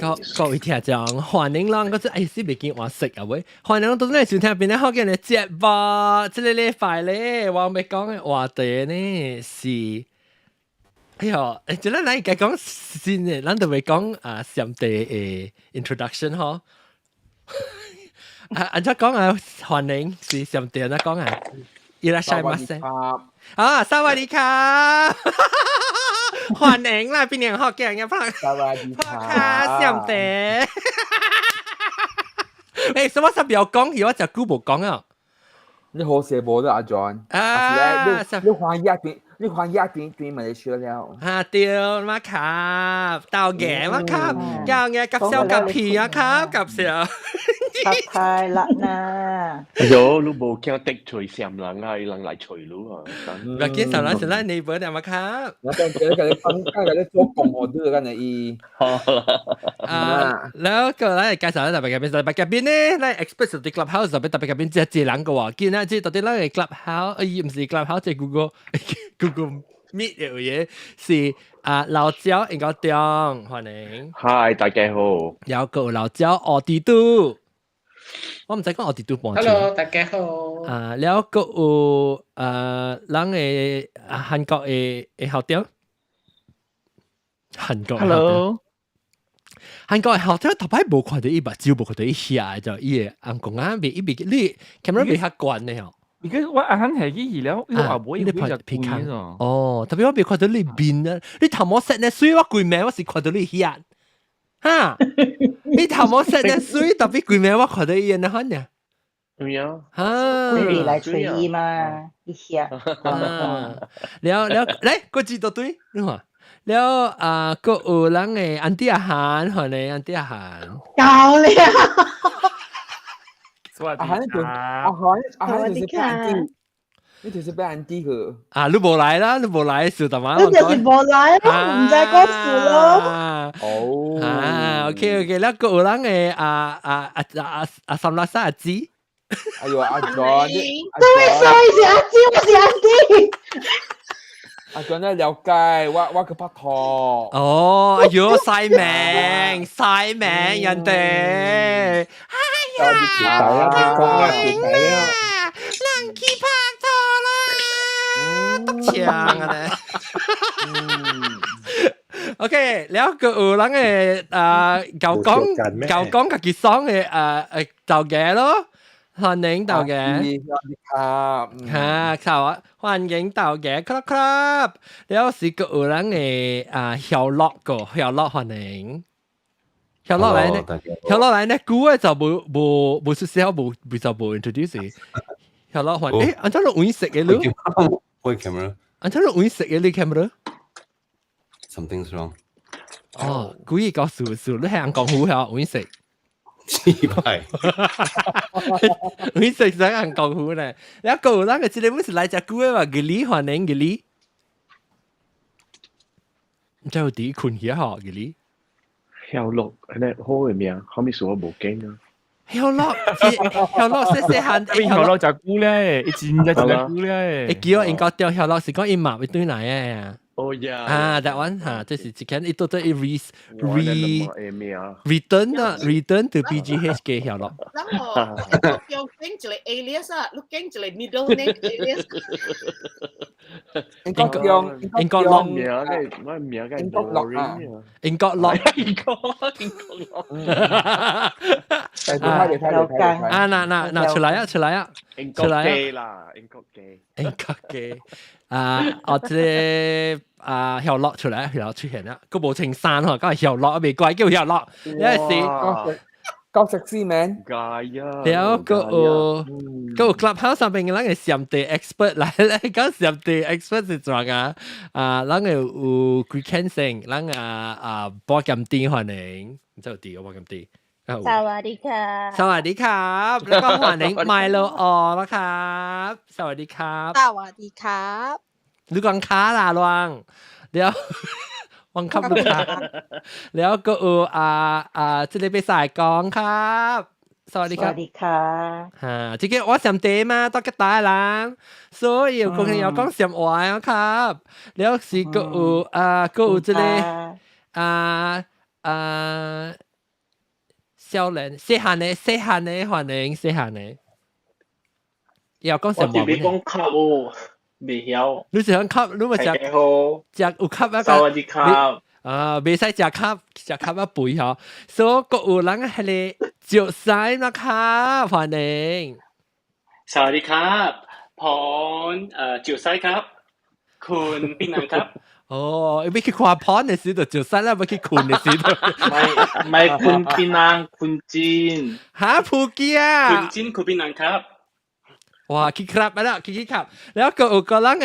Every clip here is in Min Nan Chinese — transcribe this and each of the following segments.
各位聽眾，歡迎咱，我這哎是袂見換色啊喂！歡迎到嚟收聽邊咧好見嘅節目，這個禮拜咧，我欲講嘅話題呢是，哎喲，欸，這咱來該講新嘅，咱就欲講啊，上帝嘅 introduction 嗬。啊，按怎講啊？歡迎是上帝按怎講啊？いらっしゃいませ。啊，薩瓦迪卡，歡迎啦！邊年學嘅人拍薩瓦迪拍卡上帝。欸，什麼十秒講？我就久無講啊。你好勢無啦，阿 John？啊，你歡喜轉，你歡喜轉轉馬來西亞了？啊對，嘛卡豆嘅嘛卡，教嘅夾笑夾皮啊卡夾笑。ทักทายละนะ 哎喲，你無驚得罪啥人啊？伊人來揣你啊！唔要緊，啥人是咱內邊的嘛卡。我講這個你講，個你做共和的個呢伊。啊，然後個咱介紹咱特別嘉賓，特別嘉賓呢，咱 expert 佇 Clubhouse 特別特別嘉賓只一人個喎，見啊，這到底咱個 Clubhouse，哎，毋是 Clubhouse，這 Google Meet 有嘢是啊，老焦英國中，歡迎。 Hi，大家好。有個老焦奧迪都，我毋知講奧迪都半。 Hello，大家好。啊，了閣有咱的韓國的校長，韓國。 Hello。韓國的校長頭擺無看著伊目睭，無看著伊遐就伊的翁公啊，未伊未你 camera 袂較懸的吼。而家我阿肯係去了，我阿妹你拍皮卡哦，特別我未看到你面啊，你頭毛 set 呢水，我規暝我是看到你遐，哈，你頭毛 set 呢水，特別規暝我看到伊那款呢。對啊，哈，你來揣伊嘛，伊遐。了了，來，閣知道對，你看，了啊，閣有人的 auntie 阿韓，歡迎 auntie 阿韓。夠了。阿韓就阿韓阿韓就是俾 auntie，你就是俾 auntie 去。啊，你無來啦，你無來事大嘛？你就是無來咯，毋知講事咯。哦。啊，OK OK，了閣有人的啊啊啊啊啊三拉沙阿姊。哎呦，阿 John，對，所以是阿姊，我是 auntie。阿 John 咧了解，我去拍拖。哦，哎呦，曬命曬命人哋。哎呀，講啊，人去拍拖啦，篤槍啊咧。OK，了閣有人的啊，舊講舊講家己爽的啊誒豆嘅咯。歡迎豆嘅，嚇，靠啊！歡迎豆嘅，clap clap。了是閣有人的啊，曉樂個曉樂歡迎，曉樂來呢，曉樂來呢，久的就無無無出聲，無無就無 introduce。曉樂歡，欸，按怎你黃色的你？開 camera。按怎你黃色的你 camera？ Something's wrong。哦，故意搞數數，你係人講虎曉黃色。失敗。你食啥人講虎咧？你個咱個這個不是來隻久的嘛？吉利歡迎吉利，唔知有佇困起吼吉利。曉樂，安呢好的名，後面是我無見啊。曉樂，曉樂細細漢，曉樂食久咧，伊真正食久咧。會記我應該掉曉樂是講伊媽會轉來的。哦呀！啊，that one 哈，這是一間伊到底伊 re re return 啊，return to PGH 嘅曉樂。然後又經一個 alias 啊，你經一個 middle name alias。英國用英國樂名嘅，我名嘅英國樂啊，英國樂，英國英國樂。啊，嗱嗱嗱，出來啊，出來啊，英國機啦，英國機，英國機。啊，我這個啊曉樂出來，曉樂出現啦，閣無穿衫吼，講曉樂未怪叫曉樂，你是夠食絲名，了閣有閣有 Clubhouse 上邊咱個上帝 expert 來咧，講上帝 expert 是怎啊？啊，咱個有貴肯生，咱啊啊保險店歡迎，唔知有佇個保險店。สวัสดีค่ะ สวัสดีครับแล้วก็歡迎ไมโลออนะครับสวัสดีครับ สวัสดีครับ 你講卡啦，亂了，วังคับลูกค้าแล้วก็เอออ่าอ่า這個比賽講ครับสวัสดีครับ สวัสดีค่ะ 哈，這個我上帝嘛，到個大人，所以有講要講上話啊ครับแล้ว是閣有啊閣有這個啊啊少年，細漢的細漢的歡迎細漢的。要講什麼？我是講卡哦，未曉。你是講卡，你咪食食有卡啊？薩瓦迪卡。啊，袂使食卡，食卡啊肥吼。所以閣有人係個石西嘛卡，歡迎。 สวัสดีครับพรจิวไซครับคุณพี่นันครับ 哦，欲去看พร的時就石西啦，欲去睏的時就。 ไม่ไม่คุณพี่นังคุณจีน 哈普吉啊！ คุณจีนคุณพี่นันครับ 哇，去ครับ啦，去去ครับ。แล้ว個有個人嘅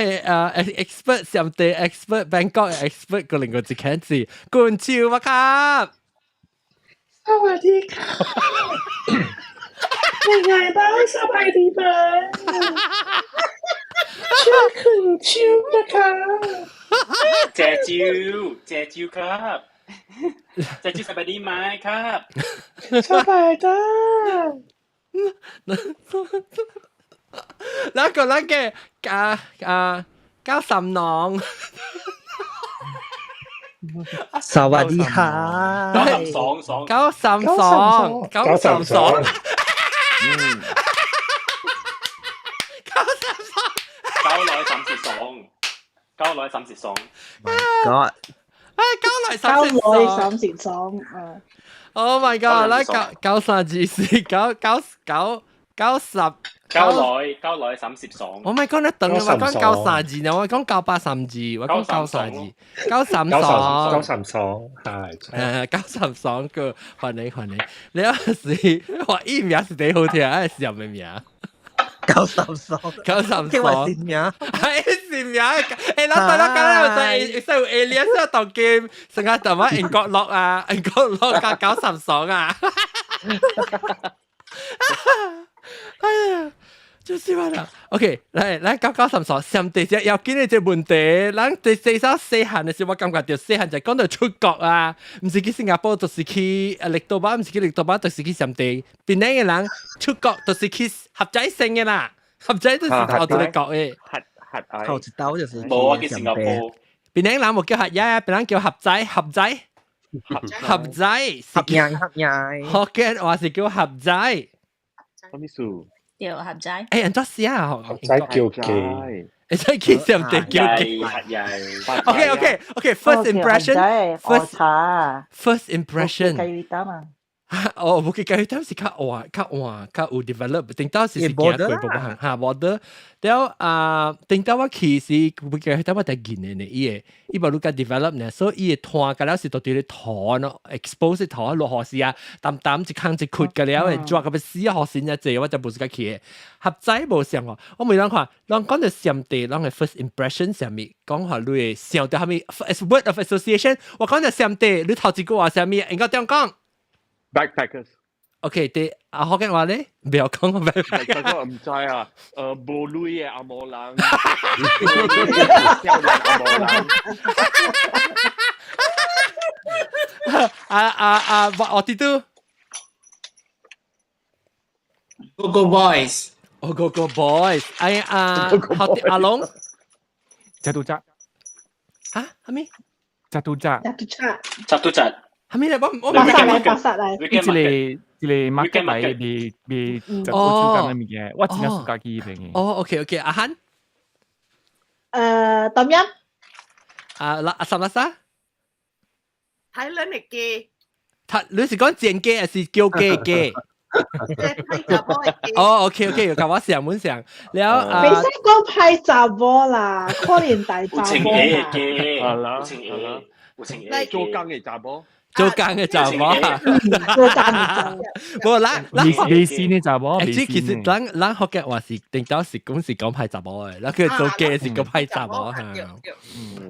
expert 上帝 expert Bangkok expert 個另外一間是冠超嘛ครับ สวัสดีค่ะเป็นไงบ้างสบายดีไหมชื่อคุณชิวนะคะ เจจิวเจจิวครับเจจิวสบายดีไหมครับ สบายจ้า แล้ว個人嘅啊啊九十น้อง สวัสดีค่ะ เก้าสามสองสอง 九三สอง九三สอง九三สอง 932 932 God 啊九來三九來三十สอง啊 Oh my god！咱九九三二四九九九九十 932 Oh my god！你等我講九三二呢，我講932，我講九三二，九三สอง 九三สอง係九三สอง個歡迎歡迎，你有時話伊名是幾好聽，係什麼名？九三สอง，九三叫我姓名，係姓名。誒，咱大家講咧就係就 alias 當 game，成日就話英國樂啊，英國樂加九三สอง啊。哎呀，就是話啦。OK，來來九九三สอง，上帝只要緊的這問題，咱佇細細細漢的時候，我感覺著細漢就講到出國啊，毋是去新加坡，就是去啊綠島吧，毋是去綠島吧，就是去上帝。檳城的人出國就是去合仔性的啦，合仔都是頭一個國的。合合頭一刀就是無啊，去新加坡。檳城人無叫合仔，檳城叫合仔，合仔，合仔，合仔，合仔。福建話是叫合仔。什麼意思？對，合仔。欸，按怎寫啊？合仔叫雞，會使去上帝叫雞。OK OK OK，first impression，first first impression。雞蛋啊！哦，無去雞蛋是較換較換較有 develop，頂到是是行過無行哈 border。了啊，頂到我去是無去雞蛋我才見的呢，伊個伊無愈較 develop 呢，所以伊個攤甲了是到佇咧土喏，expose 土落雨時啊，淡淡一空一窟甲了會抓到欲死啊，雨時真濟，我就無是較去的。合仔無相哦，我每人看，人講到上帝，人的 first impression 啥物，講話你會想到啥物 word of association，我講到上帝，你頭一句話啥物，應該點講？ Backpackers。 OK，對，啊福建話咧，不要講 Backpacker 毋知啊，無鐳的紅毛人，少年紅毛人。啊啊啊！我弟弟。 Go Go Boys。哦，Go Go Boys，哎啊，好的，阿龍。扎都扎。啊，係咪？扎都扎。扎都扎。扎都扎。係咪咧？我我巴剎嚟，巴剎嚟。一個一個 market 來賣賣十個手工的物件，我真正喜歡去彼邊。哦，OK OK，阿漢。冬陰。啊，阿三拉沙。 Thailand 的雞。他你是講煎雞還是叫雞雞？哦，OK OK，甲我想本想，了啊，袂使講歹查某啦，可憐大查某啦。係啦，有情嘅，有情嘅，做工的查某，做工的查某，做工的查某。無咱咱未死的查某，欸，其實咱咱福建話是頂到是講是講歹查某的，咱佢做雞是講歹查某嚇。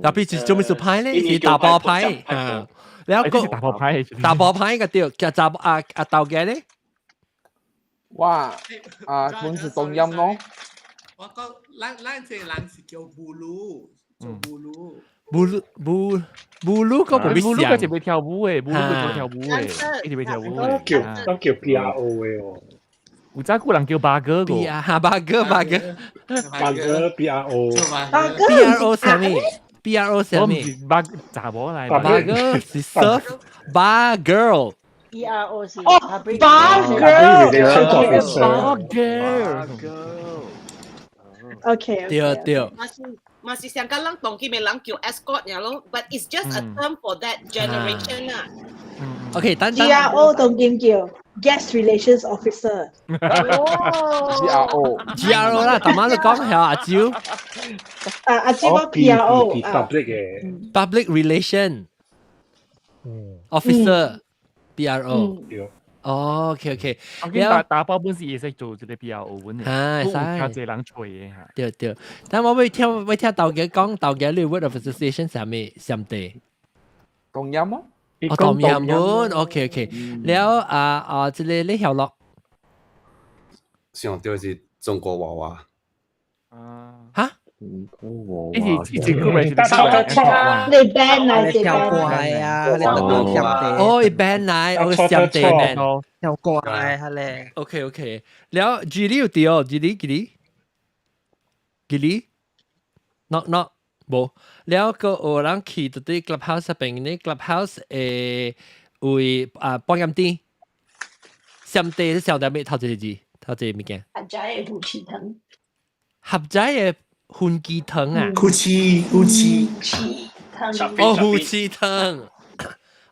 特別是做咩事歹咧？是大波歹嚇。了個大波歹，大波歹個對，叫查某啊啊豆家咧。哇！啊，本是冬陰咯。我講咱咱這個人是叫布魯，做布魯。布魯布布魯個無必布魯個是會跳舞的，布魯個跳舞的，一直會跳舞的。叫都叫 B R O 的哦。有早古人叫八哥個。 B 啊，八哥八哥。八哥 B R O。八哥 B R O 啥物？B R O 啥物？八查某來。八哥是 surf bar girl。PRO 是哦 public ，bar relation girl。 Bar girl。 OK。對對。嘛是嘛是上個人當今的人叫 escort 爾咯，but it's just a term for that generation 啊。 OK，等等。 GRO 當今叫 Guest Relations Officer。 GRO。 GRO 啦，大媽都講係阿蕉。啊，阿蕉講 PRO 啊。 public 嘅 Public Relation Officer PRO。哦，OK OK。我見打打包本是會使做這個 PRO 本嘅，啊，會使。較濟人揣嘅嚇。對對，但我會聽會聽豆家講豆家你 word of association 啥物上帝？同音咯。哦，同音本，OK OK。了啊啊，這個你曉樂。上到是中國娃娃。嚇？一是一個月大你 band 來，你跳過來啊，你等到跳地。哦，band 來，哦，上地 band。跳過來，係咧。 OK OK。了，吉利有對哦，吉利吉利，吉利，knock knock，無。了個有人去到對 clubhouse 入邊呢，clubhouse 誒為啊半點店，上地是上點咩？頭一個字，頭一個物件。合仔的夫妻糖。合仔的薰雞糖啊！夫妻夫妻。哦，夫妻糖。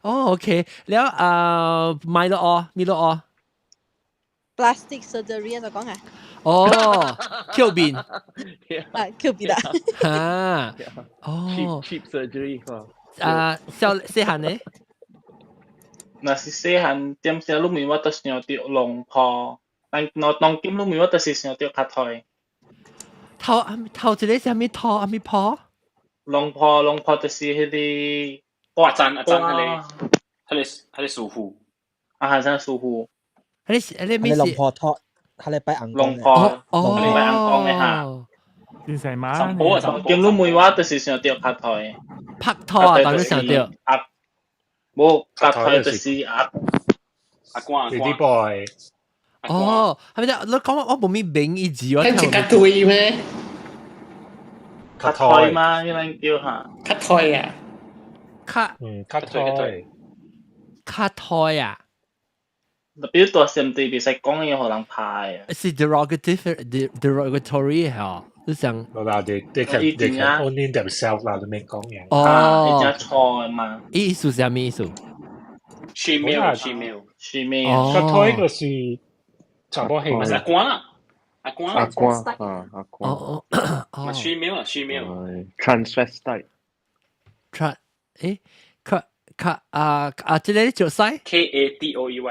哦，OK，了啊，買咗哦，咪咗哦。 Plastic surgery 就講啊。哦，Q 面。啊，Q 面啦。嚇！哦。 Cheap surgery 啊，小細漢呢？若是細漢點聲，你問我就想著龍婆，但若當今你問我就是想著較台。頭頭一個啥物頭啥物婆？龍婆龍婆就是彼個阿贊阿贊，彼個師傅。啊，係啥師傅？彼個彼個龍婆托，彼個拜尪公。龍婆，哦，彼個拜尪公的哈。真係嘛？三寶啊，三寶。今你問我就是想著較台。拍拖啊，當然想著。啊，無較台就是阿阿官阿官。boy。哦，係咪啫？你講我無咪明一字，我聽是較對咩？較台嘛，彼咱叫哈。較台啊。較較台。較台啊。特別大聲對袂使講嘢，予人拍的。是 derogative derogatory 嚇，你想？嗱，they can only themselves 啦，你免講嘢。哦，伊真錯的嘛。意思是啥物意思？ Shemale shemale shemale。較台就是查某型。阿官啦，阿官。阿官啊，阿官。哦哦。嘛 shemale 啊，shemale。 Transvestite。 Trans 誒，佢佢啊啊！這個做啥 KATOEY，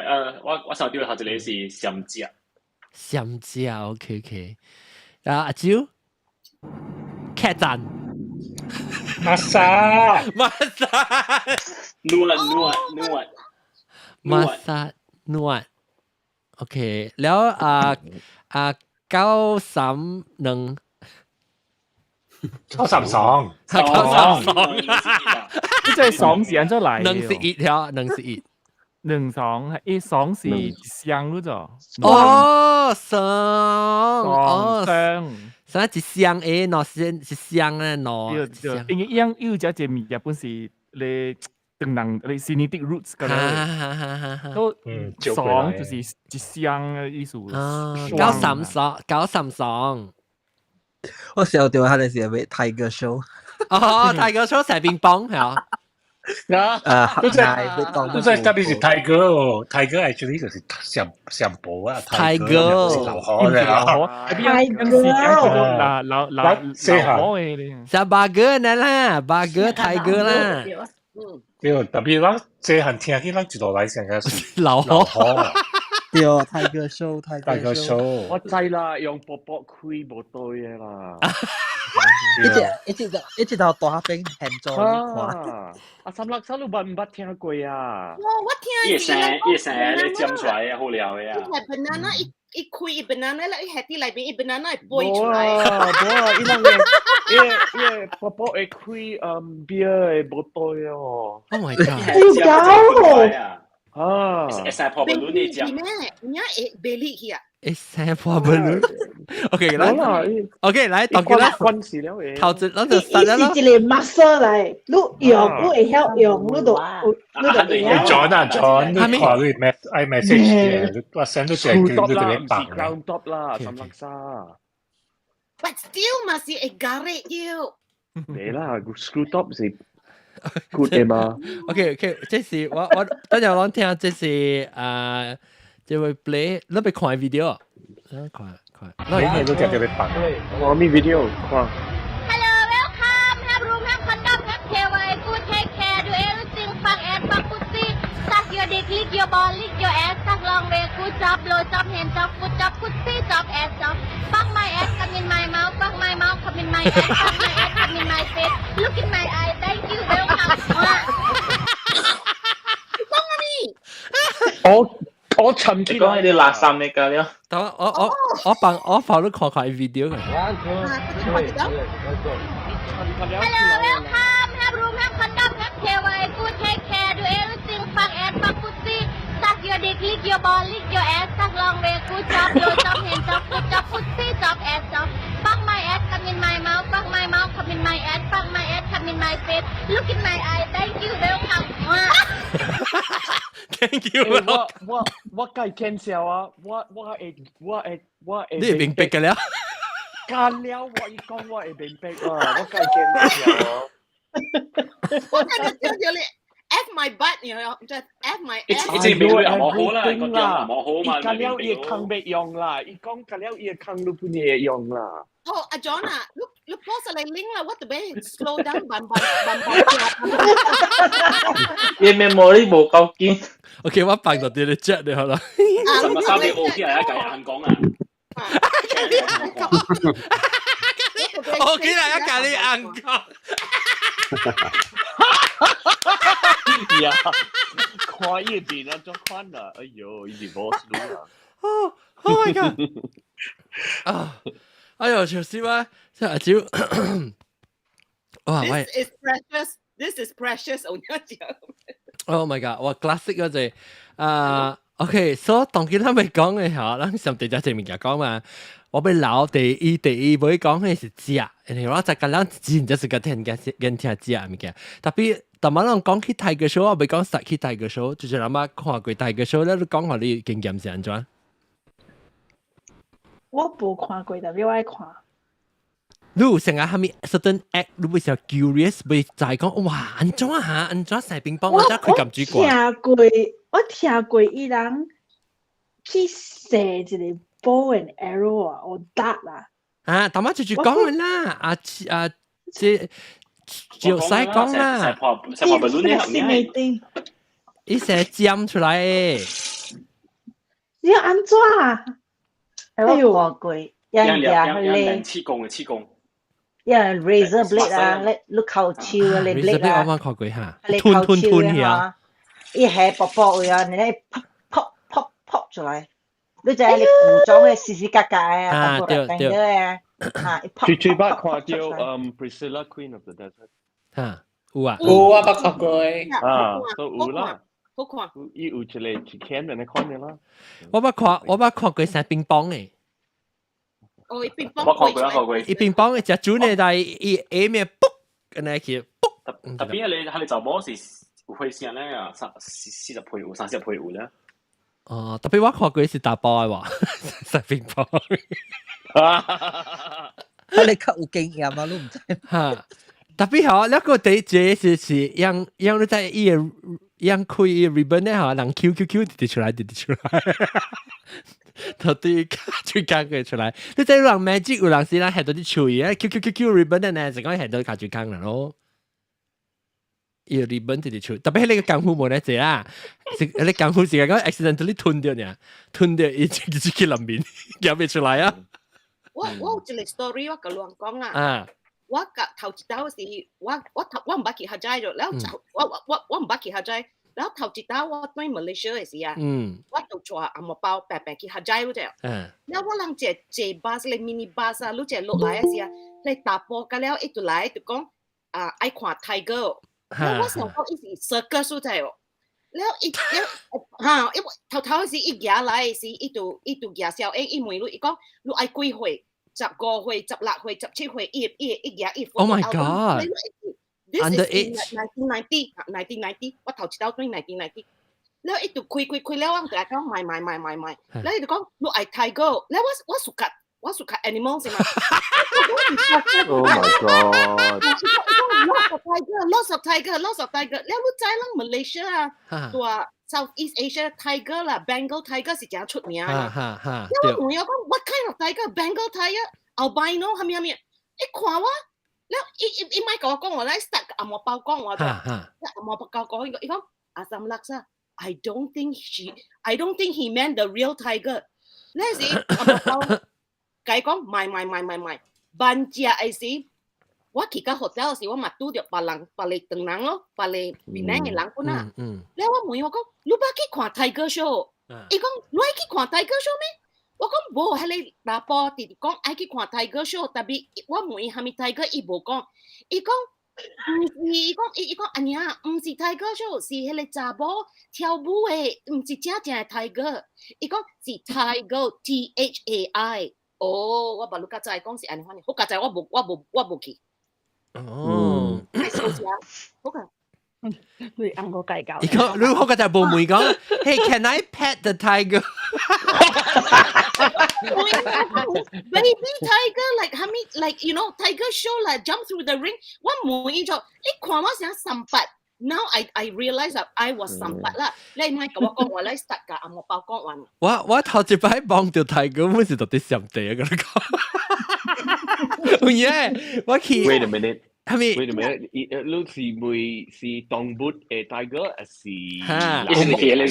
我上掉頭一個是閃食。閃食，OK OK。啊，阿蕉，客棧。馬莎，馬莎，นวดนวดนวด 馬莎นวด OK แล้ว啊啊931 932，932，呢隻爽是按怎來？兩是一條，兩是一，兩雙一雙是雙嗰種。哦，雙哦雙，啥一雙誒，喏是一雙咧，喏。對對，因為樣有隻隻物件本是咧唐人咧 Sinitic roots 咁樣，都雙就是一雙嘅意思。932，932。我想到佢哋是咪 Tiger Show？哦，Tiger Show 食冰棒係啊。誒，都在都在特別是 Tiger 哦，Tiger actually 就是上上寶啊，Tiger 是老火嘅啊，Tiger 老老老老火嘅，食 burger 呢啦，burger Tiger 啦。對，特別咱細漢聽起，咱一路來上個是老火。對，Tiger Show，Tiger Show。我知啦，用卜卜開無對嘅啦。一隻一隻一隻頭大邊現做你看。啊，三六三六捌毋捌聽過啊？我聽伊聲伊聲咧尖出來好料的啊！伊係 banana 一一開一 banana 咧，伊下底內邊一 banana 會飛出來。無啊，無啊，伊人嘅伊伊卜卜會開beer 的無對哦。 Oh my god！有啊！啊！會使破不你咩？你會袂力去啊？會射破 balloon。OK，來，OK，來，當佢啦，關事了嘅。頭一，咱就殺咗咯。伊是一個 muscle 來，你用，你會曉用，你就你就會曉。 John 啊 John，你看你 iMessage 嘅，我 send 咗隻叫你哋唔是 crown top 啦，浸垃圾。 But still 嘛是會 garit 要。嚟啦，screw top 是 good 嘅嘛。 OK，這是我等陣我聽，這是啊，這位 play，你欲看 video，看看。你你都隻叫你放。我咪 video 看。 Hello, welcome. Have room, have condom, have KY, good take care, do everything, fuck ass, fuck pussy, suck your dick, lick your ball, lick your ass, suck long way, good job, blow job, hand job, good job, pussy job, ass job, fuck my ass, come in my mouth, fuck my mouth, come in my ass, fuck my ass, come in my face, look in my eye, thank you, welcome. 講啊咪？我沉你講啲垃圾咩㗎了？等我幫我放你看看 video 嘅。 Hello, welcome. Have room, have condom, have KY, good take care, do everything, fuck ass, fuck pussy, suck your dick, lick your ball, lick your ass, suck long way, good job, blow job, hand job, good job, pussy job, ass job, fuck my ass, come in my mouth, fuck my mouth, come in my ass, fuck my ass, come in my face, look in my eye, thank you, welcome. Thank you. 我梗係 cancel 啊！我會你係明白嘅了。幹了，我一講我會明白啊！我梗係 cancel 啊！我睇到叫你 F my butt，你know，就 F my ass。一這明白冇好啦，個樣冇好嘛。伊幹了伊會空欲用啦，伊講幹了伊會空你本會用啦。哦，阿 John 啊，你 post 嚟 link 啦，我特別 slow down 慢慢慢慢。伊 memory 無夠緊。 OK，我放到啲你 chat 你好啦。什麼三啲 OK 嚟啊？計硬講啊！ OK 啦，一教你硬講。呀，看伊面啊，怎款啊？哎呦，伊 divorce 啦！哦，Oh my god！啊，哎呦，笑死我！即係阿蕉，哇喂 This is precious. This is precious. 我講。！Oh my god！哇，classic 嗰隻啊，OK，所以當今咱咪講嘅嚇，咱上第一隻物件講嘛，我欲留第一尾講嘅是食，因為我就甲咱真正是個聽嘅跟聽食物件，特別逐擺人講起 Tiger Show，我欲講實去 Tiger Show，就是人捌看過 Tiger Show 咧，你講下你經驗是按怎？我無看過，但是我愛看。你有成日蝦米 certain act，你會想 curious，會就係講哇，按怎嚇，按怎射乒乓，按怎開撳主管？聽過，我聽過伊人去射一個 bow and arrow 啊，我得啦。啊，大媽就講啦，啊啊，這就使講啦。射破射破 balloon 呢？係伊射尖出來的。你按怎啊？哎呦，看過，兩兩兩氣功嘅氣功。一 razor blade 啊，你扣手啊，你 blade 啊，我看過嚇，你吞吞吞啊，伊下薄薄嘅啊，你咧 pop pop pop pop 出來，你知你古裝嘅絲絲格格啊，對對啊，啊，最最捌看到Priscilla Queen of the Desert 嚇，有啊，有啊，捌看過。啊，都有啦。好看。伊有一個一鉗人咧看嘅啦。我捌看過射乒乓嘅。哦，伊乒乓。我看過，我看過。伊乒乓食準嘅，但係伊下面卜，咁樣去卜。特別係你查某是有歲聲咧啊，三四四十歲有，30歲有咧。哦，特別我看過是查埔嘅喎，射乒乓。你較有經驗啊，你毋知。嚇！特別好，那個第一個是讓讓你在伊個讓開伊 ribbon 咧嚇，人 Q Q Q 直直出來，直直出來。到底最講佢出來，你知人 magic 有人是人下到啲手啊，Q Q Q Q ribbon 咧，就講下到卡住坑啦咯。伊個 ribbon 直直出，特別係你個功夫無咧濟啦，是你功夫是講 accidentally 吞掉呢，吞掉伊就直去裡面，夾袂出來啊。我有一個 story 我共人講啦。啊。我甲頭一道是，我頭我毋捌去哈齋咗，然後我毋捌去哈齋，然後頭一道我轉 Malaysia 的時啊，我就坐紅毛包白白去哈齋嗰隻，然後我人坐坐 bus 咧 mini bus 啊，你坐落來的時啊，你查埔甲了伊就來就講啊愛看 tiger，然後我想講伊是 circus 所在哦，了伊了哈，因為頭頭時伊行來時，伊就舉小英，伊問你，伊講你愛幾歲？15歲、16歲、17歲，伊舉伊 Oh my God！ This is in 1990, 1990，我頭一道對 1990。了伊就開開開了，我就來講買買買買買。了伊就講你愛 tiger，了我屬較 animal 是嘛？ Oh my God！ Lots of tiger, lots of tiger, lots of tiger。了你知咱 Malaysia 啊，對 Southeast Asia tiger 啦，Bengal tiger 是誠出名嘛。了我問伊講 What kind of tiger? Bengal tiger, albino 啥物啥物？伊看我，了伊伊伊莫共我講話，來 start 紅毛包講話，紅毛包講伊講伊講 Assam laksa。I don't think he meant the real tiger。那時紅毛包共伊講買買買買買，萬食的時，我去到 hotel 時，我嘛拄著別人別個唐人咯，別個檳城的人本啊。了我問伊我講，你捌去看 tiger show？伊講你愛去看 tiger show 咩？我講無，彼個查埔直直講愛去看 tiger show，tapi 我問伊啥物 tiger，伊無講，伊講毋是，伊講伊伊講按呢，毋是 tiger show，是彼個查某跳舞的，毋是正正的 tiger。伊講是 Thai T H A I。哦，我捌你較早講是按呢款，好佳哉我無去。哦，好個。你按我計較。伊講你好佳哉無問講，Hey，can I pet the tiger？ Baby tiger like 啥物 like tiger show like jump through the ring。我問伊就，你看我成三八。Now I realize that I was 三八啦。你莫共我講話，你 start 共紅毛包講完。我頭一擺望著 tiger，我是到底上地啊！共你講。有影，我去。 Wait a minute。係咪？Wait a minute，你是會是動物的 tiger 還是？哈，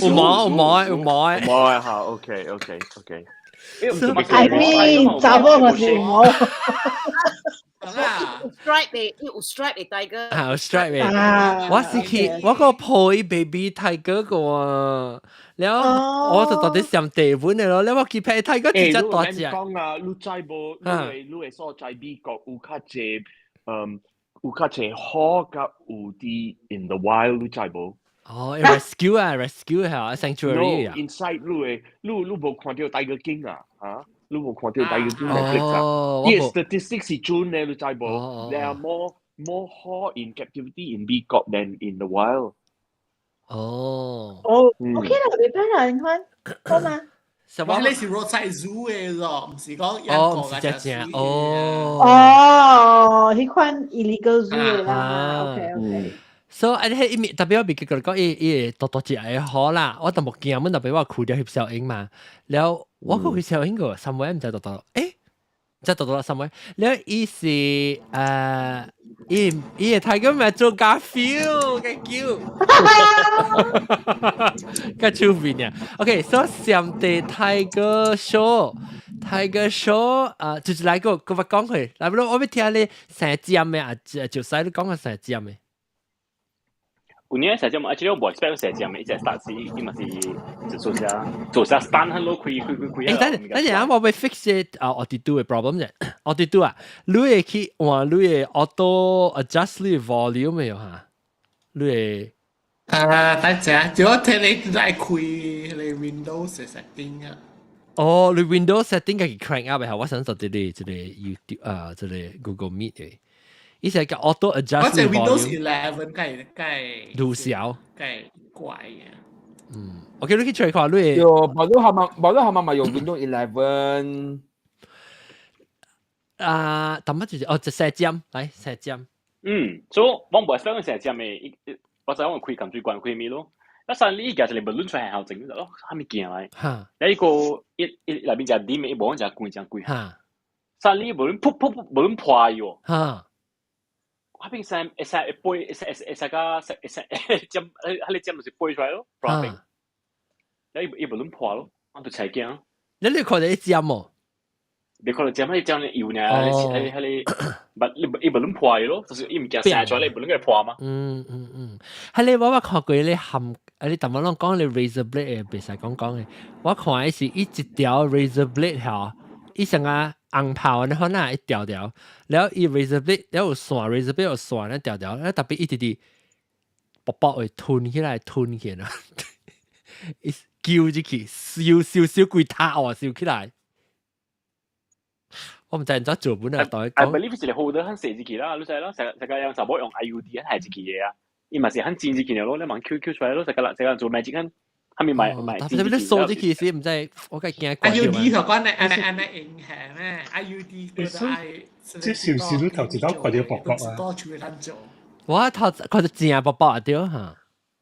有毛有毛有毛。有毛啊！好，OK。 I mean，查某嘛是有毛。 stripe 的，有 stripe 的 tiger。啊，有 stripe 的。我是去我個抱伊 baby tiger 個啊，了我就到底上地本的咯，了我去拍 tiger 直接大隻。講啊，你知無？你的所在美國有較濟，有較濟虎佮有佇 in the wild，你知無？哦，rescue 啊，rescue 係 sanctuary 啊。No，inside 你的，你無看著 Tiger King 啊？嚇？你無看著 Tiger King Netflix 啊？伊 statistics 是準的，你知無？There are more 虎 in captivity in 美國 than in the wild。哦。哦，OK 啦，袂歹啦，你看，好嗎？我你是 roadside zoo 的咯，毋是講一個個隻隻哦。哦，彼款 illegal zoo 的啦，OK OK。所以啊，彼伊面 tapi 我袂記得講伊伊會大大隻的虎啦，我淡薄驚，阮 tapi 我看著翕小影嘛，了我閣翕小影個，三位毋知大大，欸，毋知大大三位，了伊是伊伊會睇個咩做咖啡，較叫，較出名啊。OK，所以上帝 Tiger Show，Tiger Show 啊，就是來個閣捌講過，來不我欲聽你生尖的啊，就使你講個生尖的。有年射箭嘛，actually 我無 expect 射箭的，伊只 start 是伊嘛是就做啥做啥 stand 很落開開開開。欸，等等陣啊，我欲 fix 這啊 audio 的 problem 啫，audio 啊，你會去換你的 auto adjust 你的 volume 沒有哈？你會啊，等陣，就我聽你來開你 Windows setting 啊。哦，你 Windows setting 家己 crank up 的，我想做這個這個 YouTube 啊，這個 Google Meet 的。伊是個 auto adjust 我這 Windows 11該該愈小，該怪啊。嗯，OK，你去 try 看你。有，無你係咪無你係咪咪用 Windows 11？啊，淡薄就是哦，就射尖，來射尖。嗯，所以我無 expect 射尖的，我知我開撳最關開咪咯。一散你而家就嚟無論出來後整咯，啥物件來？你一個一一內面誠甜的，伊無講誠貴誠貴。散你無論噗噗噗無論破喲。我邊使會使會飛，會使會使甲會使尖，彼個尖就是飛出來咯，破邊。你伊無論破咯，我就才驚。你看著伊尖無？你看著尖，彼個尖油爾，彼個彼個，無伊無論破咯，就是伊物件生出來，伊無論會破嘛。嗯嗯嗯，彼個我捌看過咧含，啊你淡薄攏講咧 razor blade 的，袂使講講的。我看的是伊一條 razor blade 吼，伊像啊紅炮按呢款啊，一條條，了伊 razor blade 了有線 razor blade 有線咧條條，了 tapi 伊直直薄薄會吞起來，吞起來，伊揪入去，燒燒燒規塔哦，燒起來。我毋知按怎做本啊，當伊 I believe 是好多很細入去啦，你知咯，成成個人查某用 IUD 係入去嘅啊，伊嘛是很尖入去嘅咯，你問 Q Q 出來咯，成個人成個人做 magic 很，係咪買買？特別你掃入去時，毋知我梗係驚。 IUD 頭講你按呢按呢影響咩？IUD 嗰個愛，這是唔是你頭一道看著薄薄啊？多處會做。我頭看著正薄薄啊對嚇。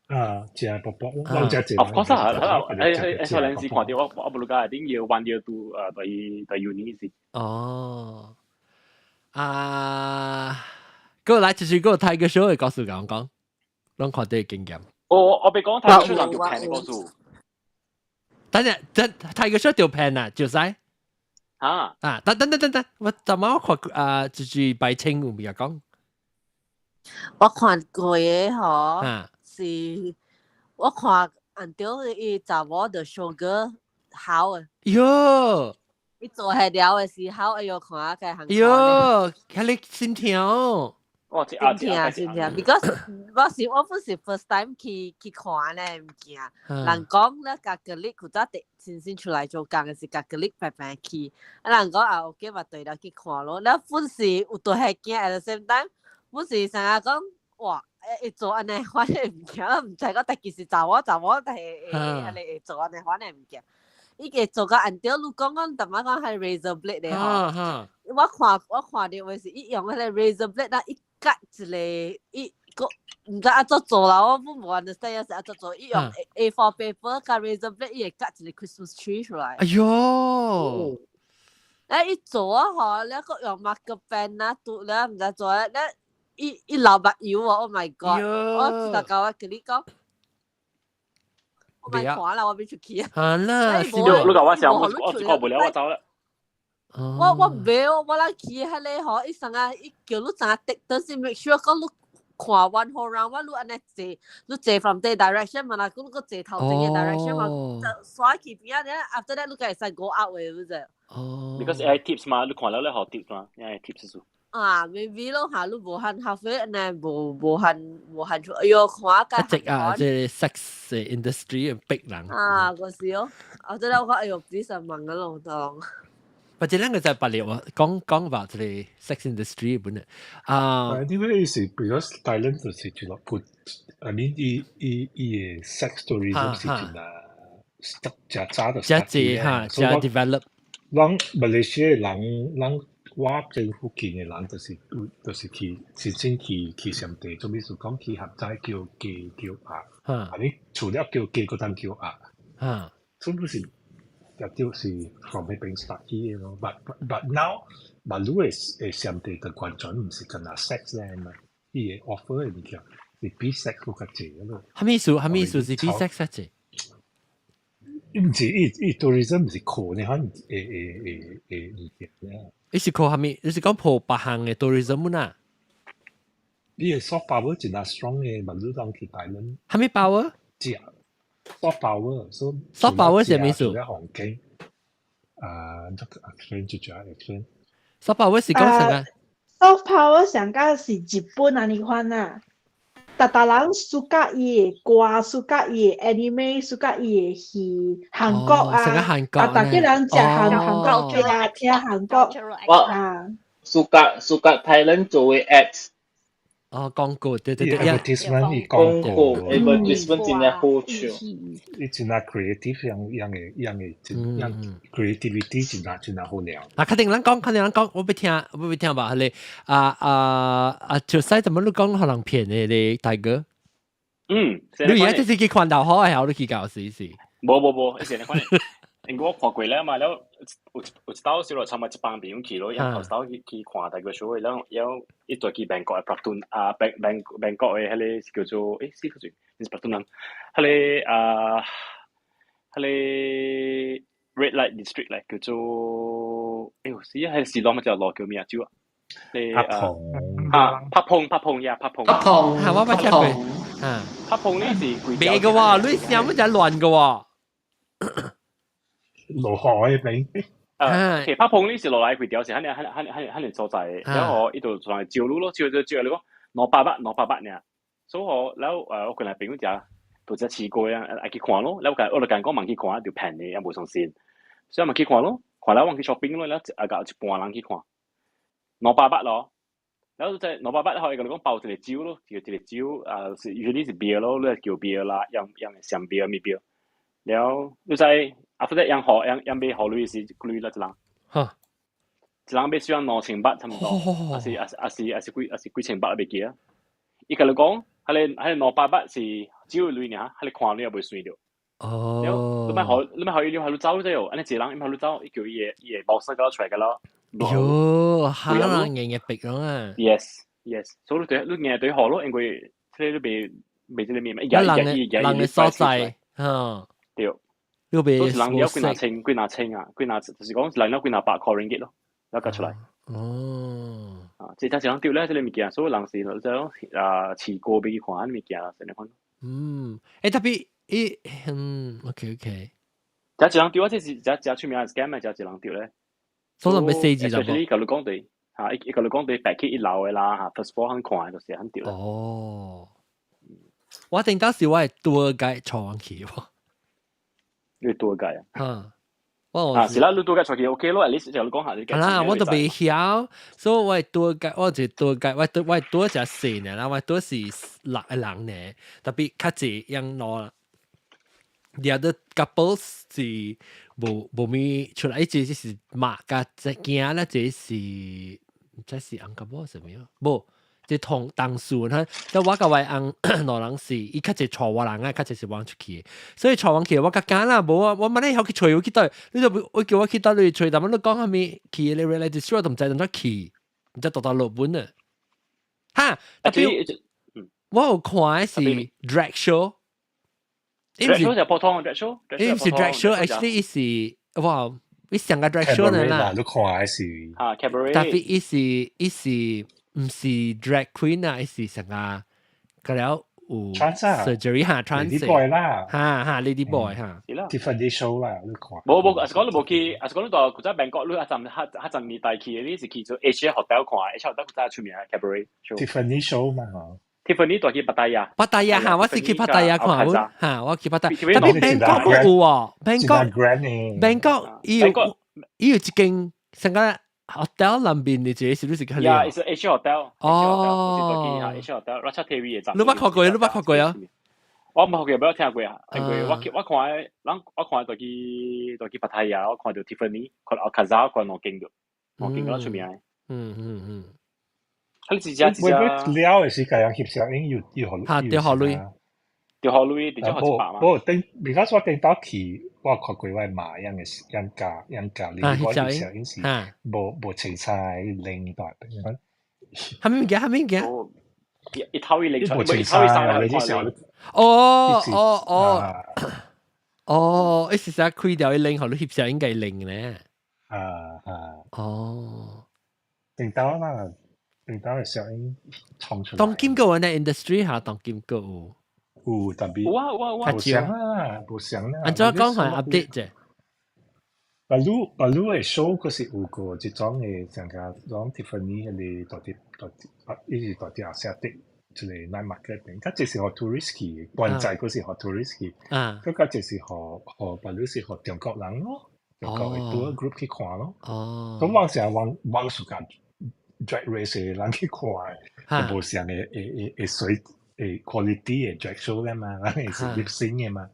啊，正薄薄，我只正。 Of course 啊，誒誒誒，嗰陣時看到我我無論講，頂要 one year to 誒對對 uni 時。哦，啊，過來就是個睇個 show 嘅故事講講，攏看到經驗。我我別講睇個 show 人就騙嘅故事。等陣，等睇個 show 就騙啊，就使。啊啊！等等等等等，我怎麼我看啊？就是白清有咪講？我看過嘅嗬，是我看按照伊查某的 show 個好啊。喲！伊做下了嘅時候，哎喲，看下佢行。喲，睇你心跳。哦，心痛心痛，because 我是我不是 first time 去去看咧物件，人講咧共 colleague 負責第先先出來做工嘅是共 colleague 白白去，啊人講啊 OK 嘛對了去看咯，了本是有對係驚，at the same time 本是成日講哇，會做按呢款嘅物件，毋知講但其實查某查某但係會按呢會做按呢款嘅物件。伊個做甲按照你講講，淡仔講係 razor blade 咧吼。我看我看著話是伊用彼個 razor blade 啦，伊割一個伊個毋知按怎做啦，我本無 understand 是按怎做。伊用 A4 paper 佮 razor blade，伊會割一個 Christmas tree 出來。哎喲！誒，伊做啊吼，了閣用 marker pen 啊，塗了毋知做啊，了伊伊流目油哦，Oh my god！我一頭我共你講。我莫看啦，我欲出去啊！好啦，你你共我想，我我看無了，我走啦。我我袂，我咱去彼个吼，伊啥啊，伊叫你怎啊滴，但是 make sure 講你看 one whole round，我你按呢坐，你坐 from 這 direction 嘛啦，佮你閣坐頭前个 direction 嘛，就刷去邊仔，after that 你才會使 go out 的，你知？哦。 Because AI tips 嘛，你看了你學 tips 嘛，AI tips 數。啊，maybe 咯嚇，你無限 halfway 按呢無無限無限出，哎喲，看一直啊，這個 sex industry 逼人。啊，嗰時哦，啊，這我講，哎喲，please 問個咯，當。或者咱個在別了啊，講講話這個 sex industry 本來啊。呢個意思，because Thailand 就是就落 I mean 伊伊伊个 sex tourism 是真啊，誠早就誠濟哈，誠 develop。咱馬來西亞人，咱我這附近的人就是就是去真正去去上地，做咩事講去合齋叫雞叫鴨，啊你除了叫雞，閣通叫鴨，所以是。就是 from 彼邊 start 起的咯。But now，但你的的上帝就完全毋是干焦 sex 咧嘛，伊的 offer 的物件是比 sex 閣較濟咯。啥物意思？啥物意思是比 sex 較濟？毋是伊伊 tourism 毋是靠呢款會會會會物件。伊是靠啥物？你是講破別項的 tourism 啊？伊的 soft power 真係 strong 的，嘛你當去台灣。啥物 power？食 soft power，所以 soft power 是啥物意思？除了環境，啊，這個 explain 就就 explain。 soft power 是講啥個？soft power 上個是日本按呢款啊，逐逐人 suka 伊的歌，suka 伊的 anime，suka 伊的戲，韓國啊，韓國，逐逐個人食韓韓國劇啊，聽韓國啊。 Suka suka Thailand 做的 ads。哦，廣告對對對，advertisement 伊廣告 advertisement 真正好笑。伊真正 creative 樣樣的樣的真樣 creativity 真正真正好了。啊，確定咱講，確定咱講，我欲聽，我欲聽吧，彼個啊啊啊，就使怎麼你講予人騙的咧，大哥？你而家這是去看到好的，你去搞試試？無無無，以前你看，因為我看過了嘛，了有有一道小落差不多一幫朋友去咯，然後頭去去看大個 show，然後然後伊就去曼谷的 Pratunam 啊，曼曼曼谷的彼個叫做欸，是叫做毋是 Pratunam，彼個啊，彼個 Red Light District 咧，叫做哎喲，死啊，彼個是攏乜隻路叫咩啊？招啊？帕蓬啊，帕蓬帕蓬呀，帕蓬帕蓬，嚇我捌聽過，啊，帕蓬呢是規袂个喎，你聲乜隻亂個喎？落海邊。啊，其實帕蓬呢是落來規條是肯定肯定肯定肯定所在，然後伊就出來招你咯，招招招你講兩百八兩百八爾，所以我然後我個人朋友食，就只試過啊，愛去看咯。然後我就講講問去看，就平嘅，也無相信，所以問去看咯。看了我去 shopping 咯，然後啊共一半人去看，200 baht 咯。然後就200 baht，後伊共你講包一個酒咯，一個酒啊，是 usually 是 beer 咯，你叫 beer 啦，用用香 beer 物 beer。然後你知啊，負責用好用用買好鐳是幾鐳啦，一人。哈。一人買需要2000 baht 差唔多，還是還是還是還是幾還是幾千 baht 袂記啊。伊共你講，彼個200 baht 是只有鐳爾，彼個看你也袂算著。哦。你莫予伊予你走者哦，按呢一個人，伊予你走，伊叫伊的 boss 個出來個咯。喲，嚇人硬硬逼咯啊！Yes, yes，所以你對你硬對好咯，因為這個你袂袂這個面嘛，伊人人的所在，嚇。對。你袂人了幾若千幾若千啊，幾若就是講人了幾若百塊 ringgit 咯，了加出來。哦。啊，這才是人對咧，這個物件，所以人是就講啊，試過欲去看物件啦，這樣款。嗯，欸，特別伊，嗯，OK OK。這一人對啊，這是這這出名 scam 啊，這一人對咧。所以欲細緻就。 especially 共你講對，嚇，伊共你講對白去一樓的啦，嚇，first floor 肯看就是肯對。哦。我頂當時我係 tour guide 帶去喎。你 tour guide 啊？嚇。我啊，是啦，你 tour guide 帶去 OK 咯，at least 就你講下你。係啦，我都袂曉，所以我係 tour guide，我就 tour guide，我係 tour 只細呢啦，我 tour 是六個人呢，特別較濟樣攞。The other couples 是無無咪出來，一隻是媽佮隻囝啦，這是這是翁佮某啥物啊？無，這同同事，他即我佮我翁兩人是，伊較濟帶我人啊，較濟是我出去，所以帶我去我較驚啦，無啊，我問你曉去揣去佗，你就我叫我去佗你揣，但係你講啥物去你 reality show 都毋知怎去，毋知倒倒落本啊。哈，特別我有看的是 drag show。 drag show 就普通 drag show，伊毋是 drag show，actually 伊是哇，伊上個 drag show 呢啦。你看的是啊 cabaret，特別伊是毋是 drag queen 啊，伊是上個個了有 surgery 哈 trans lady boy 啦，哈哈 lady boy 哈，Tiffany show 啦，你看。無無，還是講你無去，還是講你到古早曼谷，你一陣較較陣年代去的，你是去做 Asia Hotel 看，Asia Hotel 古早出名 cabaret show。 Tiffany show 嘛嗬。 Tiffany 帶去芭達雅。芭達雅哈，我是去芭達雅看，哈，我去芭達雅。特別曼谷有哦，曼谷曼谷伊有伊有一間成個 hotel 內面的一個是不是較靚？Yeah，是 Asia Hotel。哦，Asia Hotel，Ratchathewi 的站。你捌看過？你捌看過啊？我毋捌看過，無聽過啊。因為我我看人我看帶去帶去芭達雅，我看著 Tiffany，看 Alcazar，看兩間著，兩間都出名。佢自家自家。了的是共人翕相影，又又予嚇，著予鐳，著予鐳，直接予一百嘛。無頂，because 我頂當去，我看過我媽樣的樣教樣教，你我翕相影是無無穿衫的領帶。啥物物件？啥物物件？一套一領無穿衫啊！你這時候哦哦哦哦，伊是啥開掉伊領，予你翕相應該領咧。啊啊！哦，頂當啦。頂當的相影創出來。當今個呢 industry 嚇，當今個有。有特別。有啊有啊有啊。無相啊，無相啊。按怎講係 update 啫？巴魯巴魯的 show 閣是有過這種的，像個種 Tiffany 彼個大啲大啲，伊是大啲後寫的，一個 night market 邊，較濟是予 tourist 去，現在閣是予 tourist 去，閣較濟是予予巴魯是予中國人咯，中國的 tour group 去看咯。哦。咁往時往往暑假 drag race 的人去看，就無相的會會水會 quality 的 drag show 咧嘛，咱是 lip sync 的嘛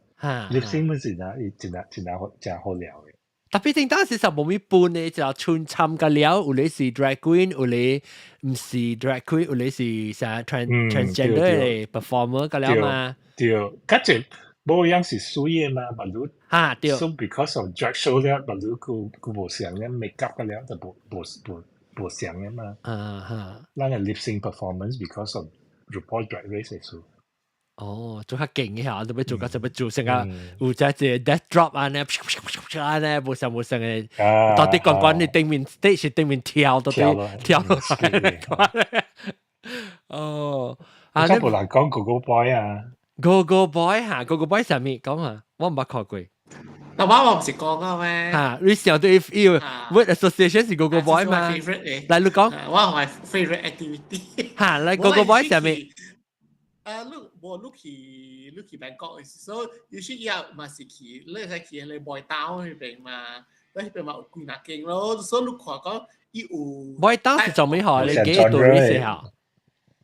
，lip sync 本是真真真真好真好料的。特別定當時就無咪半的，就穿參個了，有咧是 drag queen，有咧毋是 drag queen，有咧是啥 transgender 的 performer 個了嘛。對，較濟無樣是水的嘛，巴魯。哈對。 So because of drag show 了，巴魯佢佢無相咧 make up 個了，就無無無無相的嘛。啊哈。咱個 lip sync performance because of RuPaul Drag Race 的事。哦，做較勁嘅嚇，都欲做到就欲做成個有隻隻 death drop 啊呢，啊呢，無相無相嘅，到底關關你頂面 stage 頂面跳到底跳落來。哦，啊，你無人講 Go Go Boy 啊？Go Go Boy 嚇，Go Go Boy 啥物講啊？我毋捌看過。嗱，我唔是講過咩？嚇，你想對伊 word association 是 Go Go Boy 嘛？來，你講。我係 favorite activity。嚇，來 Go Go Boy 啥物？啊，你無你去 Bangkok 嘅時，所以有時伊嘛是去，你會使去迄個 Boy Town 彼邊嘛，你彼邊嘛有幾若間咯，所以你看講伊有。 Boy Town 是做咩好？你幾多意思啊？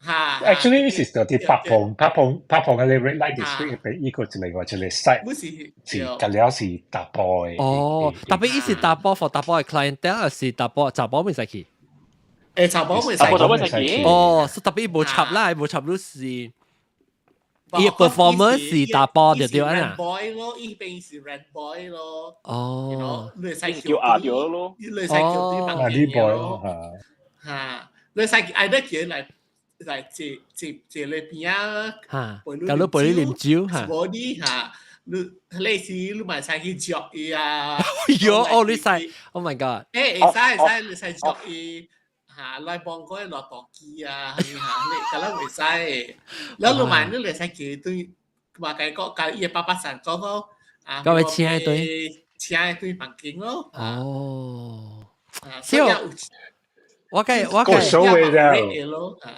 嚇 Actually，是就佇北旁北旁北旁嘅 Red Light District 入邊，伊個一另外一個 site 是隔了是查埔的。哦，特別伊是查埔 for 查埔的 clientele，是查埔查埔袂使去。誒，查埔袂使。查埔袂使去。哦，是特別無插啦，無插你是。伊 performance 是查埔就對啊。 boy 咯，伊邊是 rent boy 咯。哦。你會使叫阿條咯。你會使叫對房間咯。嚇，你會使愛得叫來。來坐坐坐咧邊啊，嚇，搞到陪你啉酒嚇，無你嚇，你類似你嘛使去捉伊啊。喲，哦，你使，Oh my god！欸，會使會使，你使捉伊嚇，來幫佢落大機啊，嚇，你咁樣會使。然後你嘛你會使叫對，話計講，甲伊的爸爸上講講啊，甲伊請一對，請一對房間咯。哦，所以我計我計 show 嘅啫，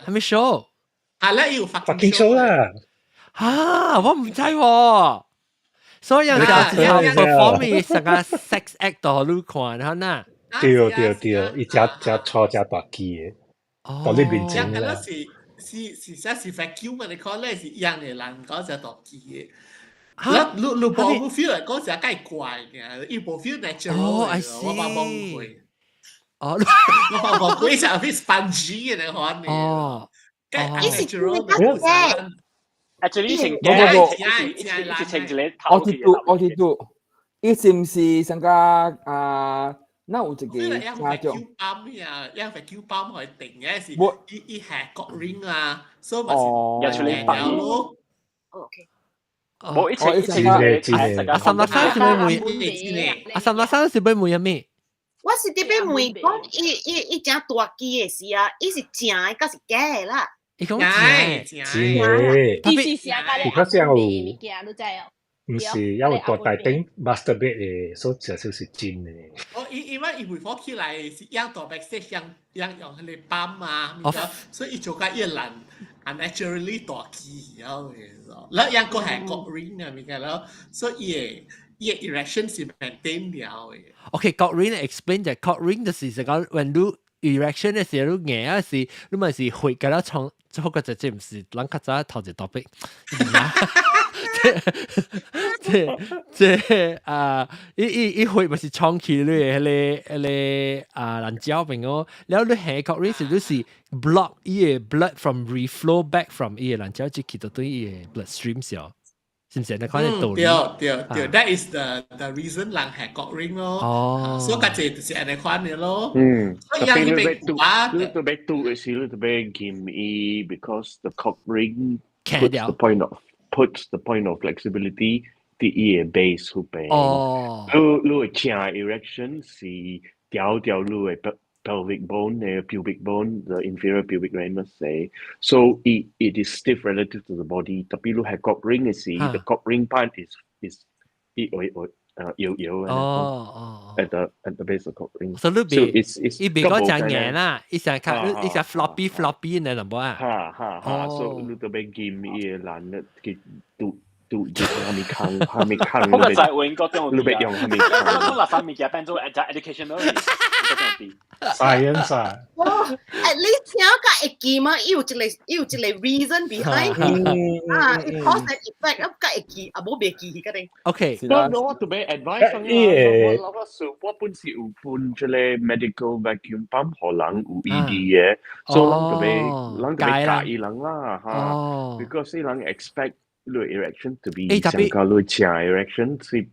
係咪 show？係啦，要 fucking show 啦！啊，我唔知喎，所以有時候 perform 成個 sex act 都你看，嚇呐？對對對，伊誠誠粗誠大支的，到你面前啦。是是是啥是 vacuum 嘛？你看咧是一樣的人講誠大支的。你你你無 feel 嚟講誠介怪嘅，伊無 feel natural 哦，I 我嘛懵過。哦，我嘛無過像啲 spongy 嘅那款呢。哦，伊是 Actually 成無無無，一成一個我知道我知道，伊是毋是上個啊？那有一個啥叫？泵呀，因為 vacuum 泵可以定嘅是，伊伊係 cock ring 啊，所以咪是入出嚟崩咯。 OK。無一成一成一阿三六三是欲問，阿三六三是欲問啥物？我是特別問講，伊伊伊誠大支的時啊，伊是正的，抑是假的啦？伊講正的，真的。伊是寫甲咧，比較像有，物件你知哦？毋是，還有大台頂 masturbate 的，所以至少是真的。哦，伊伊為伊會火起來是養大 backstage 養養用彼個泵啊，所以伊做甲越難 unnaturally 大支了嘅，然後養個係 cock ring 啊，物件了，所以伊的伊的 erection 是 maintain 了的。 OK，cock ring explain 就 cock ring 就是講，when 你 erection 的時候，你硬啊是，你咪是血甲了衝，這個就這毋是，咱較早頭一 topic。這這啊，伊伊伊血咪是衝起你的彼個彼個啊爛膠邊哦，然後你下 cock ring 是就是 block 伊的 blood from reflow back from 伊的爛膠，就去到對伊的 bloodstream 上。是毋是？你看這道理。對對對，that is the reason 人係 cock ring 咯。哦。所以較濟就是按呢款的咯。嗯。所以人彼邊啊，你特別拄的時，你特別建議，because the cock ring puts the point of flexibility 佇伊的 base 彼邊。哦。你你的正 erection 是調調你的 pelvic bone, the pubic bone, the inferior pubic ramus say. So it is stiff relative to the body. 特別你係 cock ring 嘅時，the cock ring part is 伊會會搖搖哦哦 at the base of cock ring. 所以你別伊別講誠硬啦，伊成較伊成 floppy floppy 呢，淡薄啊。哈哈哈，所以你特別見伊個難去拄拄就蝦米空蝦米空。我個在英國中你別用蝦米空。我垃圾物件變做 educational。 Science 啊！哦，at least 聽甲會記嘛？伊有一個伊有一個 reason behind 啊，cause and effect，啊，甲會記，啊，無袂記個咧。 OK，我我特別 advice 我我我本是有分這個 medical vacuum pump 予人有 ED 的，所以人特別人特別教伊人啦嚇，because 人 expect 你 erection to be 上較你正 erection 是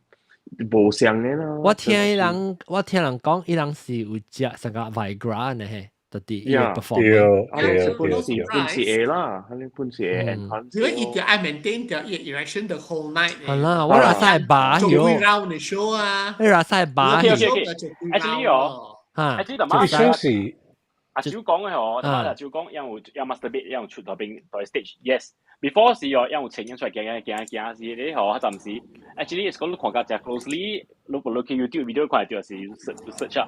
無相的啦。我聽伊人，我聽人講，伊人是有食成個 Viagra 呢嘿，特啲伊個 perform。對對本是本是會啦，肯定本是會 enhance。如果伊就愛 maintain 著伊 erection the whole night。係啦，我若使把做幾 round 的 show 啊。你若使把。 OK OK OK。Actually 哦，嚇，actually 大媽是阿小講嘅嗬，大媽就講因為有 masturbate 因為出到邊到 stage，yes。before 是哦，因為呈現出來行行行是你嗬，暫時 actually 是講你看較誠 closely，如果你去 YouTube video 看到是 search 啊，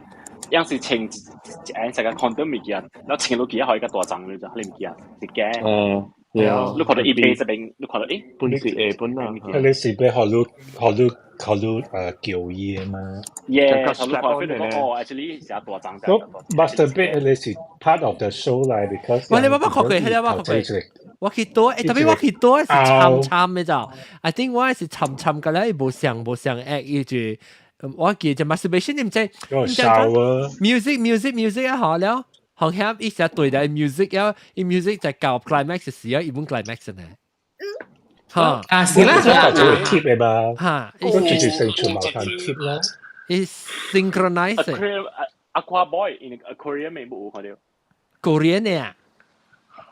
樣是穿一一成個 condom 物件，然後穿落去可以較大張你知，你物件是假。哦。對啊，你看到伊背這邊，你看到誒，本是下本啊，你是欲予你叫伊的嘛？耶，予你看到哦，actually 是大張。所以 masturbate 你是 part of the show 來，because 我你我捌看過，彼個我看過。我去倒，特別我去倒是參參的咋？I think 我是參參個咧，伊無像無像 act，伊就我記就 masturbation 你毋知？個 shower music music music 啊，好了。好像伊成對待 music 啊，伊 music 就到 climax 時啊，伊本 climax 呢。嚇！啊，是啦，就會 tip 的嘛。嚇！都直接成全毛看 tip 啦。伊 synchronize。 Aqua Boy in aquarium 沒有看到。 Korean 的啊？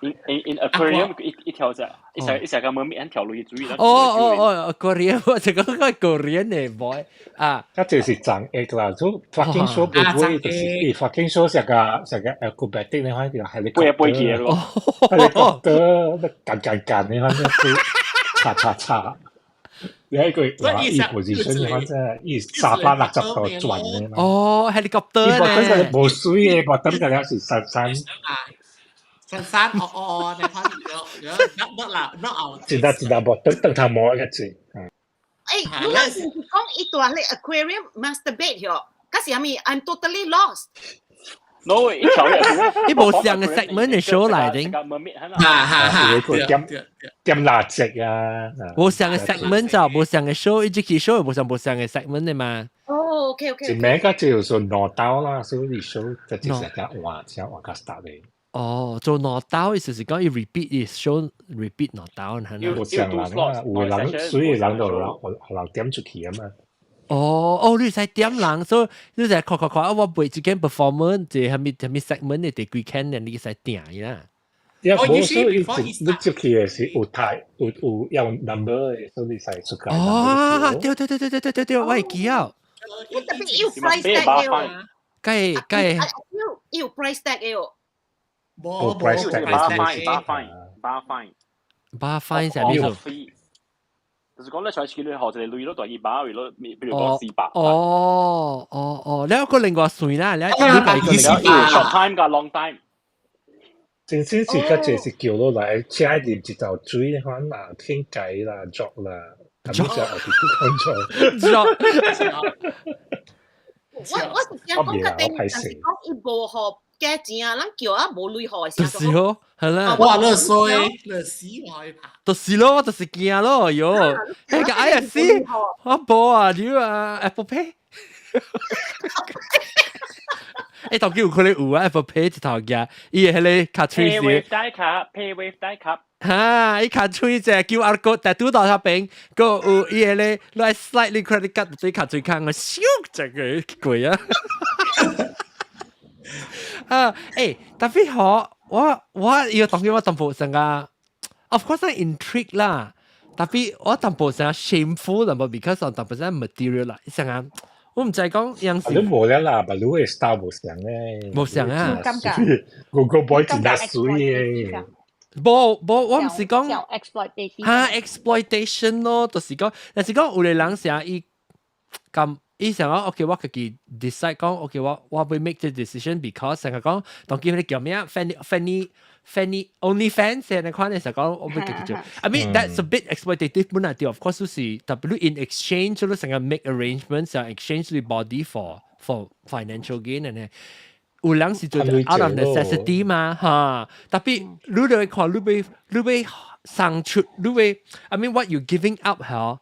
In aquarium 一一條只，一成一成個門面跳落去水。哦哦哦，Korean 我就講個 Korean 的 boy 啊。啊，這是長 egg 啦，做 fucking show 不會就是，伊 fucking show 成個成個 acrobatic 你看條 helicopter，飛起咯，helicopter，撳撳撳你看那叉叉叉。你喺佢話伊 position 你看真伊360度轉的嘛。哦，helicopter 咧。伊無水的，無等個了是山山。山山哦哦，你看有有得啦，得牛。真得真得無等等頭毛一次。誒，你那是講伊蹛咧 aquarium masturbate 喲，可是啥物？I'm totally lost。 No，伊條伊無像個 segment 的 show 來的。哈哈哈！點點蠟燭啊！無像個 segment 就無像個 show，伊這期 show 無像無像個 segment 的嘛。哦，OK OK。一名個就說攞刀啦，所以 show 就就是個換車換個 start 的。哦，做攞刀意思是講伊 repeat 伊 show repeat 攞刀，係咪？無像人啊，有人所以人就人人點出去啊嘛。哦哦，你使點人，所以你使看看看啊！我背一間 performance，這係咪係咪 segment 的第幾間，你使訂伊啦。也無所以你入去的是有台有有用 number 的，所以使出來。哦，對對對對對對對對，我會記啊。我特別有 price tag 的哦。計計。有有 price tag 的哦。無 price tag，八 fine 八 fine 八 fine。八 fine 係咩意思？就是講你上次你學一個鐳咯，大一百，為咯，比如講400。哦哦哦，你一個另外算啦，你你 short time 加 long time。真正是較濟是叫落來，請入一道水，反啦，傾偈啦，作啦，咁就後邊講做。我是想講較定，但是講伊無予加錢啊，咱叫啊無鐳予的。就是咯，係啦。哇！你衰，你死我害怕。就是咯，我就是驚咯，喲。那個哎呀死，我無啊，你啊 Apple Pay。欸，當今有可能有啊，Apple Pay 一頭嘅，伊個彼個卡喙是。 PayWave 帶卡，PayWave 帶卡。哈！伊卡喙隻 QR code，但拄到遐邊，閣有伊個咧，來 slide 你 credit card 對卡喙空啊，咻，這個過啊！啊，欸，特別好，我伊個當今我淡薄成個，of course I intrigue 啦，特別我淡薄成 shameful 淡薄，because 淡薄成 material 啦，成個。我毋知講樣是。你無了啦，但你的 style 無相咧。無相啊。感覺。個個 boy 真係水嘅。無無，我毋是講。 exploitation。哈，exploitation 咯，就是講，但是講有個人成伊咁，伊想講，OK，我家己 decide 講，OK，我會 make the decision because 成日講，當今你叫咩啊？Fanny Fanny Fanny OnlyFans 你看你成日講，我會家己做。I mean that's a bit exploitative 本來對，of course 是，特別 in exchange 你成日 make arrangements 啊，exchange the body for financial gain 呢。有人是做 out of necessity 嘛，哈。特別你就會看，你欲送出，你欲，I mean what you giving up 嚇，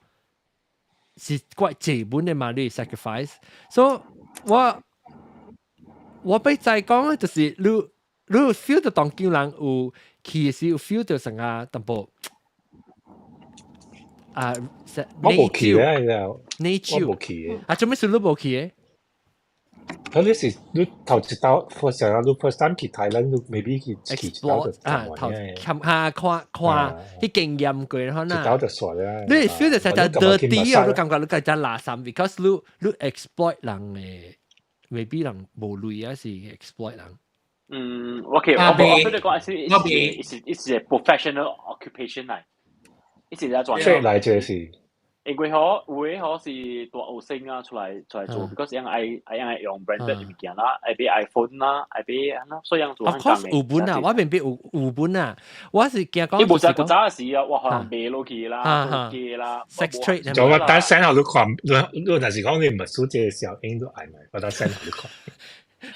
是怪這本的嘛，你 sacrifice。So 我欲再講就是你 feel 到當今人有其實有 feel 到成個淡薄啊，我無去咧，內疚，我無去。啊，做咩事你無去的？佢你是你頭一道 first 啊，你 first time 去台灣，你 maybe 去一道就啊，頭看下看看啲經驗過可能。一道就煞啦。你 feel 到實在 dirty 啊，你感覺你更加垃圾，because 你 exploit 人嘅，maybe 人無鐳啊是 exploit 人。嗯，OK，我覺得講是是是是 professional occupation 嚟，一直在賺。出來就是。因為可有的可是大學生啊出來出來做，because 樣愛愛愛用 branded 物件啦，愛買 iPhone 啦，愛買按怎，所以樣做 Of course 有本啊，我未必有有本啊，我是驚講。你無在古早的時啊，我可能賣落去啦，做假啦，sex trade。就我單 send 予你看，你你若是講你唔係輸這個小英都愛買，我單 send 予你看。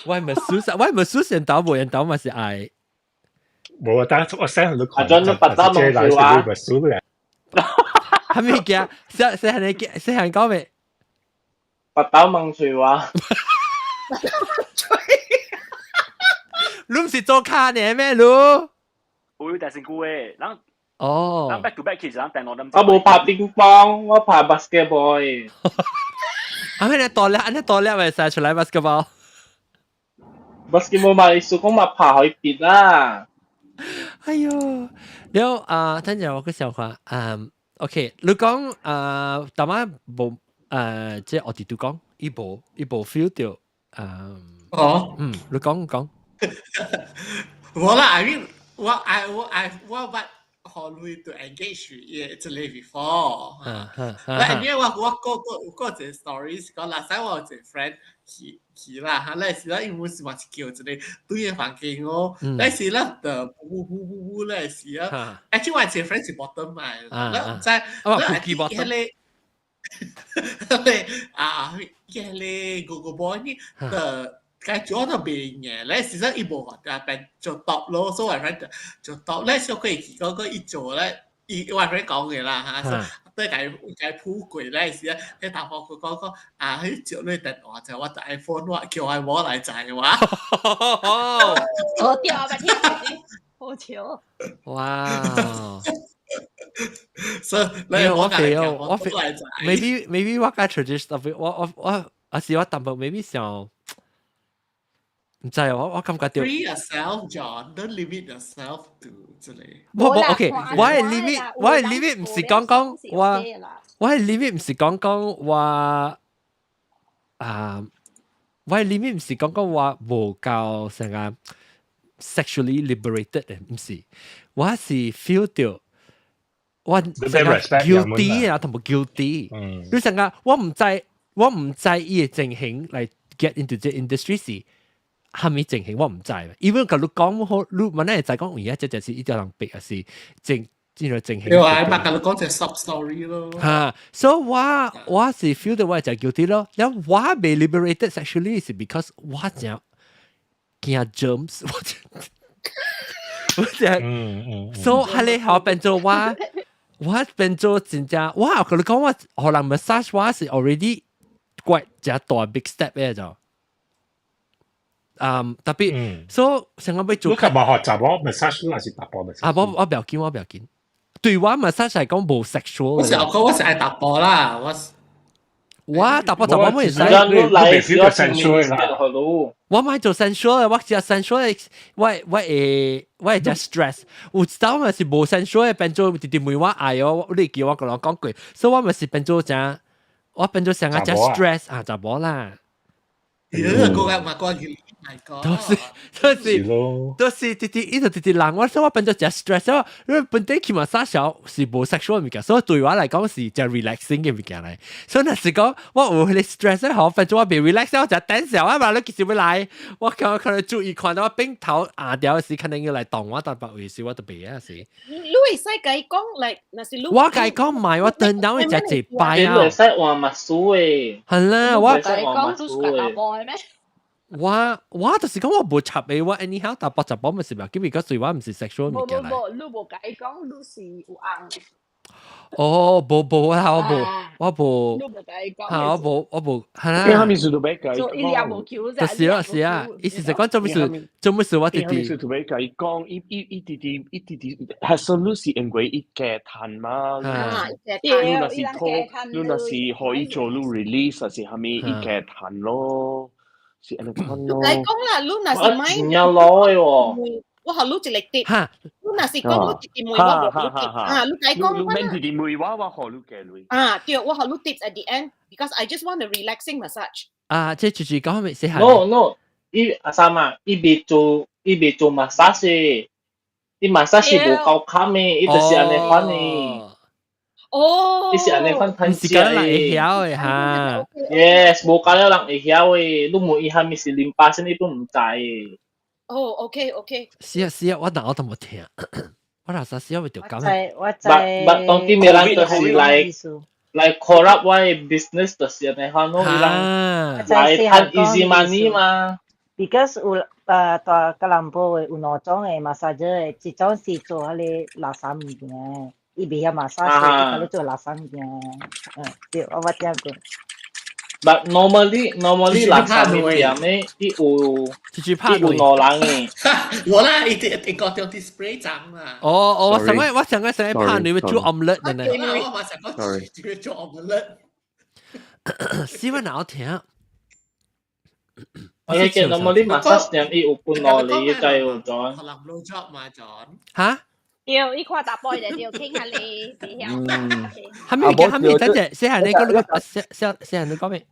我唔係輸，我唔係輸人斗無人斗嘛是愛。無啊，單我 send 予你看。啊，真係白打蒙笑啊！唔係輸嘅。係咪驚？細細漢你驚？細漢講未？白豆問誰話？你唔是做卡呢咩？你有大身軀的，人哦，人 back to back 其實人電腦我無拍乒乓，我拍 basketball 的。啊咩？你大粒，你大粒咪使出來 basketball。 basketball 嘛，意思講嘛拍可以別啦。哎喲，了啊，等陣我個想法，嗯，OK，你講啊，大媽無即係我哋都講，伊無伊無 feel 到，嗯，哦，嗯，你講講。無啦，I mean，我 I 我 I 我捌予鐳 to engage 伊這個 before。但係因為我我個個個一個 story 是講，若使我有一個 friend 去去啦，哈，那時咧伊本是嘛是叫一個對個房間哦，那時咧就噗噗噗噗那時啊，actually 我一個 friend 是 bottom 嘛，咱唔知，哦，伊彼個彼個啊，彼個 gogo boy 呢，就該做都袂嘅，咧事實伊無啊變做 top 咯，所以我 friend 就 top 咧，小可以講講伊做咧，伊我 friend 講嘅啦嚇。對共共鋪過咧時啊，彼頭婆佢講講啊，彼照你電話就我 iPhone 我叫我某來載我。我掉啊！聽好笑。哇！所以我肥哦，我肥。Maybe 我較 traditional，我我我啊是我淡薄 maybe 想。唔知我我感覺到。 Free yourself, John. Don't limit yourself to 這裡。無無 OK，我係 limit，我係 limit 唔是講講我，我係 limit 唔是講講我啊，我係 limit 唔是講講我無夠成個 sexually liberated 嘅，唔是，我是 feel 到我成個 guilty 啊，同埋 guilty。你成個我唔知我唔知伊嘅情形嚟 get into the industry 是。蝦米情形我唔知，even 共你講好，你問咧就講而家這就是一條人逼啊是正，這個情形。對啊，捌共你講一個 sob story 咯。嚇，所以我我是 feel 到我就 guilty 咯。然後我被 liberated sexually 是 because 我真驚 germs，我我真，所以係你好變做我，我變做真正，我共你講我予人 massage 我是 already quite 真大 big step 嘅就。嗯，特別，所以成個欲做。你較無學查某 massage 還是查埔 massage？啊，我我不要緊，我不要緊。對我 massage 係講無 sexual。我是我是愛查埔啦，我。我查埔查某會使。你來小 sensual 啦。我莫做 sensual，我食 sensual，我我會我會食 stress。有一道嘛是無 sensual，變做直直問我愛哦，你記我共人講過，所以我嘛是變做誠，我變做成個誠 stress 啊，查某啦。咦，個個嘛關於都是都是都是直直伊就直直人，我所以我變做誠 stress，因為本地去嘛啥小是無 sexual 物件，所以對我來講是誠 relaxing 嘅物件嚟。所以若是講我有彼個 stress 好，變做我袂 relax，我誠等下我嘛你幾時欲來？我可可能注意看到我邊頭壓掉時，可能要來動我，但別位時我就袂啊是。你會使共伊講嚟，若是你我共伊講唔係，我等等會食一擺啊。你會使換墨水的。係啦，我共伊講你是查埔的咩？我我就是講我無插的，我 anyhow 查埔查某嘛是嘛，因為對我毋是 sexual 物件來。無無無，你無共伊講，你是有紅的。哦，無無啊，我無，我無。你無共伊講。嚇，我無，我無，係啦。你蝦米事都欲共伊講。伊也無求就是咯，是啊，意思是講做咩事，做咩事我直直。事都欲共伊講，伊伊伊直直伊直直，係說你是因為伊加趁嘛？你若是拖，你若是予伊做你 release，還是蝦米，伊加趁咯。是按呢款咯。來講啦，你若是買，真正老的喎。我予你一個 tip。你若是講你直直問我無你 tip，啊，你共伊講。你免直直問我，我予你加鐳。啊，對，我予你 tips at the end，because I just want a relaxing massage。啊，這就是講咩事？ No no，伊阿三啊，伊袂做，伊袂做 massage，伊 massage 無夠冚的，伊就是按呢款的。哦，伊是按呢款趁食嘅，會曉嘅哈。 Yes，無教了人會曉嘅，你問伊啥物是零巴仙，伊都毋知。哦，OK OK。是啊是啊，我腦都無聽，我哪啥時會就講。我知。 But 當今嘅人就是來 corrupt 我嘅 business 就是按呢款咯，伊人來趁 easy money 嘛。 Because 有大吉隆坡的有兩種的 massage，一種是做彼个垃圾物件，伊袂曉 massage，伊共你做垃圾物件。嗯，對，我捌聽過。 But normally 垃圾物店咧，伊有伊有兩人嘅。我啦，伊啲伊個用 display 站啊。哦哦，我上個拍你做 omelette 的呢。我嘛想講做 omelette。是我哪聽？我記 normally massage 店伊有分兩個，就有做。可能 blow job 嘛，John。嚇？對，伊看查埔就對，傾下你袂曉。係咪係咪？等陣，先係你講你講，先先先係你講咩？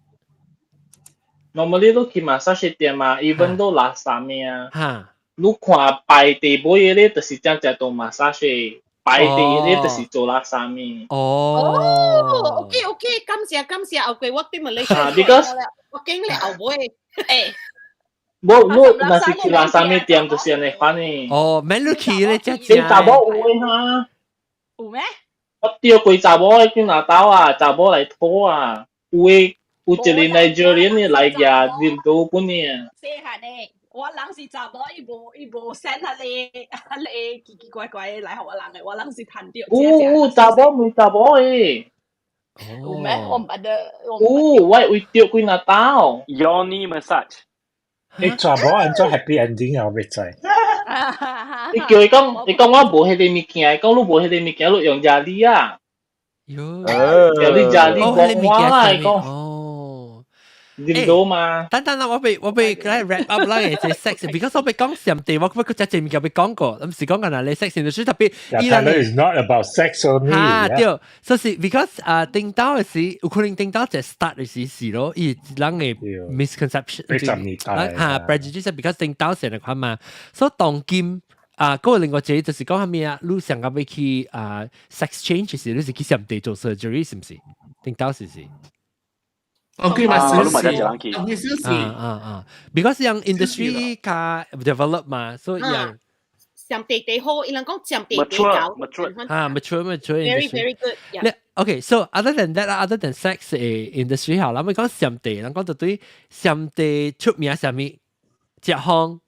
Normally 你去 massage 店嘛，even 都垃圾物啊。嚇！你看排隊尾的咧，就是真正做 massage，排隊咧就是做垃圾物。哦。哦，OK OK，感謝感謝，後過我對馬來西亞。 Because 我經你後尾。誒。無，你若是去垃圾物店，就是按呢款的。哦，免你去咧，只只。查某有的哈。有咩？我釣過查某的去拿刀啊，查某來討啊，有的有一個 Nigerian 的來舉印度本的啊。細漢的，我人是查某，伊無 send 彼個奇奇怪怪的來予我人的，我人是趁著。有有查某問查某的。有咩？我毋捌得。有，我會釣幾若刀。 Yoni massage。你查某按怎 happy ending 啊？我袂知。你叫伊講，伊講我無彼個物件，伊講你無彼個物件，你用壓力啊。喲。叫你壓力講我啦，伊講。哦。認到嘛？等等啦，我欲來 wrap up 啦，這 sex，because 我欲講上帝，我不過這物件欲講過，毋是講緊嗱你 sex industry 特別。 Yeah, is not about sex only。啊對，所以 because 啊，頂到的時，有可能頂到就 start 的時是咯，伊人的 misconception。 80年代。嚇，prejudice because 頂到成日看嘛，所以當今啊，嗰個另外一個就是講啥物啊，你上個欲去啊 sex change 時，你是去上地做 surgery 是毋是？頂到是是。哦，佢嘛少事，佢少事。啊啊啊！Because 樣 industry 較 develop 嘛，所以樣上地地好，伊人講上地地高。 Mature 啊，mature mature Very very good。 Okay, so other than that, other than sex 誒 industry 好，咱們講上地，咱講到對上地出名啥物？食風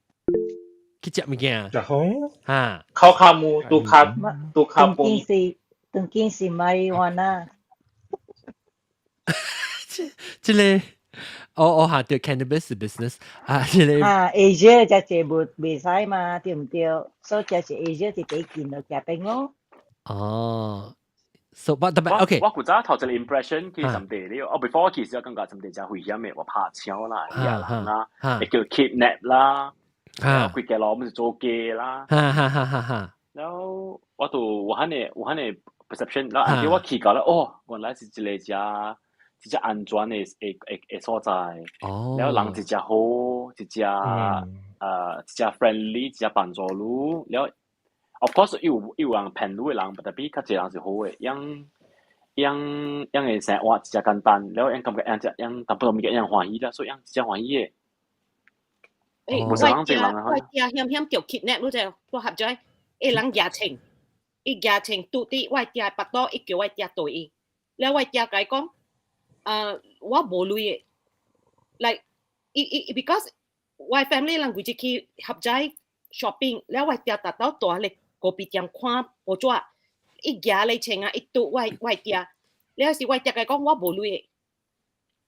去食物件。食風啊，烤卡木杜卡杜卡當今是當今是 marijuana。這個，哦哦嚇，對 cannabis business 啊，這個啊，Asia 只隻無袂使嘛，對毋對？所以這是 Asia 是第一件就食冰咯。哦，so but 特別 OK。我古早頭一個 impression 去上地咧，我 before 我其實我感覺上地真危險的，我拍槍啦，伊人啦，會叫 kidnap 啦，規個路我們是做雞啦，哈哈哈哈哈。然後我就有彼個 perception，然後我去到了，哦，原來是一個遮。一隻安全的所在，然後人一隻好，一隻 friendly，一隻幫助你，然後 of course 有人騙你的人，特別較濟人是好的，樣樣樣的生活一隻簡單，然後樣感覺樣隻樣淡薄物件樣歡喜啦，所以樣一隻歡喜的。誒，我驚我驚險險著 kidnap 你知，我合在，伊人舉槍，伊舉槍拄佇我囝腹肚，伊叫我囝對伊，了我囝共伊講。我無鐳的，like 伊伊 because 我 family 人規日去合在 shopping，了我囝逐晝蹛咧咖啡店看報紙，伊舉咧槍啊，伊拄我囝，了是我囝共伊講我無鐳的，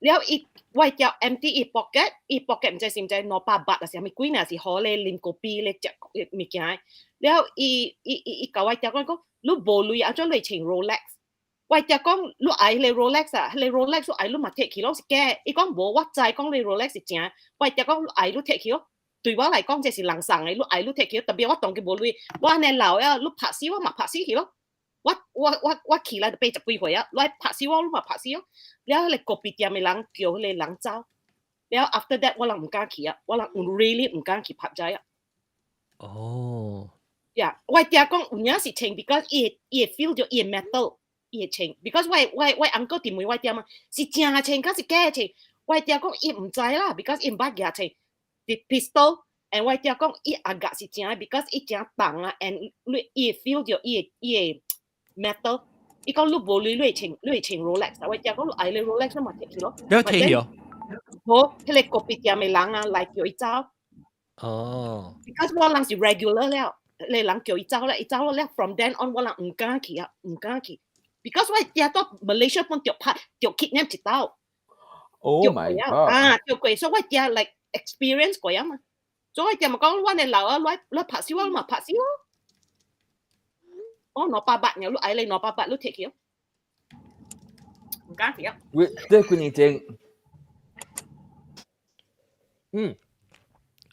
了伊我囝 empty 伊 pocket，伊 pocket 毋知是毋知200 baht 啊，啥物鬼爾是予咧啉咖啡咧食物件的，了伊伊伊伊共我囝講講，你無鐳按怎你穿 Rolex？我就講你愛彼個 Rolex 啊，彼個 Rolex 你愛你嘛摕去攏是假。伊講無，我知講彼個 Rolex 是真。我就講你愛你摕去咯。對我來講，這是人送的，你愛你摕去。特別我當今無鐳，我按呢老啊，你拍死我嘛拍死去咯。我起來就80幾歲啊，你拍死我，你嘛拍死咯。了彼個咖啡店的人叫彼個人走。了 after that 我人毋敢去啊，我人 really 毋敢去拍齋啊。哦。呀，我聽講有影是穿，because 伊會 feel 著伊會 metal。伊會穿，because 我 uncle 佇問我爹嘛，是正穿還是假穿？我爹講伊毋知啦，because 伊毋捌舉穿。啲 pistol，and 我爹講伊阿夾是正，because 伊誠重啊，and 你伊會 feel 著伊個 metal。伊講你無鐳，你會穿你會穿 Rolex，我爹講你愛你 Rolex 你嘛摕去咯。你摕去哦。好，彼個隔壁店的人啊來叫伊走。哦。 Because 我人是 regular 了，你人叫伊走了，伊走了了，from then on 我人毋敢去啊，毋敢去。Because 我爹到 Malaysia 本著拍著 kidnap 一刀。 Oh my god！啊，著過，所以我爹 like experience 過啊嘛。所以我爹咪講，阮的老啊，來來拍死我嘛，拍死我。哦，200八，你愛你200八，你摕去哦。毋敢去啊。喂，這幾年前，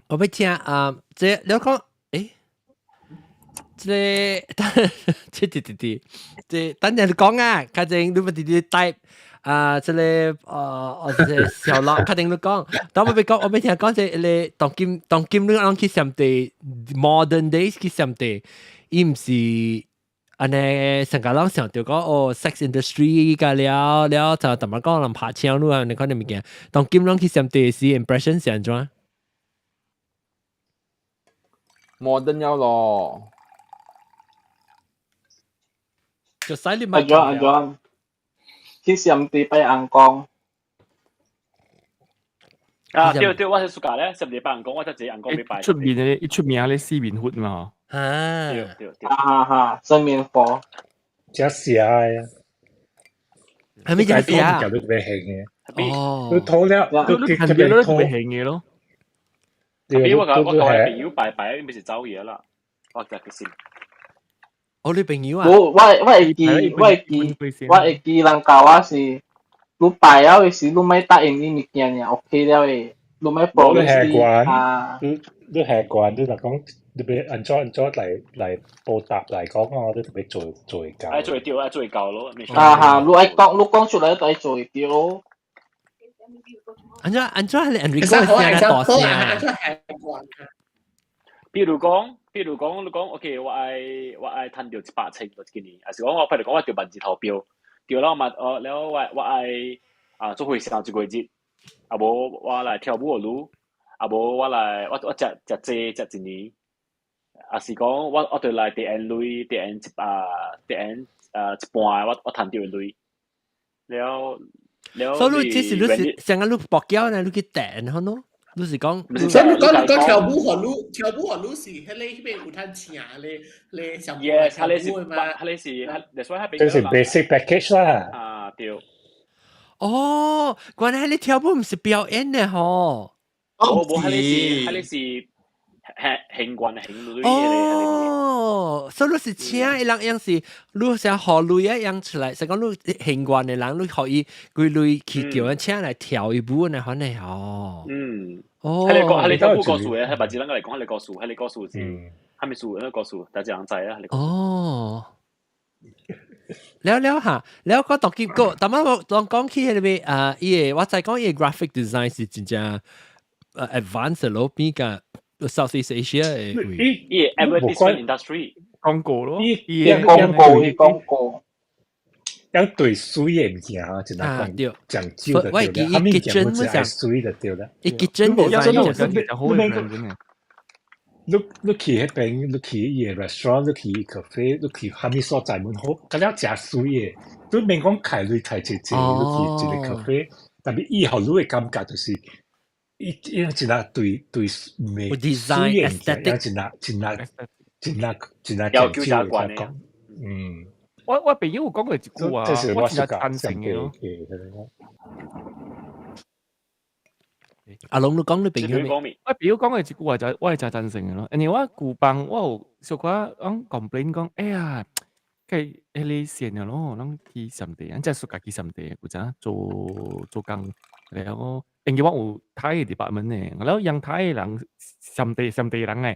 我欲聽啊，這你講，誒，這個，這這這這，這等陣你講啊，較正你咪直接 type 啊，這個這個小樂，較正你講，但我欲講，我欲聽講這個當今當今你講去上地 modern days 去上地，伊毋是。按呢，成個人想著講哦，sex industry 個了了就淡薄講人拍槍咯啊，你看啲物件。當今人去上地時 impression 是按怎？modern 了咯，就使你咪按怎按怎？去上地拜尪公。啊對對，我是暑假咧，上地拜尪公，我才一個尪公欲拜。出面的，一出名咧四面佛嘛。啊，對對對。啊哈，四面佛。食蛇的。係咪食蛇啊？都特別興嘅。哦。都討了，都特別討興嘅咯。比我個我個朋友拜拜，咪是走嘢啦，我就去先。哦，你朋友啊？我會記，我會記，我會記人教我是，你拜了的時，你莫答應伊物件爾，OK 了的，你莫 promise 啊。你你下關，你若講你欲按怎按怎來來報答來講哦，你特別做做會到。愛做會著，愛做會到咯。啊哈，你愛講，你講出來就愛做會著。按怎按怎係 Enrico 聲大聲啊？比如講，比如講，你講，OK，我愛趁著100千，就今年，還是講我譬如講我著萬字投標，著了嘛，哦，了我愛啊做伙上一個月，啊無我來跳舞予你，啊無我來我我食食這食一年，啊是講我我著來疊錢鐳，疊錢一啊疊錢啊一半，我我趁著鐳，了了。所以你這是你是上個你博繳呢？你去訂好喏？你是講，所以你講你講跳舞予你跳舞予你是彼个彼邊有趁請咧咧上 Yes，彼个是彼个是，所以這是 basic package 啦。啊對。哦，原來彼個跳舞毋是表演的吼。哦，無，彼個是彼個是行行慣行鐳。哦，所以你是請伊人樣是，你想予鐳啊樣出來，是講你行慣的人，你予伊規鐳去叫人請來跳一舞呢，款的哦。哦。彼個彼個跳舞故事的，彼別人來講彼個故事，彼個故事是，啥物事？彼個故事，大家人知啊。哦。了了哈，了個讀結果，但係我當講起彼個啊，伊個我知講伊個 graphic design 是真正advanced 咯，比較 Southeast Asia 的位。伊個 advertisement industry 廣告咯，伊廣告，伊廣告。樣對水的物件啊，真係講講究的對啦，伊結物件水就對啦。伊結真真好嘅。你你去彼邊，你去伊個 restaurant，你去伊 cafe，你去啥物所在門好，佮了誠媠的。你免講開鐳開濟濟，你去一個 cafe，但是伊予你的感覺就是，伊伊真係對對美水的物件，真係真係真係真係講究的講，嗯。我我朋友有講過一句話，我真係贊成嘅咯。阿龍，你講你朋友咩？我朋友講過一句話就我係真贊成嘅咯。因為我舊幫我有小可講 complain 講，哎呀，計彼個線了咯，攏去上地，咱這暑假去上地，有陣做做工，然後因為我有泰 department 的，然後養泰的人上地上地人誒。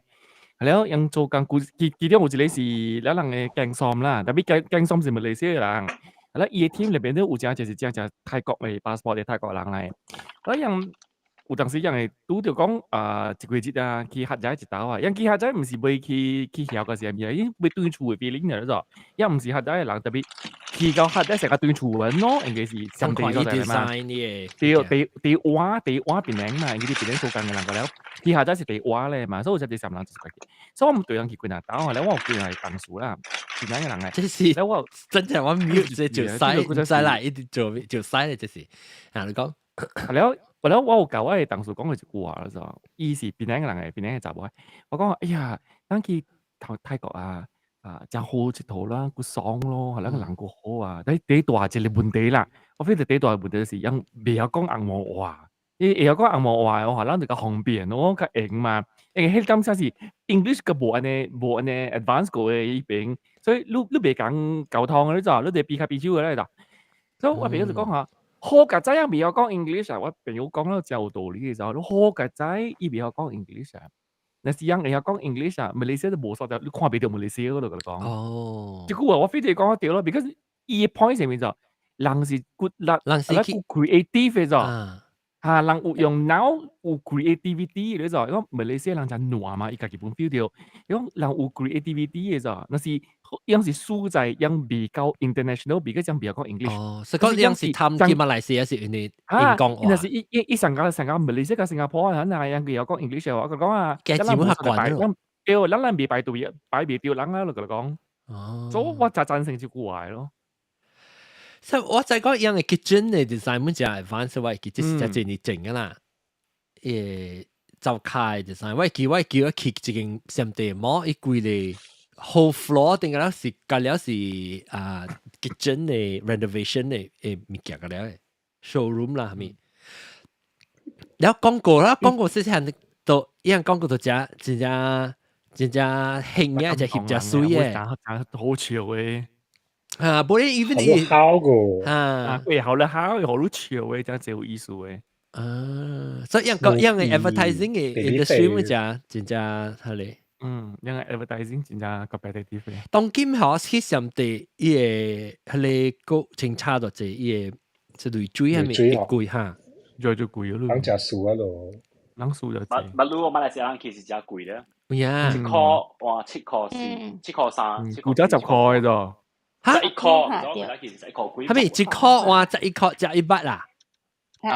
了𪜶做工，其其中有一個是了人的經商啦，特別經經商是馬來西亞人，了伊的 team 內面都有誠濟是誠濟泰國的 passport 的泰國人來，了𪜶 有當時人會拄著講啊，一個節啊，去客仔一兜啊，因去客仔毋是袂去去曉個時物啊，因欲轉厝的 feeling 爾咗，伊毋是客仔的人，特別去到客仔成個轉厝的咯，應該是上帝所在嘛。對，第第換第換檳城嘛，因為檳城做工的人個了，去客仔是第換咧嘛，所以有只第三人就是家己。所以我毋對人去幾若兜啊，咧我有幾個同事啦，檳城的人來。這是我真正我 mute 這就使唔使來，一直做就使咧，這是啊，你講。了，了我有共我的同事講過一句話啦，就伊是檳城人的，檳城的查某。我講哎呀，咱去泰泰國啊，啊，誠好𨑨迌啦，閣爽咯，咱個人閣好啊。但第大一個問題啦，我發覺第大個問題是𪜶袂曉講紅毛話，伊會曉講紅毛話的話，咱就較方便咯，較閒嘛。因為彼當時是 English 閣無按呢無按呢 advance 過的彼爿，所以你你袂共溝通的，你知無？你得比較比手的咧就。所以我朋友就講吼。好佳哉也袂曉講 English 啊！我朋友講了誠有道理的時候，你好佳哉伊袂曉講 English 啊。若是𪜶會曉講 English 啊，馬來西亞都無所在，你看袂著馬來西亞咯，共你講。哦。這句話我非得講對咯，because 伊的 point 啥物就，人是骨力，人是 creative 的就，哈，人有用腦有 creativity 的就，伊講馬來西亞人誠懶嘛，伊家己本 feel 著，伊講人有 creativity 的就，若是𪜶是輸在𪜶未夠 international，比個講袂曉講 English。哦，所以講𪜶是貪去馬來西亞是因為英講話。若是伊伊伊上個上個馬來西亞、新加坡啊，那樣袂曉講 English 的話，我講啊，咱咱無習慣。對，咱咱袂排隊，排袂著人啊，就共你講。哦。所以我誠贊成這句話咯。所以我在講𪜶的 kitchen 的 design 本誠 advanced，我會記這是誠濟年前的啦。會灶跤的 design，我記我記我去一間商店 mall，伊規個 whole floor 頂個了是隔了是啊 kitchen 的 renovation 的的物件個了 showroom 啦，係咪？了廣告啦，廣告細細漢都𪜶廣告都誠真正真正興嘅，就翕誠媠的，好笑的。啊，無你 even 伊好個啊，會好了好，好了笑的，誠濟有意思的。啊，所以𪜶個𪜶個 advertising 的 industry 咪誠真正係咧。嗯，𪜶個 advertising 真正 competitive 的。當今嗬去上帝伊個彼個個清差多濟，伊個這類水係咪會貴哈？就就貴咯。人誠輸啊咯，人輸就濟。捌捌你馬來西亞人其實誠貴咧。呀，一箍換7箍4，7箍3，古早10箍的咋？哈？一箍，其實一箍幾？係咪一箍換11箍，11百啦？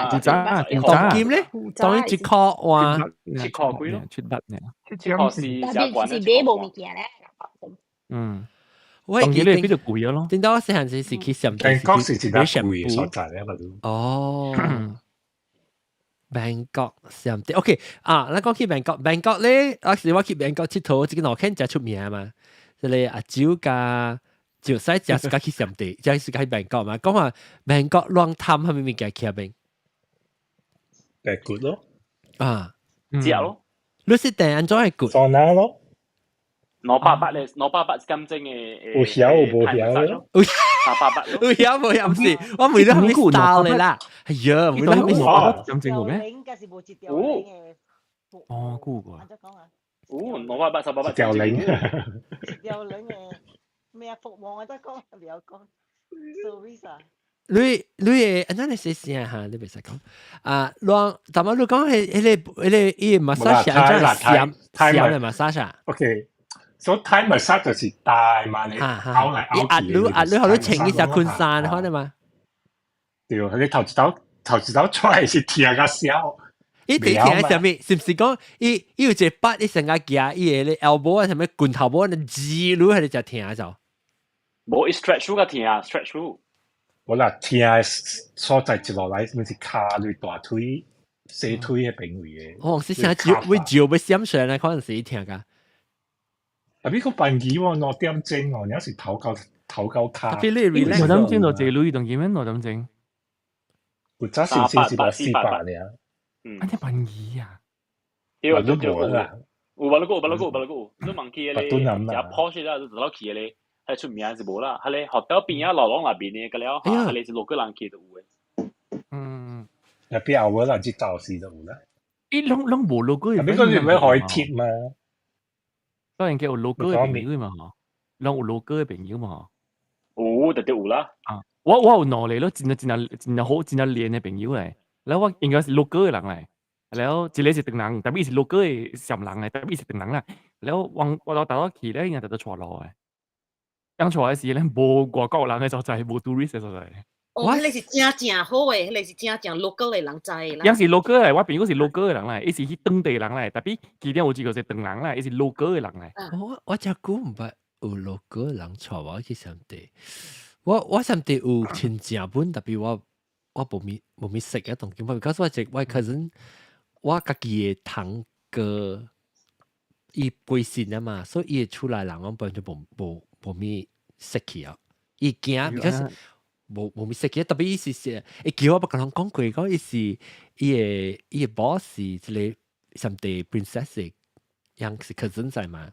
古早古當今咧，當一箍換7箍幾咯？7百呢？7箍4，特別是買無物件咧。嗯，我當今咧比較貴咯。頂到我細漢時是去上帝，是真正貴所在咧，嘛都。哦。Bangkok 上帝，OK 啊，咱講去 Bangkok，Bangkok 咧，啊是我去 Bangkok 𨑨迌，這個兩間誠出名嘛，這個阿周佮就使誠是去上帝，誠是去 Bangkok 嘛，講話 Bangkok 亂貪啥物物件起邊？白骨咯，啊，食咯，你是訂按怎的骨？桑拿咯，280咧，288金鐘的有曉有無曉咯？有300有曉無曉？毋是，我問你啥物 style 的啦？哎呀，問你啥物 style？金鐘有咩？有。哦，久過。有280 380條領。條領的咩服務我得講，唔曉講。service 啊。你你會按怎你說聲哈？你袂使講啊！亂，淡薄你講彼彼個彼個伊個 massage 按怎閃閃的 massage ？OK，所以 Thai massage 就是大嘛，你拗來拗去。壓你壓你，予你穿一下困衫，可能嘛？對，你頭一刀頭一刀出來是疼甲痟。伊佇疼啥物？是毋是講伊伊有一個筆，伊成個行伊個 elbow 啊，啥物拳頭母，指你彼個才疼就？無，伊 stretch 較疼，stretch。無啦，疼的所在一落來，毋是跤類大腿、細腿彼邊位的。哦，是啥招？會招欲閃出來，可能是伊疼甲。啊，比較便宜喎，2點鐘哦，你是頭到頭到跤。特別你 relax。 2點鐘就這類，當幾蚊2點鐘？有早先先是話400爾。嗯。按呢便宜啊？對對對，無啦。有捌你講，有捌你講，有捌你講，你問去彼個，食 Porsche 啦，就走去彼個。彼出名是無啦，彼個學校邊仔路廊內邊的，個了，彼個是六個人去就有的。嗯，那邊後尾啦，這早時就有啦。伊攏攏無 logo 的。啊，你講是欲予伊貼嘛？當然叫有 logo 的朋友嘛，吼，攏有 logo 的朋友嘛，有，絕對有啦。啊，我我有兩個咯，真正真正真正好，真正練的朋友來，然後我應該是 local 的人來。了一個是唐人，但伊是 local 的暹人的，但伊是唐人啦。了我我老豆去咧，伊就佇帶路的。當帶的時咧，無外國人的所在，無 tourist 的所在。哦，彼個是正正好的，彼個是正正 local 的人知啦。也是 local 的，我朋友是 local 的人來，伊是去當地人來，但彼其中有一個是唐人來，伊是 local 的人來。我我真久毋捌有 local 人帶我去暹地，我我暹地有親戚本，但彼我我無咪無咪識啊，當今我，because 我一我 cousin 我家己的堂哥，伊貴姓啊嘛，所以伊的厝內人我本就無無無咪識去啊，伊驚，because 無無咪識去，特別伊是是，伊叫我捌共人講過，講伊是伊的伊的 boss 是一個暹地 princess 的，樣是 cousin 在嘛，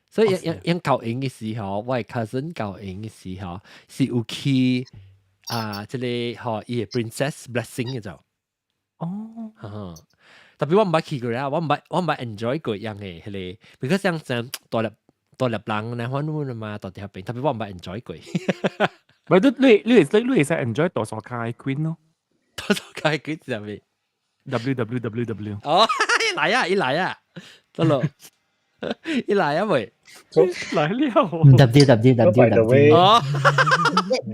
所以樣樣樣交緣的時候，我的 cousin 交緣的時候是有去啊，這個吼伊的 princess blessing 的就，哦，特別我毋捌去過啦，我毋捌我毋捌 enjoy 過樣的彼個，because 像像大粒大粒人來歡呼嘛，大啲邊，特別我毋捌 enjoy 過。唔係，你你你你會使 enjoy 大沙卡的 Queen 咯，大沙卡的 Queen 是啥物？W W W W。哦，伊來啊，伊來啊，得咯，伊來啊未？來了。 W W W W。哦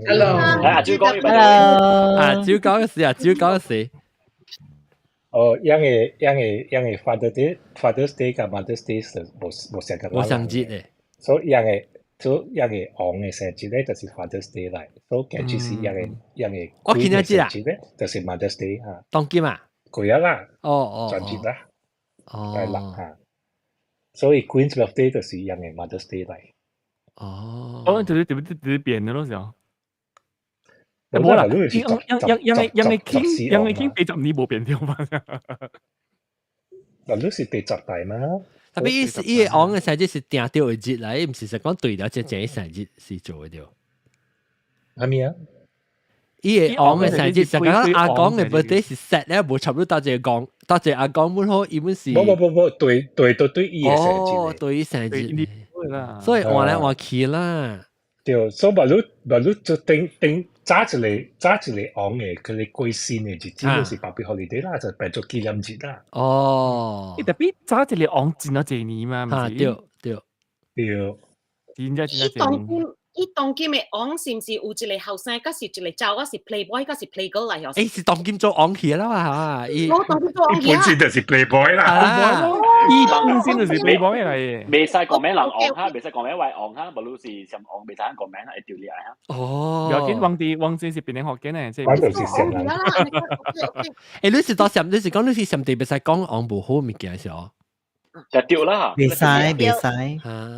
，Hello，阿朱講，Hello，啊，朱講嘅事啊，朱講嘅事。哦，樣個樣個樣個 Father Day、Father's Day 佮 Mother's Day 是無無相共。無相節的。所以樣個做樣個王的生日咧，就是 Father's Day 來，所以其實是樣個樣個。我見一節啊，就是 Mother's Day 嚇。當今啊？過啊啦。哦哦。轉節啦。哦。係啦嚇。所以 Queen's Birthday 就是樣個 Mother's Day 來。哦。哦，就是特別特別變的咯，是啊。無啦，樣樣樣樣個樣個 king 樣個 king 80年無變掉嘛。嗱，你是第十代嘛？特別伊伊個王的生日是定著的日來，毋是說講對了正正生日是做的著。啥物啊？伊個王的生日，上講阿公的 birthday 是 set 咧，無差不多到一個公，到一個阿公本好，伊本是。無無無無，對對對對，伊的生日。哦，對伊生日。所以換來換去啦。對，所以無你無你就頂頂早一個早一個王的，佢哋過身的日子就是 public holiday 啦，就變做紀念日啦。哦，特別早一個王真啊濟年嘛，哈，對對對，真正真正濟年。伊當今的王是毋是有一個後生，閣是一個查某，是 playboy，閣是 playgirl 來哦？欸，是當今做王去啦嘛，嚇！我當今做王去本身就是 playboy 啦，伊本身就是 playboy 來的。袂使講名人王哈，袂使講名為王哈，無論是啥王，袂使講名會丟臉哈。哦，要緊王啲王真是變成福建的，這我就是暹人。欸，你是到暹，你是講你是暹地袂使講王無好物件是哦？就對啦，袂使袂使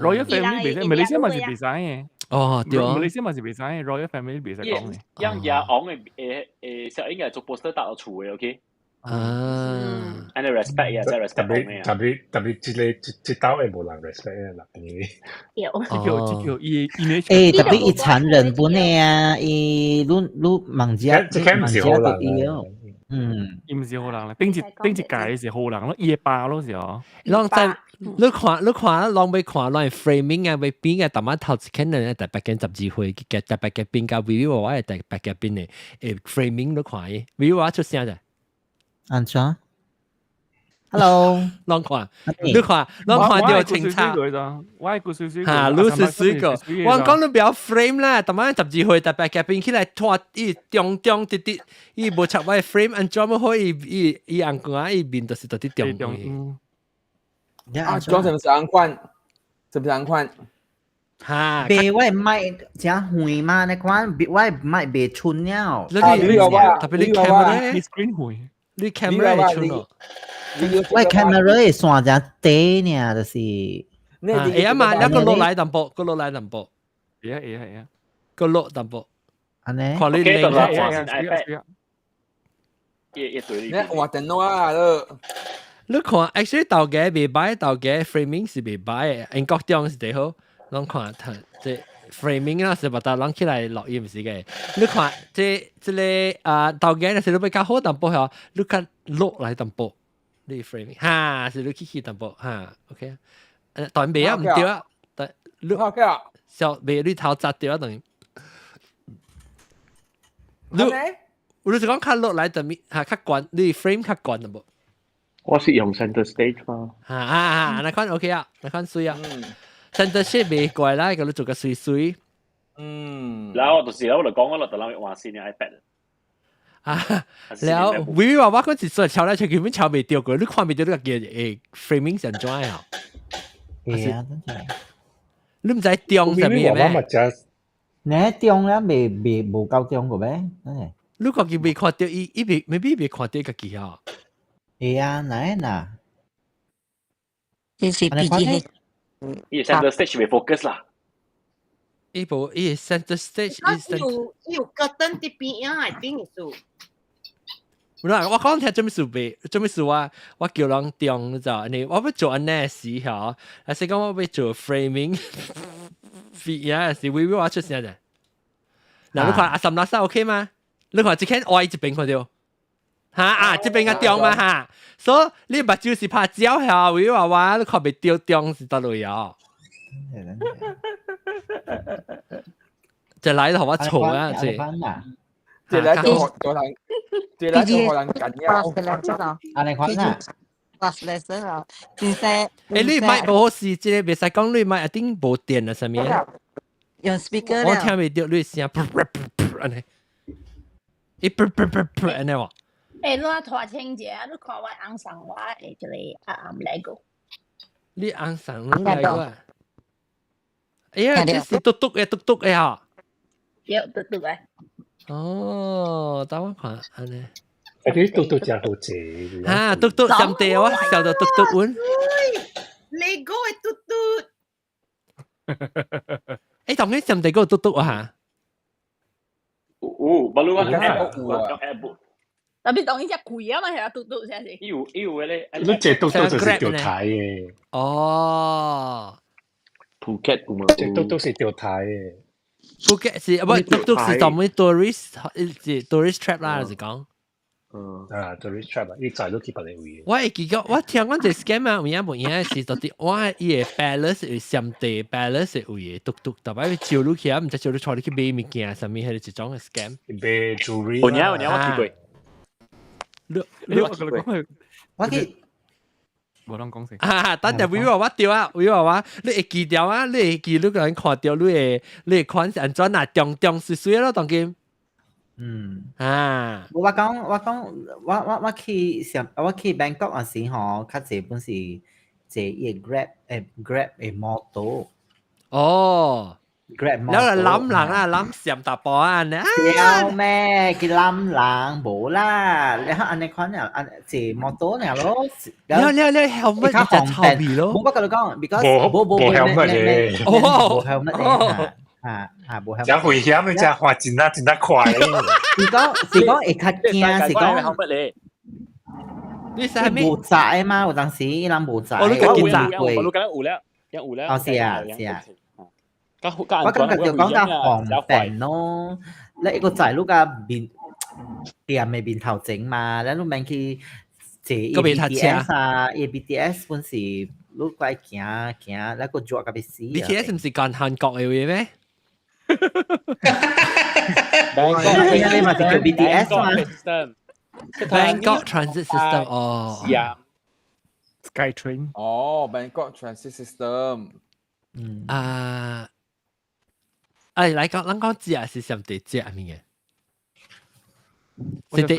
，Royal Family 袂使，馬來西亞嘛是袂使的。哦，對啊，馬來西亞嘛是袂使，Royal Family 袂使講的。樣亞王的誒誒，小應該做 poster 搭到厝的，OK？啊，按呢 respect 呀，真 respect 特別特別特別，這個這這兜會無人 respect 的啦，因為這個這個伊伊欸，特別伊殘忍本的啊，伊愈愈網遮這網遮都伊哦。嗯，伊毋是好人啦，頂一頂一屆是好人咯，伊的爸咯是哦。攏在你看你看，攏欲看攏 framing 啊，欲變啊，逐擺頭一可能特別間12歲，嘅特別嘅變甲 view 我會特別嘅變的，誒 framing 你看伊 view 我出聲者。按怎？Hello，攏看，你看，攏看著清楚。我係骨水水。哈，你是水個。我講你不要 frame 啦，逐擺12歲特別嘅變起來拖伊中中直直，伊無插我 frame 按怎麼好？伊伊伊紅光伊面就是到底中中。啊，講是毋是紅款？是毋是紅款？哈，袂我麥誠遠嘛，你看，我麥袂春了。你特別你 camera，你 screen 遠，你 camera 會春哦。我 camera 的線誠短爾，就是。會啊嘛，你閣落來淡薄，閣落來淡薄。會啊會啊會啊，閣落淡薄。按呢？看你靚啊！一一對你換電腦啊！你看，actually 頭家袂歹，頭家 framing 是袂歹的，英國中是最好。攏看，這 framing 啊是把它攏起來錄音是個。你看，這這個啊頭家若是你欲較好淡薄吼，你較落來淡薄。你 framing 哈，是你去去淡薄哈，OK。但袂啊，毋對啊，但你小袂你頭砸著啊，等於。你，我就是講較落來淡薄，哈較懸，你 frame 較懸淡薄。我是用 center stage 嘛。啊啊啊！那款 OK 啊，那款水啊。center stage 袂怪啦，個你做個水水。然後就是我就講我落就諗換新嘅 iPad。啊，了，微話我嗰時說抄來抄去，根本抄袂著過，你看袂著你個嘅 framing 是按怎啊？係啊，真係。你毋知中啥物咩？你中了未未無夠中個咩？真係。你家己未看著伊，伊未 maybe 未看著家己啊。係啊，哪嗱？這是 P G 係。伊 center stage 未 focus 啦。伊無伊 center stage，伊有伊有 curtain 佇邊仔，頂意思。我我講聽做咩事袂？做咩事我我叫人中，你知道？你我欲做按呢時吼，還是講我欲做 framing？呀，是微微我出聲者。嗱，你看阿三拉沙 OK 嗎？你看這間歪這邊看著，哈啊，這邊較中嘛哈，所以你目睭是拍焦下，微微話我你看袂著中是佗落啊？就來就我錯啊！這。這來就學做人，這來就學人緊啊！按呢款啊。 lesson 啊，真正。欸，你麥無好勢，這個袂使講你麥一定無電啊，啥物？用 speaker 我聽袂著你聲，噗噗噗噗按呢，一噗噗噗噗按呢喎。欸，你拖清者，你看我翁送我的一個阿暗 LEGO。你翁送你來過啊？哎呀，這是篤篤的篤篤的吼。對，篤篤的。哦，等我看按呢。啊，啲篤篤真好食。啊，篤篤上地我笑到篤篤穩。 LEGO 的篤篤。欸，當然上地嗰個篤篤啊。有，無你我 app 有 app。特別當伊只貴啊嘛，係啊，篤篤先是。有有嘅咧。你這篤篤就是釣台的。哦。 Phuket 有嘛？這篤篤是釣台的。 Phuket 是，不篤篤是專門 tourist 是 tourist trap 啦，就是講。嗯。啊，tourist trap 啊，伊載都去別個位。我會記得，我聽講這 scam 啊，有影無影是到底我伊個 palace 是上地 palace 位的篤篤，特別招你去啊，毋知招你帶你去買物件，啥物彼個一種的 scam。買 jewelry。有影有影，我去過。你你我同你講，我去。無人講先。啊，等陣會話我對啊，會話我，你會記著啊？你會記你個人看著你的你的款是按怎啊？中中水水咯，當今。啊。我講我講我我我去上我去 Bangkok 嗰時吼，較濟本是坐伊 Grab 誒 Grab 的摩托。哦。 Grab 了就攬人啊，攬閃大波啊，呢。了咩？去攬人無啦，你看按呢款啊，按坐摩托爾咯。了了了，helmet 就臭味咯。無我共你講，because 無無 helmet 嘅，無 helmet 嘅，嚇嚇無 helmet。真危險，你真滑真啊真啊快。是講是講會較驚，是講。你啥物？無載嘛，有當時伊人無載。我你家己載，我你敢有了，有了。哦是啊是啊。我感覺就講較方便咯，你一個載你個面店的面頭前嘛，咱你免去坐 BTS 啊，BTS 本是你怪行行，咱個熱甲欲死。 BTS 毋是講韓國的話咩？你嘛是叫 BTS 嘛？Bangkok Transit System 哦。 Skytrain。哦，Bangkok Transit System。啊。哎，來講，咱講食是上帝食物嘅。是的，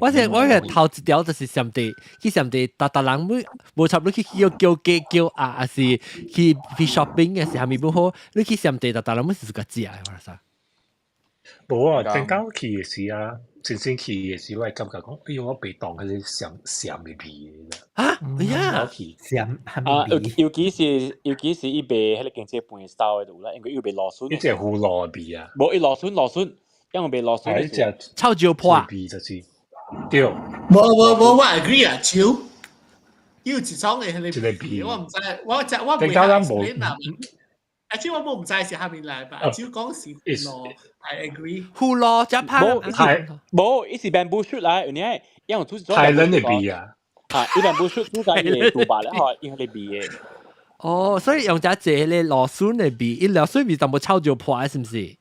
我是我係頭一條就是上帝，去上帝，逐逐人每無插你去叫叫雞叫鴨，還是去去 shopping 嘅時候，咪不好，你去上帝，逐逐人每是自家食嘅，我話。無啊，正剛去嘅時啊，真正去嘅時，我會感覺講，哎喲，我被當彼個鹹鹹的味啊，哎呀，鹹啊，尤尤其是尤其是伊賣彼個經濟盤燒的有啦，因為伊有賣蘆筍。伊隻胡蘿味啊！無伊蘆筍蘆筍，因為賣蘆筍。伊隻臭椒破味就是對。無無無，我 agree 啊，椒有一種的彼個味，我毋知，我知我袂曉 explain 啦。啊，這我無毋知是啥物來吧？只講是胡蘿，I agree。胡蘿加拍，無，伊是 bamboo shoot 來，有影，因為煮太冷的味啊！啊，伊 bamboo shoot 煮在伊個豬肉咧，吼，用彼個味的。哦，所以用只這個蘆筍的味，伊蘆筍味淡薄臭椒破，是毋是？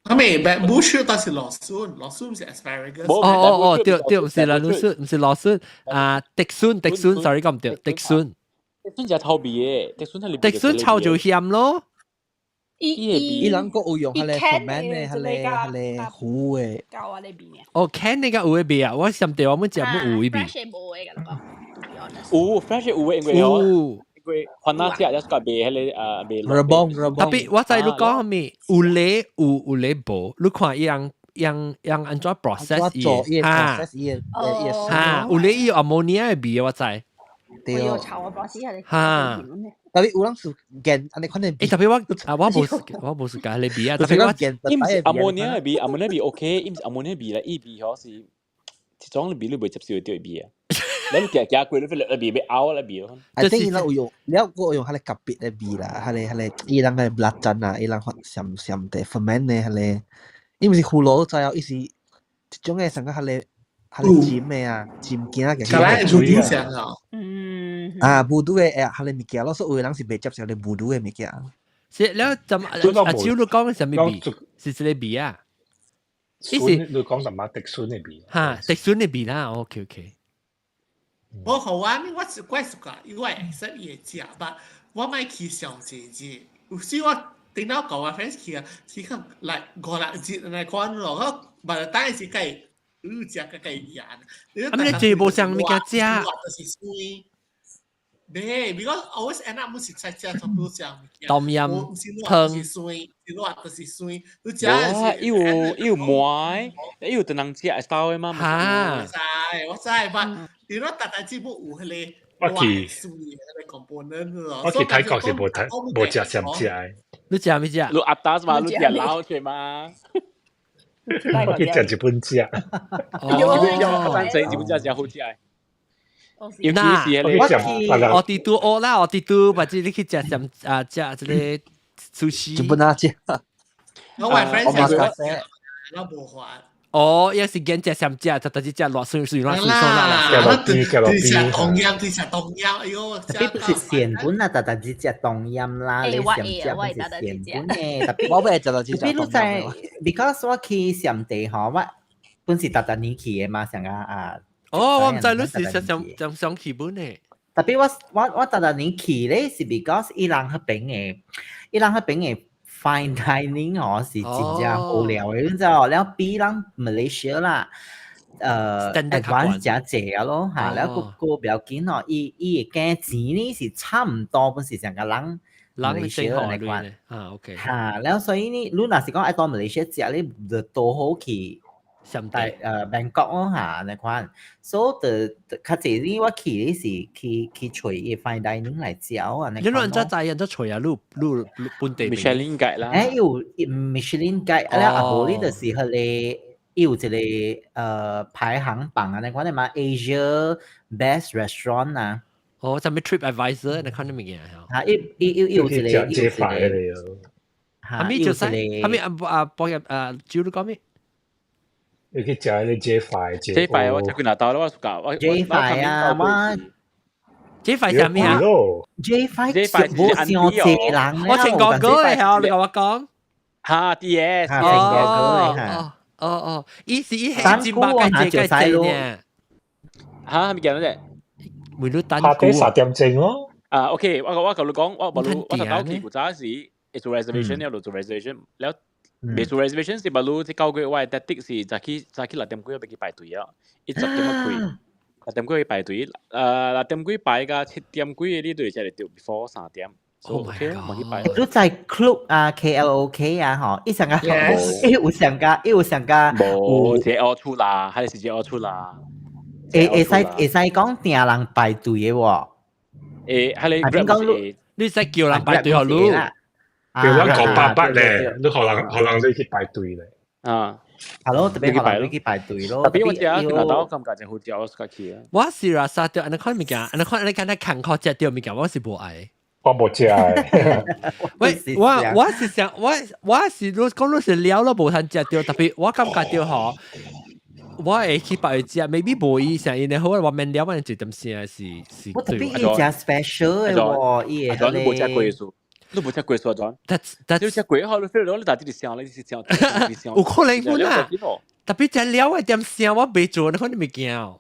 係咪 bamboo shoot 但是蘆筍，蘆筍是 asparagus。哦哦哦，對對，唔是蘆筍，唔是蘆筍，啊，竹筍竹筍，sorry 講唔對，竹筍。竹筍就臭味嘅，竹筍係竹筍臭就鹹咯。伊伊人閣有用彼個 ferment 的，彼個彼個糊的。教我呢邊啊。哦，can 那個有的味啊，我想對我們食冇有的味。 fresh 無的，佮你講。有 fresh 有的，因為哦，因為番仔食也是個賣彼個啊賣。 rebong rebong。 Tapi 我知你講啥物，有咧有有咧無，你看伊人用用按怎 process 伊，哈，哈，有咧伊有 ammonia 的味，我知。對。臭啊！博士係哈。 Tapi 有人是見，按呢款的。欸，tapi 我啊，我無我無是講彼個味啊，tapi 我伊毋是 ammonia 的味，ammonia 味 OK，伊毋是 ammonia 味啦，伊味嗬是一種味你袂接受到的味啊。你行行過你飛來味欲嘔來味咯。 I think 伊人有用，了閣有用彼個特別的味啦，彼個彼個伊人的 belacan 啊，伊人鹹鹹的 ferment 的彼個，伊毋是葫蘆知哦，伊是一種的像個彼個彼個浸的啊，浸羹嘅。個來煮點上啊。嗯。啊，無毒的誒，彼個物件咯，所以有的人是袂接受咧無毒的物件。是了，怎阿超你講啥物味？是這個味啊？伊是你講什麼？竹筍的味。哈，竹筍的味啦，OK OK。無好啊，我是怪暑假，因為會使伊會食吧，我莫去上濟日。有時我頂到舊我 friends 去啊，去看來五六日來看咯，我嘛等時計，你食個計鹽。啊，你這無啥物件食。就是酸。對，because always end up 毋是菜食全部食物件。冬陰湯。是酸，是熱就是酸。你食是。伊有伊有糜，伊有當人食會捎的嗎？哈。我知，我知，但你若逐逐節目有彼個我去酸的彼個 component 咯。我去泰國是無睇無食鹹食的。你食咩食？你阿達嘛？你食老出嘛？我去食日本食。日本食我贊成，日本食真好食的。尤其是我去我佇拄學啦，我佇拄，或者你去食什啊食這個壽司。日本啊食。我 friend 食，我無法。哦，也是揀食什食，就特別食辣酸酸辣酸酸辣。食落邊，食落邊。食冬陰，食冬陰，哎喲！ Tapi 不是鹹本啊，特特只食冬陰啦，你鹹食不是鹹本的。Tapi 我袂食到只食冬陰。Because 我去暹地吼，我本是逐逐年去的嘛，上個啊。哦，我毋知你是想想想去本的。 Tapi 我我我逐逐年去咧是 because 伊人彼邊的，伊人彼邊的 fine dining 哦是真正好料的，你知無？了比咱 Malaysia 啦，advance 誠濟啊咯嚇，了閣閣不要緊哦，伊伊的價錢呢是差唔多，本是成個人 Malaysia 那款啊，OK。嚇，了所以呢，你若是講愛到 Malaysia 食，你就多好去。大Bangkok 咯嚇，那款，所以就較濟呢，我去的是去去揣伊 fine dining 來食啊。你亂怎知人怎揣啊？你你本地 Michelin Guide 啦。欸，有 Michelin Guide，啊，啊無你就是彼個有一個排行榜啊，那款的嘛 Asia Best Restaurant 啊。哦，啥物 Trip Advisor 那款的物件嚇，伊伊伊有一個，有一個。哈咪就是，哈咪啊啊，保險啊，招你講咩？你去食迄個 J 塊，J 塊我食幾若道了，我 suka 我 J 塊啊，我 J 塊啥物啊？J 塊 J 塊無傷濟人，我聽講過的，你共我講。哈，D S，聽過過的哈。哦哦，伊是伊係真百個這個這呢。哈，物件咧？每日單下底3點鐘咯。啊，OK，我我共你講，我無我頭去古早時會做 reservation 了，就做 reservation 了。未做 reservation 是，不如這九個月我的 tactic 是早起早起6點幾要去排隊啊，伊10點開，六點幾去排隊，6點幾排到7點幾的你就會食得到 before 3點。 Oh OK 咯，嘛去排。你在 Klook 啊，KLOK 啊，吼，伊上個，伊有上個，伊有上個，無，這奧出啦，還是這奧出啦。會會使會使講訂人排隊的喎。會，係你 Grab 你使叫人排隊予你。叫咱講800咧，你予人予人你去排隊咧。啊，係咯，特別予人去排隊咯。 Tapi 我食見到感覺真好食，我 suka 去啊。我是 rasa 著，按呢款物件，按呢款你敢若艱苦食著物件，我是無愛。我無食。喂，我我是想，我我是如講你是了咯，無通食著， tapi 我感覺著吼，我會去別食，maybe 無伊啥因為好，我免了，我一點聲是是。我 tapi 伊食 special 的喎，伊會你無食過意思。你無食過煞轉？That's 你食過後，你 feel 到你大啲想，你是想，有可能本啊。特別食了嘅點聲我未做，你看你物件。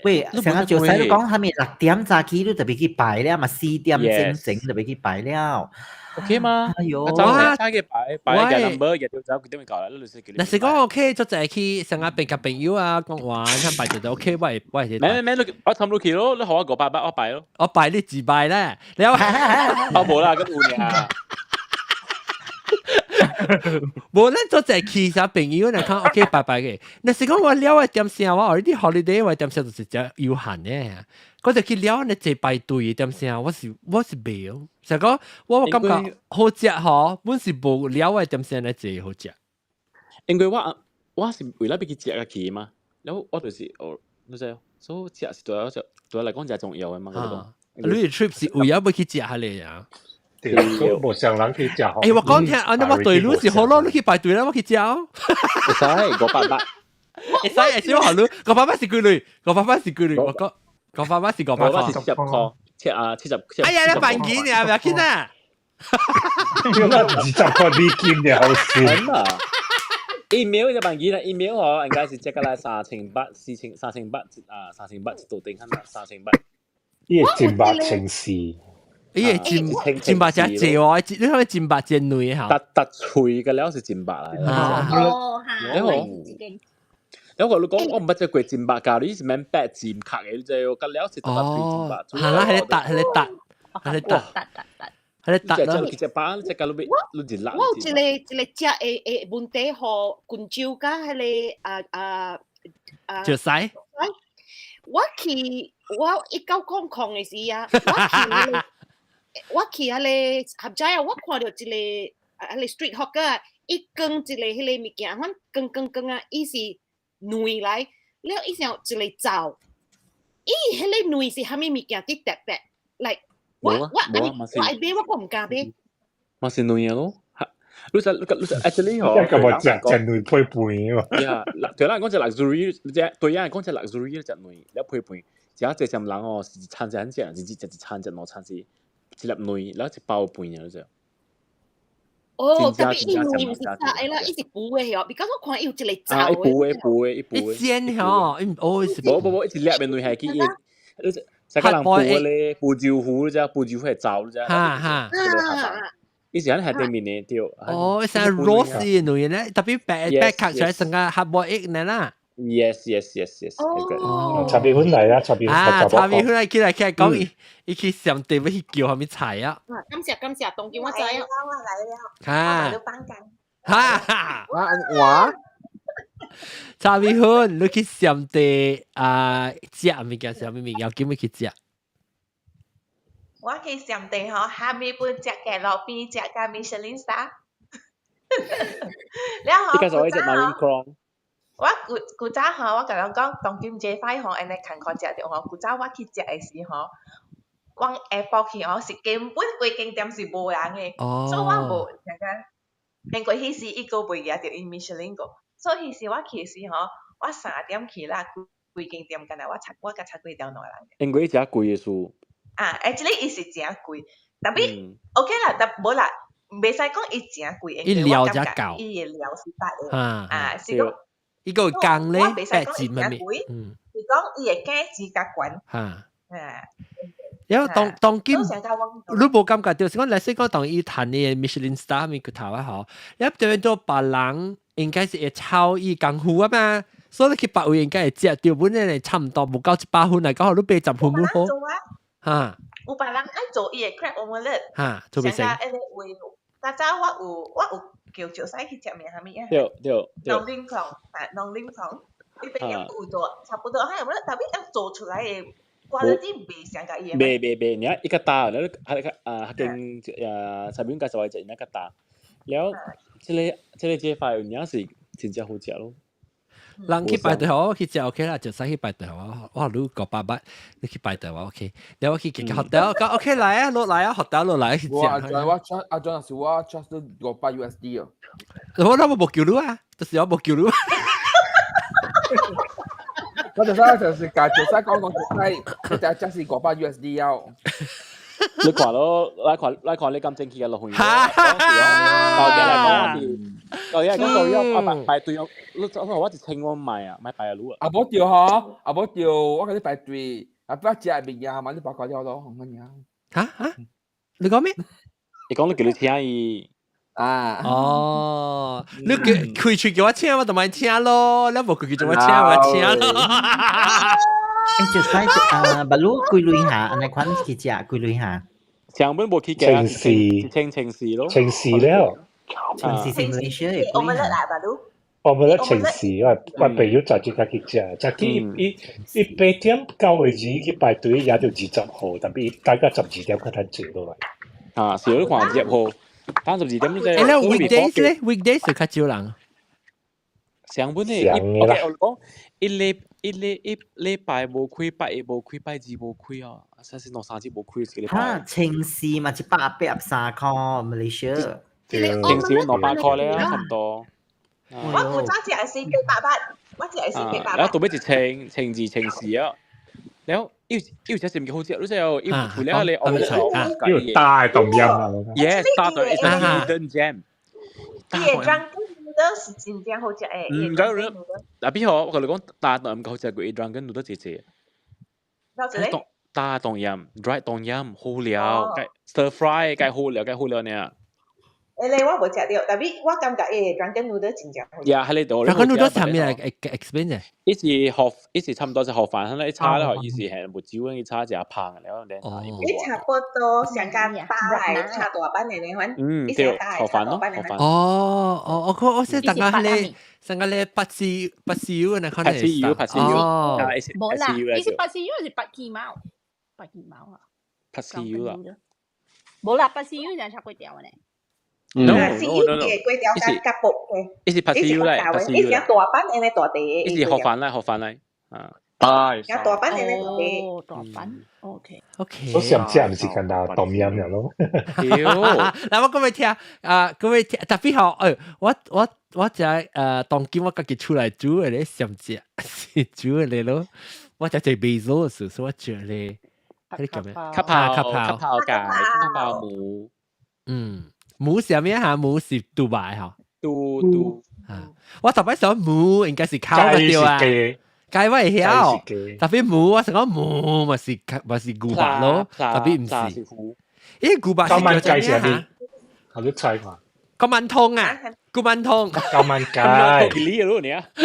喂，成日做使你講係咪6點早起你特別去擺了嘛？4點整整特別去擺了。 OK 嗎？哎喲，我早去擺擺個 number，日到早幾點搞啦？你就是若是講 OK，就就去成日朋甲朋友啊講話，你擺就就 OK，我我係。咩咩咩，我氹落去咯，你學我500我擺咯。我擺你自擺咧，你我冇啦，咁換呀。無咱做者去啥朋友來看 OK 拜拜嘅。若是講我了嘅點聲，我 already holiday 我點聲就是只悠閒嘅。我就去了你坐排隊點聲，我是袂哦。就講我感覺好食嗬，本是無了嘅點聲來坐好食。因為我是為了欲去食個去嘛，然後我就是哦，你知，所以食是對我來講誠重要嘅嘛。你 trip 是為了欲去食下咧啊？對，無啥人去食。欸，我講聽，啊，那我隊路是好咯，你去排隊啦，我去食哦。會使500。會使會使我好你，五百八是幾鐳？五百八是幾鐳？我講五百八是500塊。是70塊，七啊七十。哎呀，你辦幾年唔要緊啊？ 20塊美金嘅好事。啊！一秒就辦幾啦？一秒嗬，應該是這個來3800、4000、三千八啊，三千八一度頂，三千八。伊個真百千四。伊個真真白真濟哦，你睇真白真軟嚇。突突脆嘅了是真白啦。哦，你好。你我你講我毋捌食過真白咖喱，是免白煎殼嘅，你知哦？個了是突脆真白。係啦，係你突，係你突，係你突，突突突，係你突咯。其實包，只個你你一粒。我有一個食的的問題，予溫州佮彼个啊啊啊。就使。我去我1900的時啊，我去彼个合齋啊，我看著一个啊，彼个 street hawker，伊扛一個彼个物件，反扛扛扛啊，伊是卵來，了伊想一個灶，伊彼个卵是啥物物件佇特別，來，我愛買，我閣毋敢買。嘛是卵咯，你實你實 actually 嗬，個無食食卵配飯喎。呀，對咱講隻 luxury，只對咱講隻 luxury 食卵，了配飯，食這些人哦，是一餐一食，是一食一餐食兩餐是一粒卵，然後一包飯啊，就。哦，特別伊卵毋是炸的啦，伊是煮的哦。because 我看伊有一個炸的。啊，伊煮的，煮的，伊煮的。伊煎吼，伊哦是。無無無，伊一粒的卵係去伊，你啥個人煮咧，煮豆腐只，煮豆腐係炸只。哈哈。伊是喺下對面的對。哦，伊是 roast 的卵咧，特別白白殼出來成個 hard boiled egg 呢啦。 Yes。哦，茶米粉來啊，茶米粉啊，茶米粉來起來起來講伊，伊去上地欲去叫啥物菜啊？啊，感謝感謝，當今我知啊。我來了，哈，哈哈，我我茶米粉，你去上地啊，食物件啥物物件，叫欲去食？我去上地吼，蝦米本食嘅路邊食甲 Michelin star。了後，你介紹我食 Marine Crown。我古古早吼，我共人講，當今這擺吼，按呢艱苦食著吼。古早我去食的時吼，我下晡去吼，是根本規間店是無人的，所以我無啥個。因為彼時伊閣未舉著伊 Michelin 個，所以彼時我去的時吼，我3點去啦，規間店干焦我插我共插幾條兩個人。因為誠貴的事。啊，actually 伊是誠貴，tapi OK 啦，但無啦，袂使講伊誠貴，因為我感覺伊的料是值的，啊，是講。伊個工咧，我袂使講伊誠貴，是講伊的價錢較懸。哈。啊。然後當當今，你無感覺到，是講來說講當伊趁的 Michelin star 物個頭啊吼，你對做別人應該是會抄伊功夫啊嘛，所以你去別位應該會食到本來差唔多，無夠100分來講，你80分好。哈。有別人愛做伊的 crab omelette。哈，做袂成。位，較早我有叫石去食物啥物啊？對對對。農林礦啊，農林礦，伊邊有做，差不多，還有無？特別要做出來的 quality 袂像共伊的。袂袂袂，你一個大，你係個啊，間啊，上面介紹的一個大，了，這個這塊有影是真正好食咯。人去排隊我去食 OK 啦，就使去排隊我哇，你500你去排隊我 OK，然後我去結個 hotel 講 OK 來啊，落來啊，hotel 落來去食。我阿張我 charge 阿張是我 charge 500 USD 哦。我那我無叫你啊，就是我無叫你。我就是就是教就使講講就使，就就是500 USD 啊。你看咯，來看來看你咁正氣嘅落去。當時來講是，當時來講到要啊排排隊，你我我一千我買啊，買排路啊。啊無對吼，啊無對，我共你排隊，啊不食物件嘛，你包括了咯，咁樣。嚇嚇，你講咩？伊講你叫你請伊。啊！哦，你叫開喙叫我請，我就咪請咯。你無佢叫我請，我請咯。誒，就使啊，不如幾類下，按呢款去食幾類下。上本無去清事，清清事咯。清事了。清事是馬來西亞的我們來吧，都。我們咧清事，我我朋友早就家去食，早去伊伊8點9個字去排隊，也就20號，但係大概12點較趁坐落來。啊，是你看20號。單12點你誒，你 weekdays 咧？weekdays 就較少人。上本咧，OK，我講一禮一禮一禮拜無開，拜一無開，拜二無開啊，啥是兩三日無開一個禮拜。哈，清事嘛，183塊，馬來西亞。清事200塊咧，差唔多。我古早食是800，我食是800。然後到尾一千千二千四啊，然後又又只是唔好食，你知哦，又除了你又大冬陰啊，yes，大的是 hidden gem。伊個 drunken noodle 是真正好食誒。嗯，咁樣，嗱，比如我同你講，大冬陰好食過 drunken noodle 姐姐。大冬陰，dry 冬陰好料，stir fry 該好料，該好料呢。誒，你我無食著，但係我感覺伊 drunken noodle 真正好食。呀，喺你度。 drunken noodle 係咩嚟？explain 啫。伊是河，伊是差唔多是河飯，佢一炒咧，伊是係木椒，伊炒一香的了，哦。伊差不多上加大來炒大板的那款。嗯，對，河飯咯，河飯。哦哦，我我識大家咧，上個咧八絲八絲油那款八絲油，八絲油。哦。無啦，伊是八絲油是八雞毛，八雞毛啊。八絲油啦。無啦，八絲油就炒粿條呢。 No 是 no no no，粿條加加薄嘅，伊是八絲油來，八絲油。伊是大板的呢大地。伊是河飯來，河飯來，啊。大。大板的呢大地。哦，大板，OK。 OK。我上食毋是干焦冬陰了咯。嗱，我講俾聽，啊，講俾聽，特別好，誒，我我我食誒當今我家己出來煮的咧，上食是煮的咧咯，我食隻 basil 時，所以我食咧，你叫咩？卡泡卡泡雞，卡泡母。嗯。母是咩嚇？母是杜拜嚇。杜杜啊！我特別想母應該是烤嘅對啊，雞我會曉。特別母我想講母嘛是嘛是牛肉咯，特別毋是。咦，牛肉是叫咩嚇？我都猜嘛。個萬通啊，個萬通。九萬雞。你咯你啊！你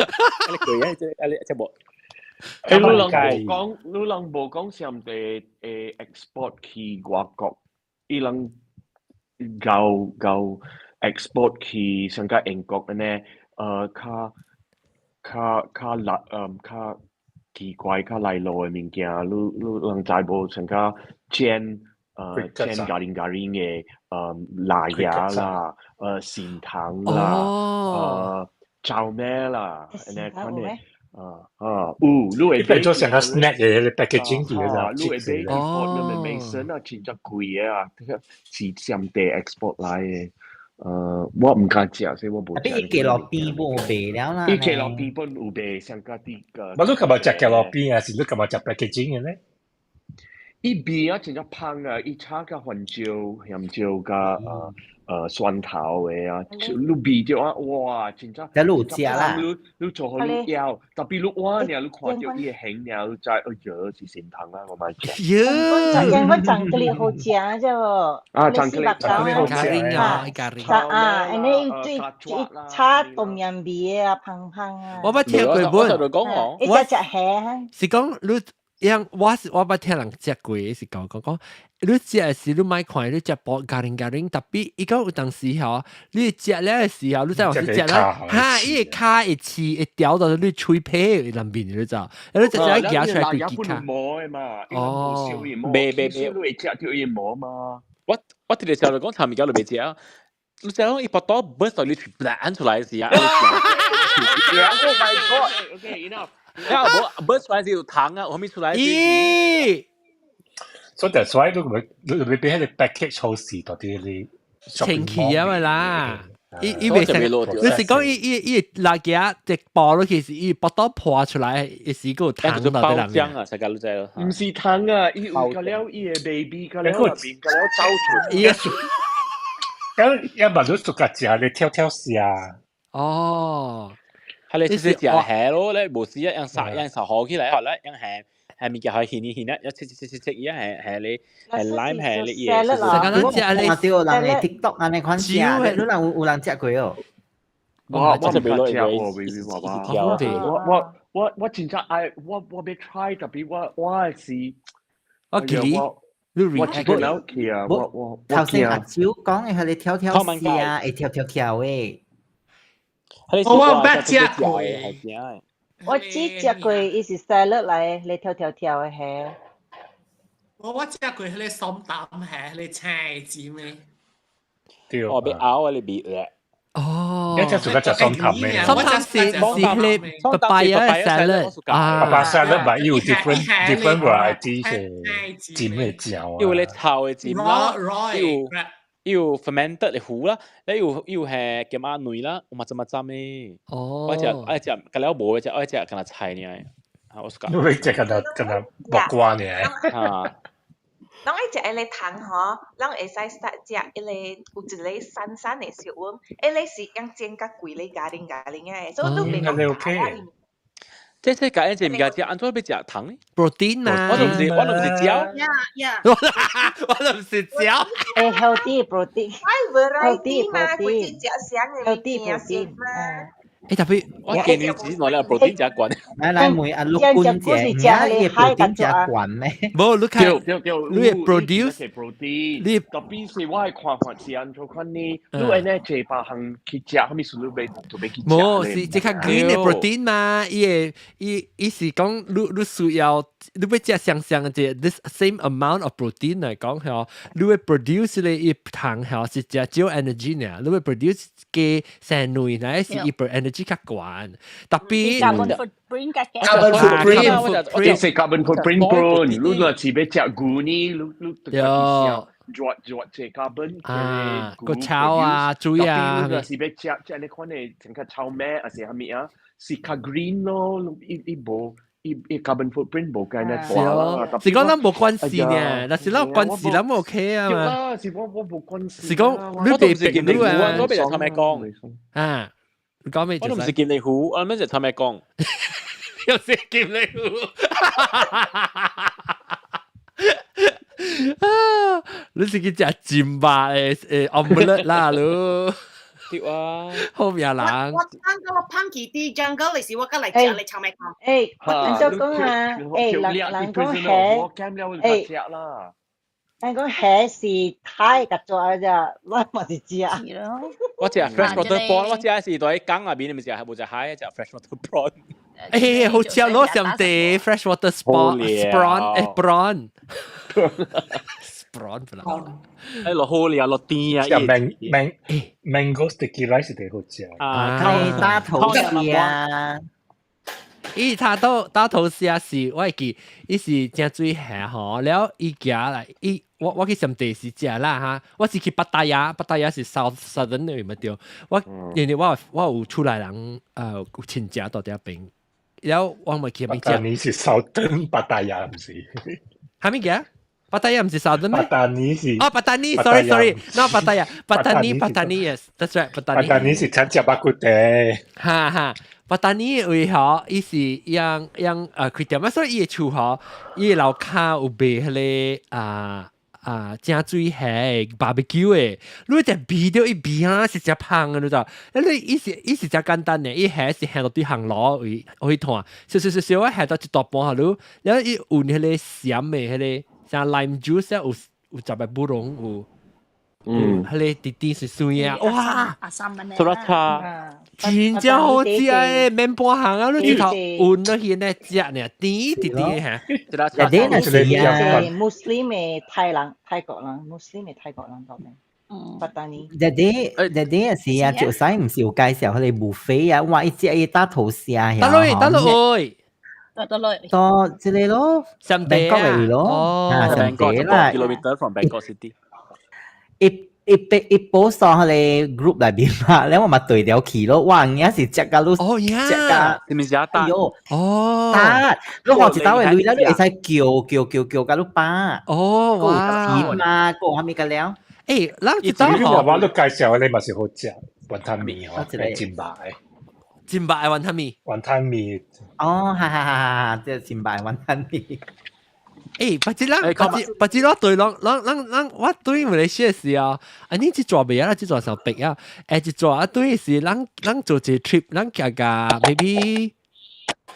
句啊，這你這無。誒，你人無講，你人無講上地誒 export 去外國，伊人。夠夠 export 去上個英國呢，較較較辣，嗯，較奇怪、較來路的物件，你你人知無？上個煎煎咖喱咖喱的，辣芽啦，善糖啦，炒咩啦，按呢款的。啊啊，有，你會買做成個 snack 嘅 packaging 嘅就，你會買 import 你咪 Mason 啊，真正貴嘅啊，是上地 export 來的。我毋敢食，所以我無食。伊雞路邊無賣了啦。伊雞路邊本有賣，上加啲個。我你幹嘛食雞路邊啊？是你幹嘛食 packaging 嘅咧？伊味啊，真正芳啊！伊炒甲番椒、鹹椒佮蒜頭的啊，你味著啊，哇！真正。這你有食啦？你你做予你枵，特別你碗爾，你看著伊的形爾，你知哎喲是善糖啦，我嘛食。喲！講講巧克力好食啫無？啊，巧克力，巧克力好食啊！啊，按呢最最炒冬陰味的啊，芳芳啊。我捌聽過本，我食蝦。是講你。樣我是我捌聽人食過，是講講講，你食的時你莫看你食薄咖喱咖喱，特別伊講有當時吼，你食了的時候，你知有時食了，哈，伊的跤會刺會掉到你喙皮內面，你知？你直接夾出來規支跤。哦，袂袂袂，你會食著伊毛嘛？我我直直時候就講炒物件就袂食啊，你食講伊腹肚 burst 到你喙彈出來時啊！ Oh my god! Okay, enough. 呀，無 burst 出來是有糖啊，後面出來。咦？所以 that's why 你咪你咪俾彼個 package 好勢，到底你清氣啊嘛啦。伊伊袂成，你是講伊伊伊垃圾直爆落去是伊腹肚破出來，伊是個湯到包漿啊，大家都知咯。唔是湯啊，伊有個了伊個 baby 個了入邊個了走出。伊咁一問到熟個食，你跳跳蝦。哦，係你食食蝦咯，你無時一樣殺一樣殺好起來，學咧樣蝦。係物件係芡芡一，一切切切切，伊係係你係 lime 係你嘢。我看到人嘅 TikTok 按呢款食，你人有有人食過哦？我我唔捌食喎，baby 我我我我真正愛我我欲 try，特別我我是我記你我一個人去啊，我我頭先阿蕉講嘅係你跳跳蝦，會跳跳跳嘅。我毋捌食過。我只食過，伊是 salad 來，你跳跳跳的蝦。我我食過彼個雙膽蝦，彼個青的煎的。對。哦，欲咬啊，你別咧。哦。一隻做一隻雙頭咩？雙頭是是彼個 papaya salad 啊。 papaya salad 咪有 different different variety 嘅煎嘅醬啊。有咧炒的煎啦，有有 fermented 的糊啦，咧有有係鹹仔卵啦，有嘛浸嘛浸的。哦。我食愛食，隔了無食愛食，敢若菜爾。啊，我是講。你食敢若敢若木瓜爾。啊。攏愛食彼个湯吼，攏會使食食彼个有一個散散的小碗，彼个是用煎甲規个咖喱咖喱的，所以你袂講 OK。這這個這物件食，按怎欲食糖呢？protein 嘛，我都毋是，我都毋是食。 Yeah. 我都毋是食。誒，healthy protein。 variety 嘛，規隻食啥的物件先嘛。誒，特別我見你只攞嚟 protein 食慣。來來問阿陸君姐，你 protein 食慣咩？無，你看，對對對，你 produce protein，你特別是我係看看是按怎款呢？你按呢這百項去食，啥物事你欲就欲去食。無，是這較 green 的 protein 嘛？伊會伊伊是講你你需要你欲食相相的 this same amount of protein 來講吼，你會 produce 咧伊糖吼是食少 energy 呢？你會 produce 加生卵，乃是伊 energy 較懸。特別 carbon footprint 較 carbon footprint，這是 carbon footprint 本。你若是欲食牛呢，你你就熱熱這 carbon 啊，個草啊，水啊，你若是欲食食你款的成個草莓還是啥物啊，是較 green 咯，伊伊無伊伊 carbon footprint 無計呢大啦。是講咱無關係呢，但是咱有關係，咱 OK 啊嘛。是我我無關係。是講你被逼你啊，我俾人他咩講啊？你講咩？我都唔是劍你虎，我諗住他咩講？又是劍你虎。啊！你是去食煎肉的誒 omelette 啦，你。對啊。好命人。我胖我胖去啲 jungle 嚟時，我過來食你炒米飯。誒，按怎講啊？誒，人人講蝦，誒，人講蝦是太甲抓咋，我嘛是食。我食 freshwater prawn，我食是佇江那邊，你咪食，無食海，食 freshwater prawn。誒，好食咯，上帝 freshwater prawn，誒 prawn。prawn 不啦。誒，落好料，落甜啊！食 man man mango sticky rice 特好食。啊，打頭蝦。伊他都打頭蝦是，我會記，伊是正水蝦吼，了伊行來，伊我我去上地是食啦哈，我是去巴達亞，巴達亞是 South Southern 的咪對，我因為我我有厝內人有親戚佇遐邊，了我咪去邊食。你是 Southern 巴達亞毋是？啥物件？巴達亞毋是 Southern 咩？巴達尼是。哦，巴達尼，sorry sorry，no 巴達亞，巴達尼巴達尼，yes，that's right，巴達尼。巴達尼是產食肉骨茶。哈哈。巴達尼為吼，伊是用用開店啊，所以伊的厝吼，伊的樓跤有賣彼个啊啊正水蝦 barbecue 的，你只味著伊味啊是誠芳的，你知？你伊是伊是誠簡單的，伊蝦是下落對烘爐位去炭，燒燒燒燒啊下到一大半下你，然後伊有彼個鹹的彼個像 lime juice 啊，有有十個布隆有。嗯，彼个甜甜水水啊，哇！出啦叉，真正好食誒，免半項啊！你直頭勻落去呢食呢，甜甜甜嚇。日啲是啊，Muslim 的泰人、泰國人，Muslim 的泰國人講咩？嗯，巴達尼。日啲日啲是啊，就使毋是有介紹彼個 buffet 啊，哇！伊食伊打頭蝦打落去，打落去。打落去。到這個咯，上地啊，咯，啊，上地啦。 Kilometer from Bangkok City。伊一被一 post 上彼個 group 內面嘛，咧我嘛對了去咯，哇！而家是食甲你哦呀，食甲是毋是啊？哎喲，哦，得，你看一道的鐳啦，你會使叫叫叫叫甲你飽。哦，哇！有甜啊，閣有啥物甲了？欸，咱一道吼，我都介紹你嘛是好食雲吞麵吼，係真白的，真白的雲吞麵，雲吞麵。哦，哈哈哈哈，這真白雲吞麵。欸，不知咱，不知不知我對攏攏攏攏，我對馬來西亞時啊，啊你這做袂啊，這做上逼啊，欸，這做啊對是咱咱做一個 trip，咱加加 maybe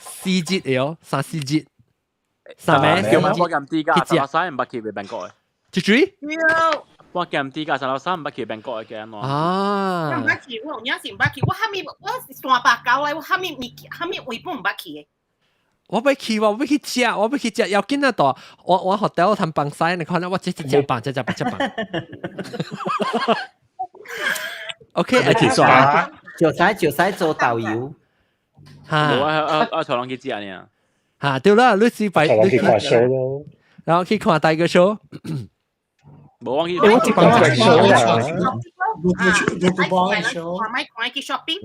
四日的哦，三四日，三暝叫我減啲㗎，三三唔捌去曼谷的。這水？我減啲㗎，三三唔捌去曼谷的嘅安怎？啊！我毋捌去，我有影是毋捌去，我哈物我是山北溝來，我哈物物哈物位本毋捌去的。我欲去，我欲去食，我欲去食，要緊啊！大，我我學到談放西，你看我這這食飯，這食飯，食飯。OK，啊，結束啊。就使就使做導遊。嚇！無啊啊啊！坐人去食爾。嚇，對啦，你是擺，你去看 show 咯，然後去看大個 show。無我去，我一幫 show 啊。我我我買看去 shopping。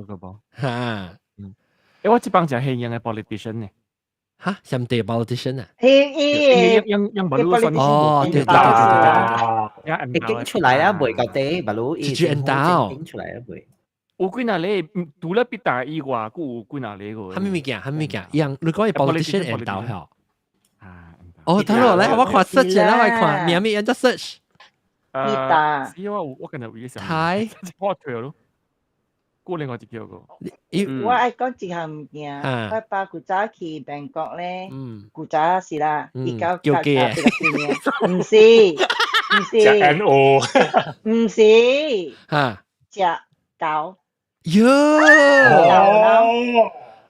嚇！欸，我這幫就係用嘅 politician 呢。嚇，什麼 politician 啊？伊伊用用馬路選哦，對對對對對，會經出來啊，袂到底馬路，一轉到經出來啊，袂。有幾若個，除了畢達以外，閣有幾若個個。啥物物件？啥物物件？樣你講伊 politician 緣投吼？哦，等落來，我看 search 啦，我看名物按怎 search？畢達。是我我今日有想。台。我退咯。過另外一個個。我愛講一項物件，我爸古早去曼谷咧，古早是啦，伊到叫雞，毋是，毋是，食 N O，毋是，嚇，食狗。喲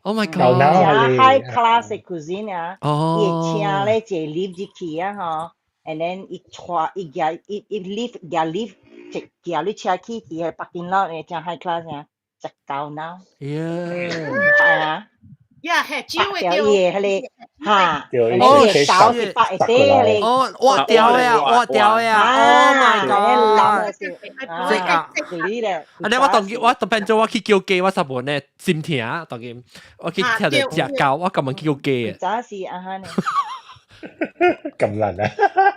！Oh my god！食 high class cuisine 啊，伊會請咧一個 lift 入去啊吼，and then 伊帶伊舉伊伊 lift 舉 lift 一舉你車去去彼 parking lot 咧，正 high class 啊，食狗腦。喲！係啊。呀，係酒的對。伊的彼個哈，哦，狗是白的彼個。哦，挖掉呀，挖掉呀！Oh my god！這個，啊！你我當佢，我當變做我去叫雞，我十本呢心疼，當佢我去聽著食狗，我咁樣叫雞啊！早是啊哈呢。咁難啊！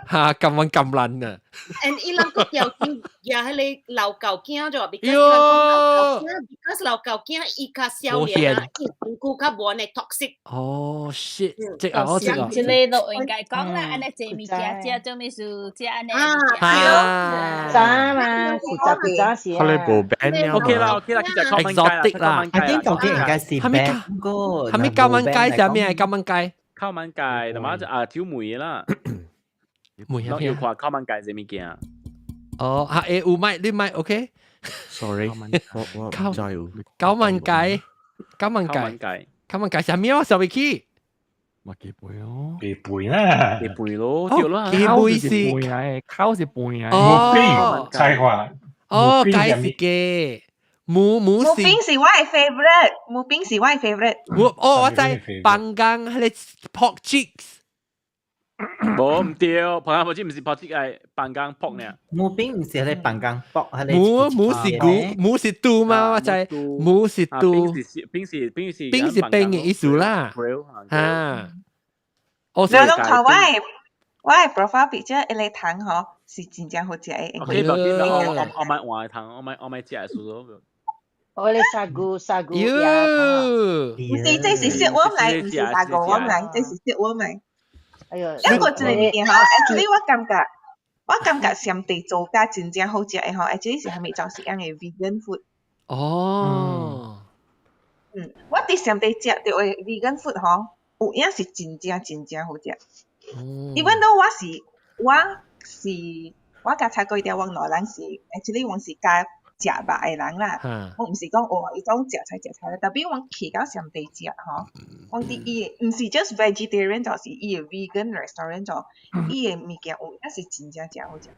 嚇，咁樣咁難啊！ And 伊人閣叫叫也彼個老狗囝咗，because 伊人講老狗囝，because 老狗囝伊較少年啊，伊身軀較無按呢 toxic。哦，shit！這個我這個。這個都應該講啦，按呢濟物件食，做咩事食按呢？啊，早嘛，古早古早時啊。佢哋無 ban 了。 OK 啦，OK 啦，其實 exotic 啦。 I think 究竟應該是 ban 個。係咪九蚊雞？食咩？九蚊雞？烤燜雞，同埋啊挑梅啦。梅啊！要看烤燜雞這物件。哦，啊欸有麥，你麥 OK？ Sorry，我我唔知喎。九蚊雞，九蚊雞，九蚊雞啥物啊？小飛機。嘛雞背咯，雞背啦，雞背咯，對啦。雞背是背來，烤是背來。哦，菜花。哦，雞是雞，母母是。母餅是我的 favorite，母餅是我的 favorite。我哦，我知，放工彼個 pork cheeks。無毋對，彭工不是毋是pork cheek 係放工 pork 呢？母餅毋是彼個放工 pork，母母是牛，母是豬嘛？我知，母是豬。餅是餅是餅是餅是餅的意思啦。啊。哦，你攏看我的我的 profile picture 一個糖吼是真正好食的。 OK，我我買換糖，我買我買食的數數。我咧砂菇砂菇呀，毋是，這是小碗來，毋是砂菇碗來，這是小碗來。哎喲，一個一個物件吼，actually 我感覺，我感覺上帝做甲真正好食的吼，actually 是啥物就是樣的 vegan food。哦。嗯，我佇上帝食著的 vegan food 吼，有影是真正真正好食。Even though 我是我是我較察覺著，我兩人是 actually 我是較食肉的人啦。我毋是講哦，伊種食菜食菜啦，特別我去到上帝食吼，我佇伊的毋是 just vegetarian，就是伊的 vegan restaurant 做，伊的物件有影是真正誠好食。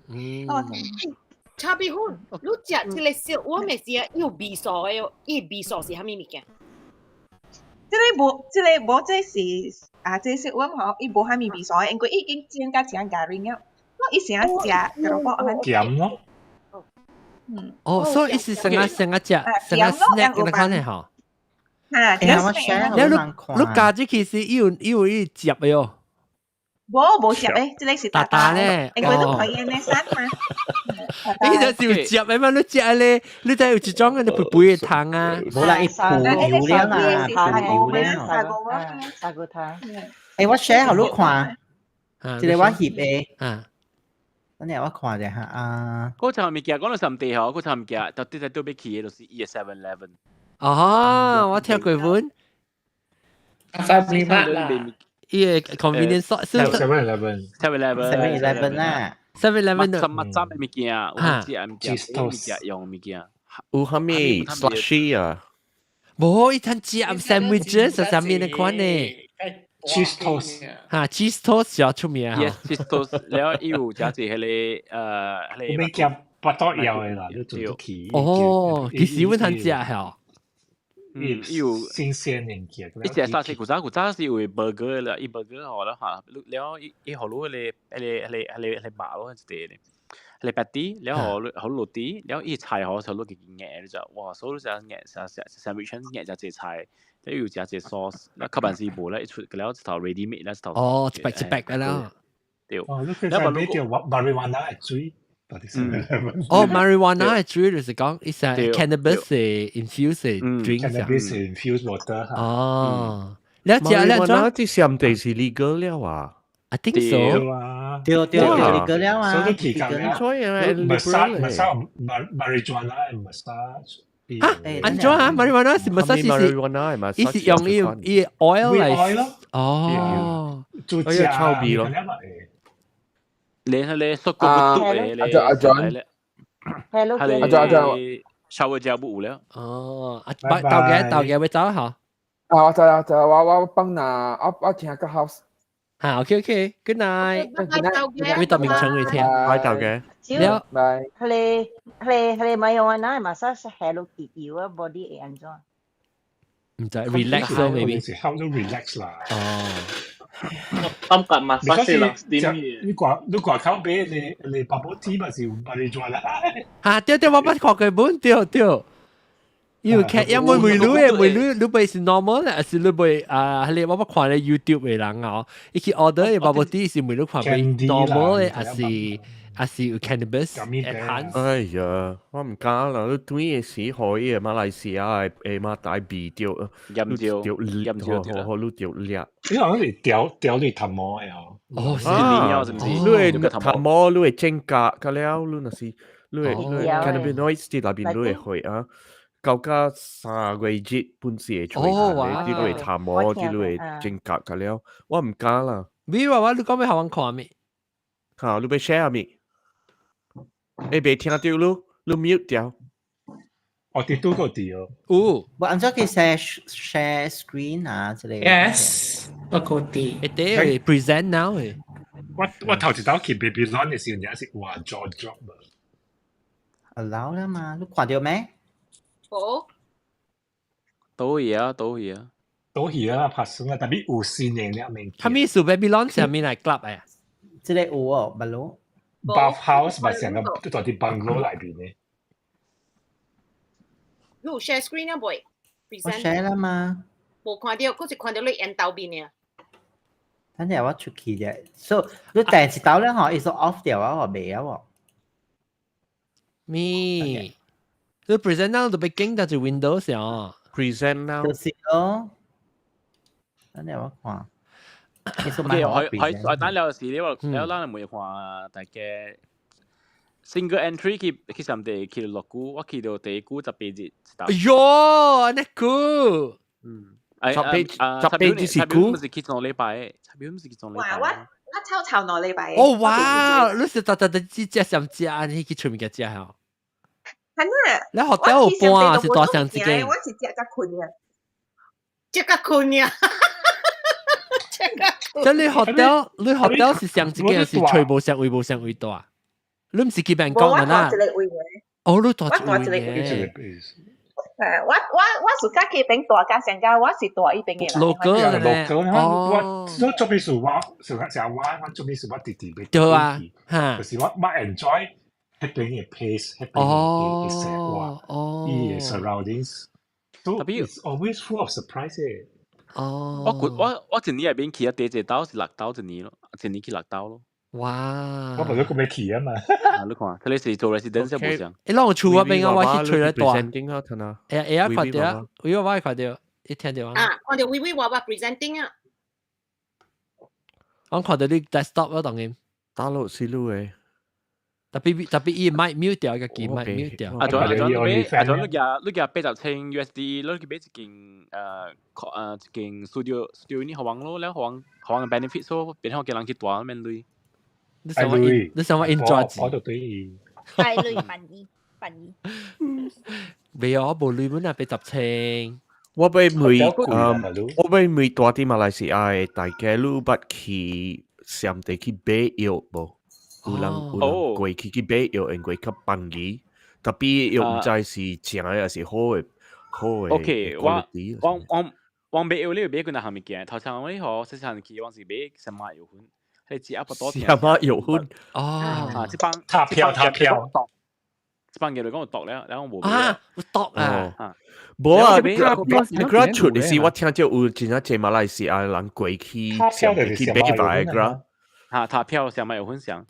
嗯。哦，炒米粉，你食這個小我咪是啊，有味素的，伊味素是啥物物件？這個無，這個無，這是啊，這是阮吼，伊無啥物味素的，因為伊已經煎甲誠咖喱了，我伊成日食，就講鹹咯。哦，所以伊是成個成個食成個 snack 咁款的吼。嚇，我 share 你你加這其實伊有伊接的喲。無無接的，這個是大大咧，因為都可以呢散嘛。伊就是有接的嘛，你食咧，你知有一種嘅你肥肥的湯啊。無啦，伊鋪油了啦，鋪油了。砂鍋湯。欸，我 share 予你看，這個我翕的。啊。等下我看一下啊。嗰層物件講到什地吼，嗰層物件到底在倒欲去的就是伊的 Seven Eleven。哦，我聽過本。 Family Mart 啦。伊個 convenience store Seven Eleven。 Seven Eleven。 Seven Eleven 啦。 Seven Eleven 什麼什麼物件，有食物件，物件用物件。有啥物 slushy 啊？無，伊通食 sandwiches 啥物的款呢？Cheese toast 哈，cheese toast 較出名。 Yes, cheese toast。了伊有食一彼個彼個。物件不多要的啦，你做得起。哦，其實阮通食吼。嗯，伊有新鮮物件。伊食啥是古早古早是有 burger 啦，伊 burger 吼了嚇，了伊伊予你彼個彼個彼個彼個彼個肉咯，一個咧，彼個 patty，了予予落地，了伊菜吼就落去硬，你就哇，所以食硬食食 sandwich 硬食這菜，了又食這 sauce，了較辦是無咧，一出了一頭 ready made 了一頭。哦，一白一白個啦。對。哦，你可以買條 marijuana 的水。哦，marijuana 的水就是講，伊是 cannabis infused drink。 cannabis infused water。哦，你食你食。 marijuana 佇上地是 legal 了啊？I think so。對對對，legal 了啊。所以期間所以 massage massage marijuana massage。嚇？按怎啊？marijuana 是 massage 是，伊是用伊伊 oil 來。哦。做食臭味咯。你係你縮個個篤嘅，阿阿 John， Hello，阿阿 John 阿 John，稍微食不有了。哦，啊，豆嘅豆嘅欲走吼。啊，我知啦，知啦，我我幫拿，我我聽個 house。好，OK OK，Good night。會到明晨會聽。拜豆嘅。了，拜。彼個彼個彼個 marijuana massage Hello Kitty 啊，body 會按怎？毋知 relax 咯，maybe。是 help 到 relax 啦。哦。感覺 massage 人點你掛你掛口俾你你 bubble tea 嘛是 marijuana。嚇！對對，我捌看過本，對對。因為看，因為每女的每女，你袂是 normal 咧，還是你袂啊？彼個我捌看咧 YouTube 的人哦，伊去 order 的 bubble tea 是每女看袂 normal 的，還是還是有 cannabis enhance？哎呀，我毋敢啦！你轉的時可以馬來西亞的馬大味著，飲著飲著，好你著掠。你好像是調調你頭毛的哦。哦，是尿是毋是？你會頭毛，你會增加，個了，你若是你會你會 cannabinoids 佇內面，你會會啊。到甲3月日本時會出來，佇你會頭毛，佇你會增加個了，我毋敢啦。你話我你講欲予阮看未？嚇，你欲 share 未？欸，袂聽著你，你 mute 掉。哦，佇拄個佇哦。有。我按怎去 share share screen 啊？這個。 Yes，我個佇。會得 present now 誒。我我頭一道去 Babylon 的時陣，也是話 jaw drop 啊。 Allow 了嘛？你看著未？無。都去啊，都去啊。都去啊，拍算啊，特別有新的了物件。啥物是 Babylon 啥物來 club 誒？這個有哦，捌咯。 Bath house 嘛，成個都在佇 bungalow 內邊的。你有 share screen 啊？未？我 share 啦嘛。無看著，閣是看著你緣投面爾。等下我出去啫，所以你第一道咧吼，伊說 off 掉啊，我袂啊喎。咪，你 present now 就欲經到就 Windows 哦。 Present now 就是咯。等下我看。 OK，可可可等了時你話了，咱會看大家 single entry 去去上地去落久，我去到第久18日。哎喲，按呢久。嗯， 18日是久，毋是去2禮拜，十八毋是去兩禮拜。哇！我我抽頭2禮拜。哦哇！你是逐逐逐只食上食，你去出面個食吼？係啊！你學得有半是大上一間？我是食甲困啊，食甲困呀！即你學到你學到是上一間是吹無上位無上位大？你毋是去辦公啦？哦，你蹛一個位嘅。我我暑假去邊蹛甲上家，我是蹛彼邊嘅。 local 咧，哦，我做咩事我成日成日我我做咩事我直直欲對啊，嚇，就是我我 enjoy 彼邊嘅 pace，彼邊嘅生活，伊嘅 surroundings。So it's always full of surprise 嘅。我一年入邊去啊，第一兜是六兜一年咯，一年去六兜咯。哇！我無咗個欲去啊嘛。啊，你看，佢哋是做 residence 無相。欸，咱有厝嗰邊啊，我去吹來大。 presenting 啊，睇下。會會啊，看著啊，有我看著，伊聽著啊。啊，看著微微娃娃 presenting 啊。我看著你 desktop 咯，當然。大陸是路誒。特別特別伊麥 mute 掉個機麥 mute 掉。啊，仲啊仲你買，啊仲你夾你夾80千 USD，你去買一間一間 studio 呢，予人咯，了予人予人 benefit 所變好叫人去住免鐳。你想我你想我 enjoy 我就對伊。愛鐳辦伊辦伊。未有，我無鐳本啊，80千。我欲問住佇馬來西亞的大家，你捌去暹地去買藥無？有人有人過去去買藥，因為較便宜，tapi 藥毋知是正的還是好的好的。 OK，我買藥你有買幾若項物件？頭先我嗬，細細去我是買什麼藥粉？彼個只不多。什麼藥粉？哦，啊，這幫他票他票，這幫藥嚟講有毒了，然後我無買。啊，有毒啊！無啊，Viagra 出的時，我聽著有真正濟馬來西亞人過去去買 Viagra。啊，他票上買藥粉上。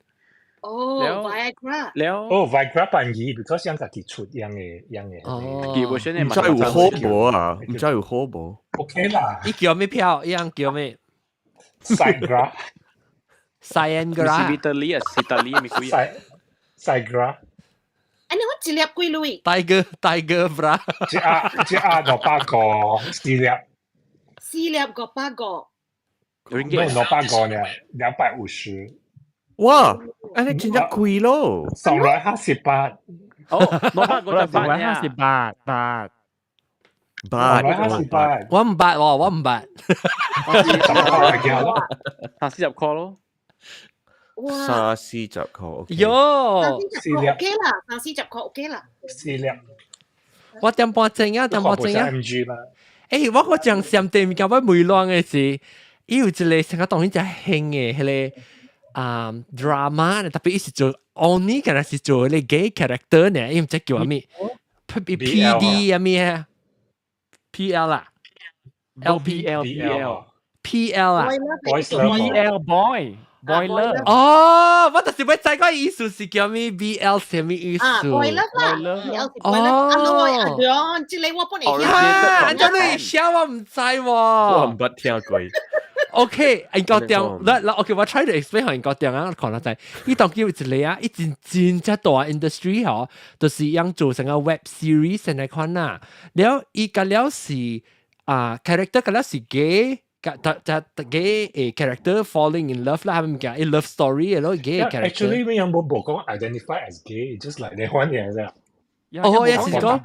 哦，Viagra。了。哦，Viagra 便宜，because 樣家己出樣的樣的。哦。毋知有好無啊？毋知有好無？OK 啦。伊叫咩票？伊樣叫咩？Sigra。 Siagra。是意大利啊，意大利咪貴。 Sigra。哎，你我一粒幾鐳？大哥，大哥 bra。一盒一盒500個，四粒。四粒500個。沒有500個呢，250。哇！按呢真正貴咯，上來78。哦，500個就上來78八八八，我毋捌喎，我毋捌。 30塊咯。三四十塊。喲，四粒 OK 啦，三四十塊 OK 啦。四粒。我點半鐘啊，點半鐘啊。 MG 嘛。欸，我個講上帝物件，我梅亂的是，伊有一個成個當然真興的，彼個。啊 drama 特別伊是做 only 敢若是做彼個 gay character 呢，伊毋知叫啥物，P D 啥物啊？P L 啊，L P L P L P L 啊，B L boy boy love。哦，我就是欲知個意思是叫咩 B L 啥物意思？啊，boy love 啦，B L 是 boy love。啊，阿阿這個我本來啊，按怎你寫我毋知喎。我毋捌聽過。 OK，應該點？嗱嗱，OK，我 try to explain 應該點啊？看下知，伊當叫一個啊，伊真真正大 industry 嗬，就是樣做成個 web series 安呢款啊。了伊個了是啊，character 個了是 gay，個就就 gay 誒 character falling in love 啦，係咪叫？love story 咯，gay character。 Actually，咩樣冇無講 identify as gay，just like 你款嘢啫。哦，也是講，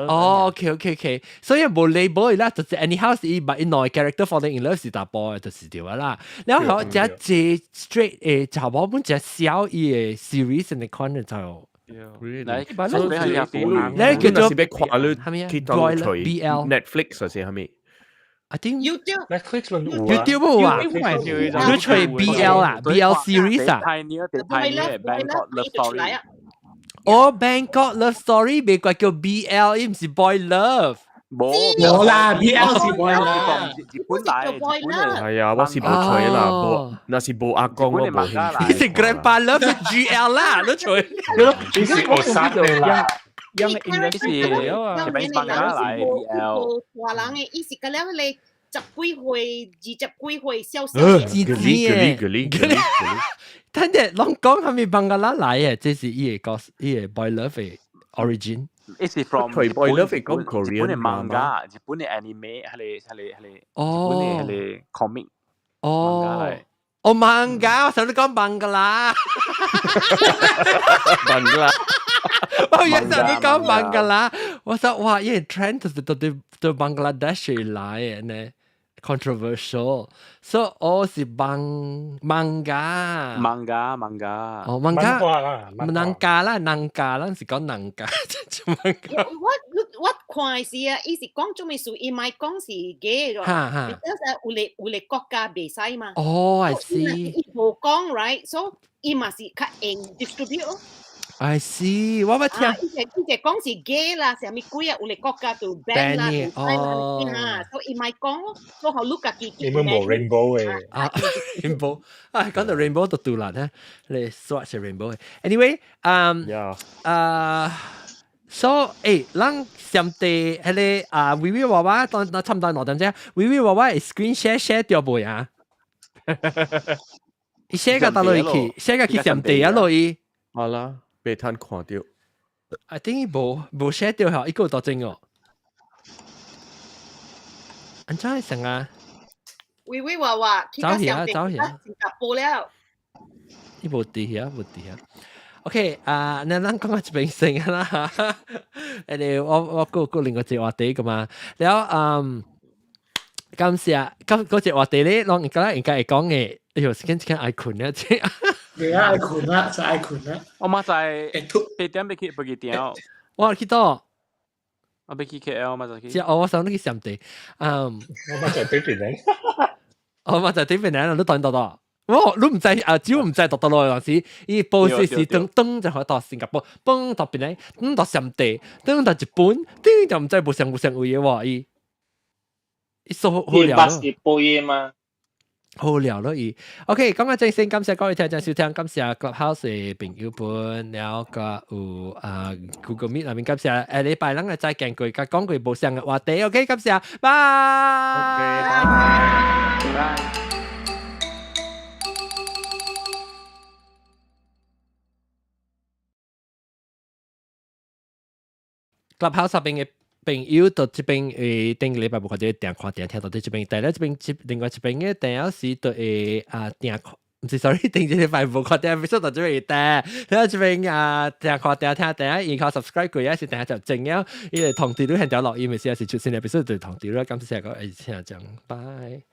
哦，OK OK OK，所以無 label 啦，就是 anyhow 是伊把伊內 character falling in love 是查埔的，就是對啦。然後這這 straight 誒，查某本這小伊的 series 的款就，你你叫做是欲看你去當揣 Netflix 還是啥物？I think YouTube Netflix YouTube 無啊？你揣 BL 啊，BL series 啊？ Bangkok Love Story。哦，Bangkok Love Story 別怪叫 BL，伊毋是 Boy Love。無無啦，BL 是 Boy Love，日本來，日本係啊，我是無揣啦，無，若是無阿公我無興趣。你是 Grandpa Love 是 GL 啦，你揣。你是學生的啦。因為是是俾放假來 BL。大人的，伊是個了你十幾歲、20幾歲小小。知知嘅。等陣，攏講係咪邦加拉來嘅？這是伊個伊個 Boy Love 的 origin。伊是 from 佢 Boy Love 係講 Korean 日本的 manga，日本的 anime，彼個彼個彼個日本的彼個 comic。哦。哦，manga，我想你講邦加拉。邦加拉。我一陣你講邦加拉，我說哇，伊個 trend 就是對對對 Bangladesh 來的呢。controversial，所以我是邦 manga。 manga manga。哦，manga。能加啦，能加啦，是講能加。我我看是啊，伊是講做咩事，伊毋講是 gay 咗，because 有個有個國家袂使嘛。哦，I see。伊無講，right？所以伊嘛是較用 distribute 咯。 I see，我捌聽。伊個講是 gay 啦，啥物鬼啊？有個國家就 ban 啦，就 ban 啦，所以伊咪講咯，所以予你家己。你們無 rainbow 嘅。啊，rainbow，啊，講到 rainbow 就杜蘭咧，你 swatch rainbow。Anyway，啊，so 誒，咱上帝彼個啊，微微娃娃當當差唔多兩點鐘，微微娃娃會 screen share share 掉無呀？伊 share 個到落去，share 個去上帝啊落去。好啦。被攤看到，I think 伊無無寫掉吼，伊閣有多真哦。按怎會成啊？微微娃娃，走去啊，走去啊！新加坡了。伊無佇遐，無佇遐。OK 啊，那咱講到這邊先啦。誒，我我閣閣另外一個話題個嘛，了嗯，感謝，咁嗰隻話題咧，攏應該應該會講嘅。哎喲，時間時間愛睏啊，這。未啊，愛睏啦，就愛睏啦。我嘛在8點欲去飛機場。我去佗？我欲去 KL 嘛就去。是哦，我想你去上地。嗯，我嘛在對邊咧。我嘛在對邊咧，你等到到。我你毋知啊，只要毋知讀到落陣時，伊報時是噔噔就可到新加坡，嘣到邊咧，噔到上地，噔到日本，噔就毋知無上無上位嘅喎，伊伊數好了。是報嘢嘛？好聊咯伊。OK，講到這先，感謝各位聽眾收聽，感謝 Clubhouse 的朋友們，了後有啊 Google Meet 內面感謝，下禮拜咱會再見過，佮講過無相嘅話題。OK，感謝，拜。 OK，拜拜。 Clubhouse 上邊嘅朋友到這邊誒，頂個禮拜無看到訂看訂聽到這邊，但係這邊另外一邊嘅訂是對會啊訂，毋是 sorry，頂個禮拜無看訂，必須到這邊訂，然後這邊啊訂看訂聽訂，然後 subscribe 過也是訂就正了，伊會通知你現條錄音嘅時候是出新嘅，必須對通知你，感謝個會請講，拜。